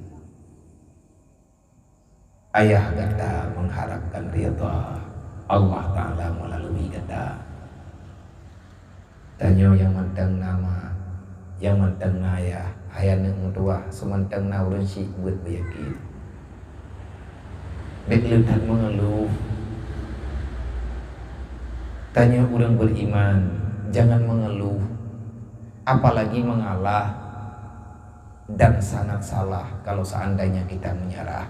Ayah gata mengharapkan ridha Allah Ta'ala melalui gata. Tanyoe nyang mantong na ma, nyang mantong na ayah, hai aneuk meutuwah, seumantong na ureuëng syiek beuet beuyakin. Bék le that meungeuluh. Tanyoe ureuëng beriman, jangan mengeluh, apalagi mengalah. Dan sangat salah kalau seandainya kita menyerah.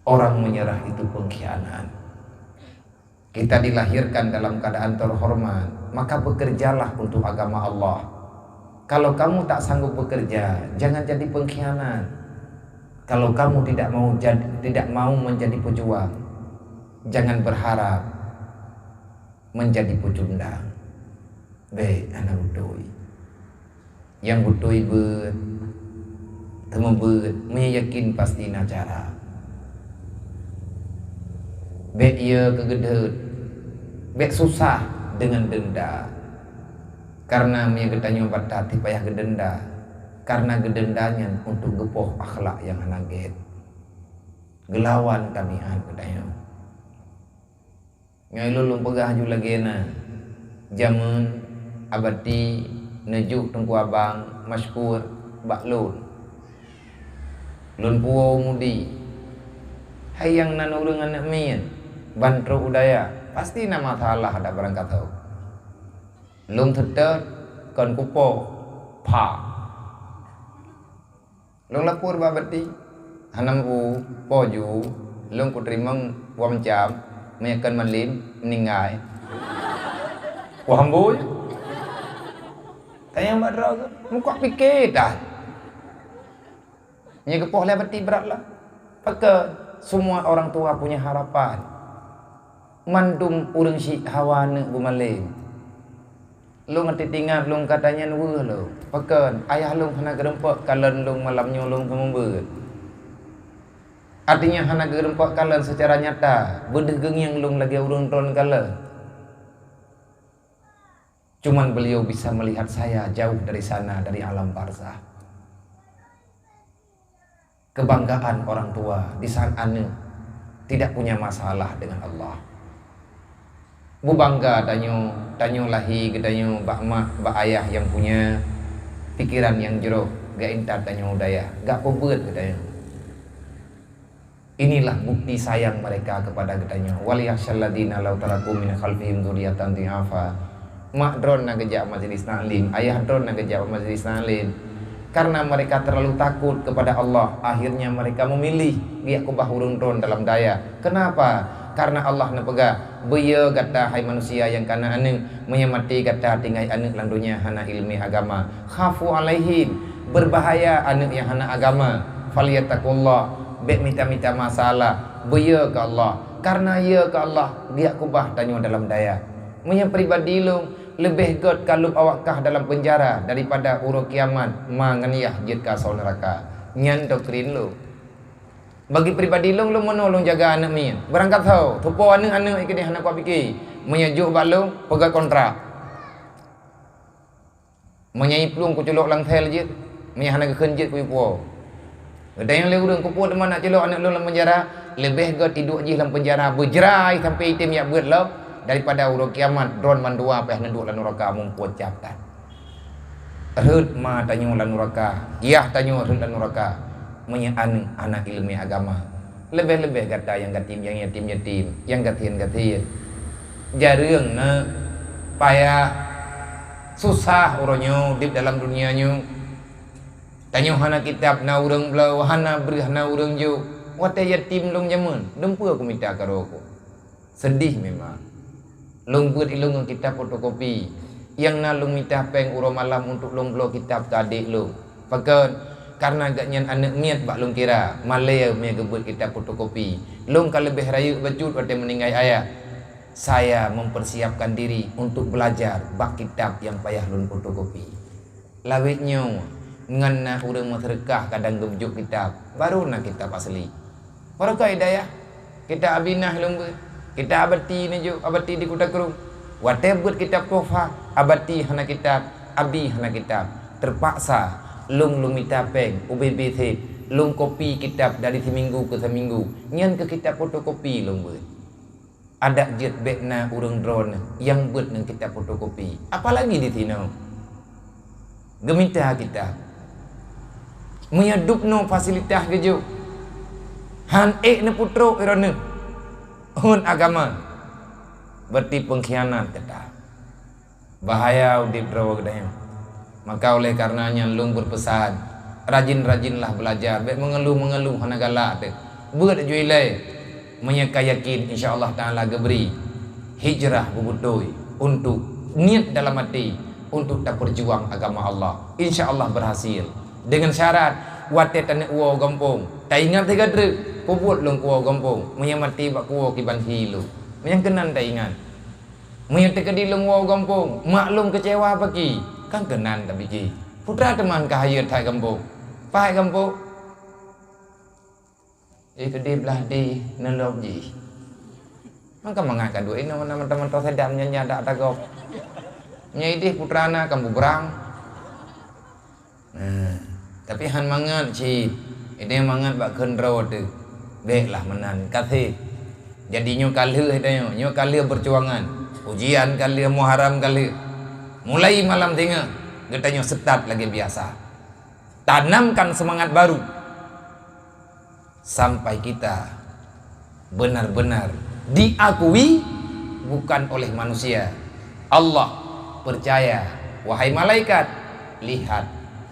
Orang menyerah itu pengkhianat. Kita dilahirkan dalam keadaan terhormat, maka bekerjalah untuk agama Allah. Kalau kamu tak sanggup bekerja, jangan jadi pengkhianat. Kalau kamu tidak mau jad-, tidak mau menjadi pejuang, jangan berharap menjadi pecundang. Bék hana beutôi. Nyang beutôi beuet, teumeubeuet, meunyoe yakin pasti na cara. Bék yö keu geudeuet, bék susah deungon deunda. Kareuna meunyoe geutanyoe bata payah geudeunda, kareuna geudeunda nyan untuk geupoh akhlak nyang hana gét, geulawan tabiat geutanyoe. Nyoe lôn, lôn peugah ju lagée na, jameun Abati neujok Teungku Abang Masykur bak lôn. Lôn puwoe u Mudi. Hai nyang nan ureuëng aneuk miet, ban trok u dayah, pasti na masalah adak barangkasoe. Lôn seutôt kon kupo, pha. Lôn lapor bak Abati, hana meu'ue, po ju, lôn kuteurimong wam cam, meunyoe kon malem, meuninggai. Wah amboi. Tanyong bak droe, meukat pike that. Nyang geupoh lé Abati brat lah. Pakon, semua orang tua punya harapan. Mandum ureuëng syiek hawa aneuk beumalem. Lôn até teuingat lôn ka tanyan weueh lôn. Pakon, ayah lôn hana geureumpok kalon lôn malam nyoe lôn seumeubeuet. Artinya hana geureumpok kalon seucara nyata, beudeuh geungieng lôn lagée ureuëng droen kalon. Cuman beliau bisa melihat saya jauh dari sana, dari alam barzah. Kebanggaan orang tua di saat aneuk tidak punya masalah dengan Allah. Beubangga tanyoe, tanyoe lahé geutanyoe bak mak, bak ayah nyang punya pikiran nyang jroh, geuintat tanyoe u dayah, gak peubeuet geutanyoe. Inilah bukti sayang mereka kepada geutanyoe. "Wal yakhsyalladzina law taraku min khalfihim dzurriyyatan dhi'afa." Mak droen na geujak majelis taklim, ayah droen na geujak majelis taklim. Karena mereka terlalu takut kepada Allah, akhirnya mereka memilih geujak keubah ureuëng droen dalam dayah. Kenapa? Karena Allah neupeugah, "Beuyeu gata hai manusia nyang kana aneuk, meunyoe maté gata tinggai aneuk lam donya hana iéleumé agama." Khafu alaihim, berbahaya aneuk nyang hana agama. Falyattaqullah, bék mita-mita masalah, beuyeu keu Allah. Karena yeu keu Allah, geujak keubah tanyoe dalam dayah. Meunyoe pribadi lôn, leubeh gét kalub awak kah dalam peunjara daripada uroe kiamat ma ngon yah jeuet keu asoe neuraka. Nyan doktrin lôn. Bagi pribadi lôn, lôn meunoe lôn jaga aneuk miet. Beurangkat tho, tupo aneuk-aneuk keudeh hana kupiké. Meunyoe jok bak lôn, peugét kontrak. Meunyoe plueng kuculok lam sel jeuet, meunyoe hana geukheun jeuet kuipuwoe. Geutanyoe lé ureuëng, kupuwoe teuma nak culok aneuk lôn lam peunjara, leubeh gét iduek jih lam peunjara beujrai sampoe item jak beuet lom, daripada uroe kiamat droen mandua pih neuduek lam nuraka muphom cap that. Rhot ma tanyoe lam nuraka, yah tanyoe rhot lam nuraka, meunyoe aneuk hana iéleumé agama. Leubeh-leubeh gata nyang yatim, nyang yatim-yatim, nyang gasien-gasien. Jareueng na payah susah uroe nyoe udeb dalam dunia nyoe. Tanyoe hana kitab na ureuëng bloe, hana breueh na ureuëng jok. Watée yatim lôn jameun, dumpeue kumita karoe kok. Seudeh memang. Lôn beuet ilôn ngon kitab fotokopi. Nyang na lôn mita péng uroe malam untuk lôn bloe kitab keu adék lôn. Pakon? Karena gobnyan aneuk miet bak lôn kira, malée meunyoe geubeuet kitab fotokopi. Lôn ka leubeh rayeuk bacut watée meuninggai ayah. Saya mempersiapkan diri untuk belajar bak kitab nyang payah lôn fotokopi. Lawét nyoe ngon na ureuëng meuseudeukah kadang geujok kitab, baru na kitab asli. Baroekah hidayah, kitab Abi Nah lôn beuet, kitab Abati neujok, Abati di Kuta Krueng. Watée beuet kitab Tuhfah, Abati hana kitab, Abi hana kitab. Teupaksa lôn, lôn mita péng ubé-bé sép, lôn kopi kitab dari siminggu keu siminggu, nyan keuh kitab fotokopi lôn beuet. Adak jeuet bék na ureuëng droeneuh nyang beuet ngon kitab fotokopi, apalagi di sinoe. Geumita kitab. Meunyoe dubnoe fasilitas geujok, han ék neupeutrok droeneuh ngon agama, berarti pengkhianat gata. Bahaya udeb droe geutanyoe. Maka oleh karena nyan lôn beupeusan, rajin-rajinlah beulajar, bék meungeuluh-meungeuluh hana galak teuh. Beuet ju ilée. Meunyoe ka yakin, insya Allah Taala geubri hijrah beubeutôi untuk niet dalam até untuk tapeujuang agama Allah. Insya Allah berhasil. Dengan syarat, watée taneuk woe gampông, taingat sigoe treuk, peubuet lôn kuwoe gampông, meunyoe maté bak kuwoe kiban hi lôn. Meunyoe keunan taingat. Meunyoe teukeudi lôn woe gampông, mak lôn keucewa paki, kan keunan tapike. Putra teuma ka hayeu that gampông. Pahat gampông? Ih, keudeh blah deh neulop jih. Maka mangat ka duek inoe na mantong-mantong sadam nyan nyan dak tagok. Nyan ideh putra na kan bubrang. Nah, tapi han mangat cit. Ideh mangat bak kheun droe teuh. Béklah meunan, kaseh. Jadi nyoe ka lheueh tanyoe, nyoe ka lheueh perjuangan. Ujian ka lheueh, Muharram ka lheueh. Mulai malam singoh, geutanyoe setat lagée biasa. Tanamkan semangat baru. Sampai kita benar-benar diakui bukan oleh manusia. Allah percaya, "Wahai malaikat, lihat,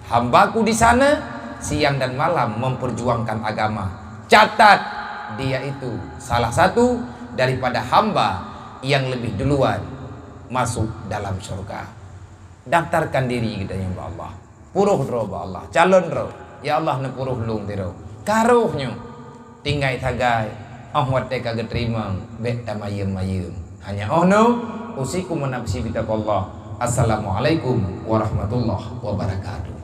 hamba-Ku di sana siang dan malam memperjuangkan agama. Catat, dia itu salah satu daripada hamba yang lebih duluan masuk dalam surga." Daftarkan diri geutanyoe bak Allah. Puroh droe bak Allah, calon droe. Ya Allah, neupuroh lôn sidroe. Ka roh nyoe. Tinggai sagai, óh watée ka geuteurimong, bék tamayeuem-mayeuem. Hanya óh noe, usikum wa nafsi bitaqwallah. Assalamualaikum warahmatullahi wabarakatuh.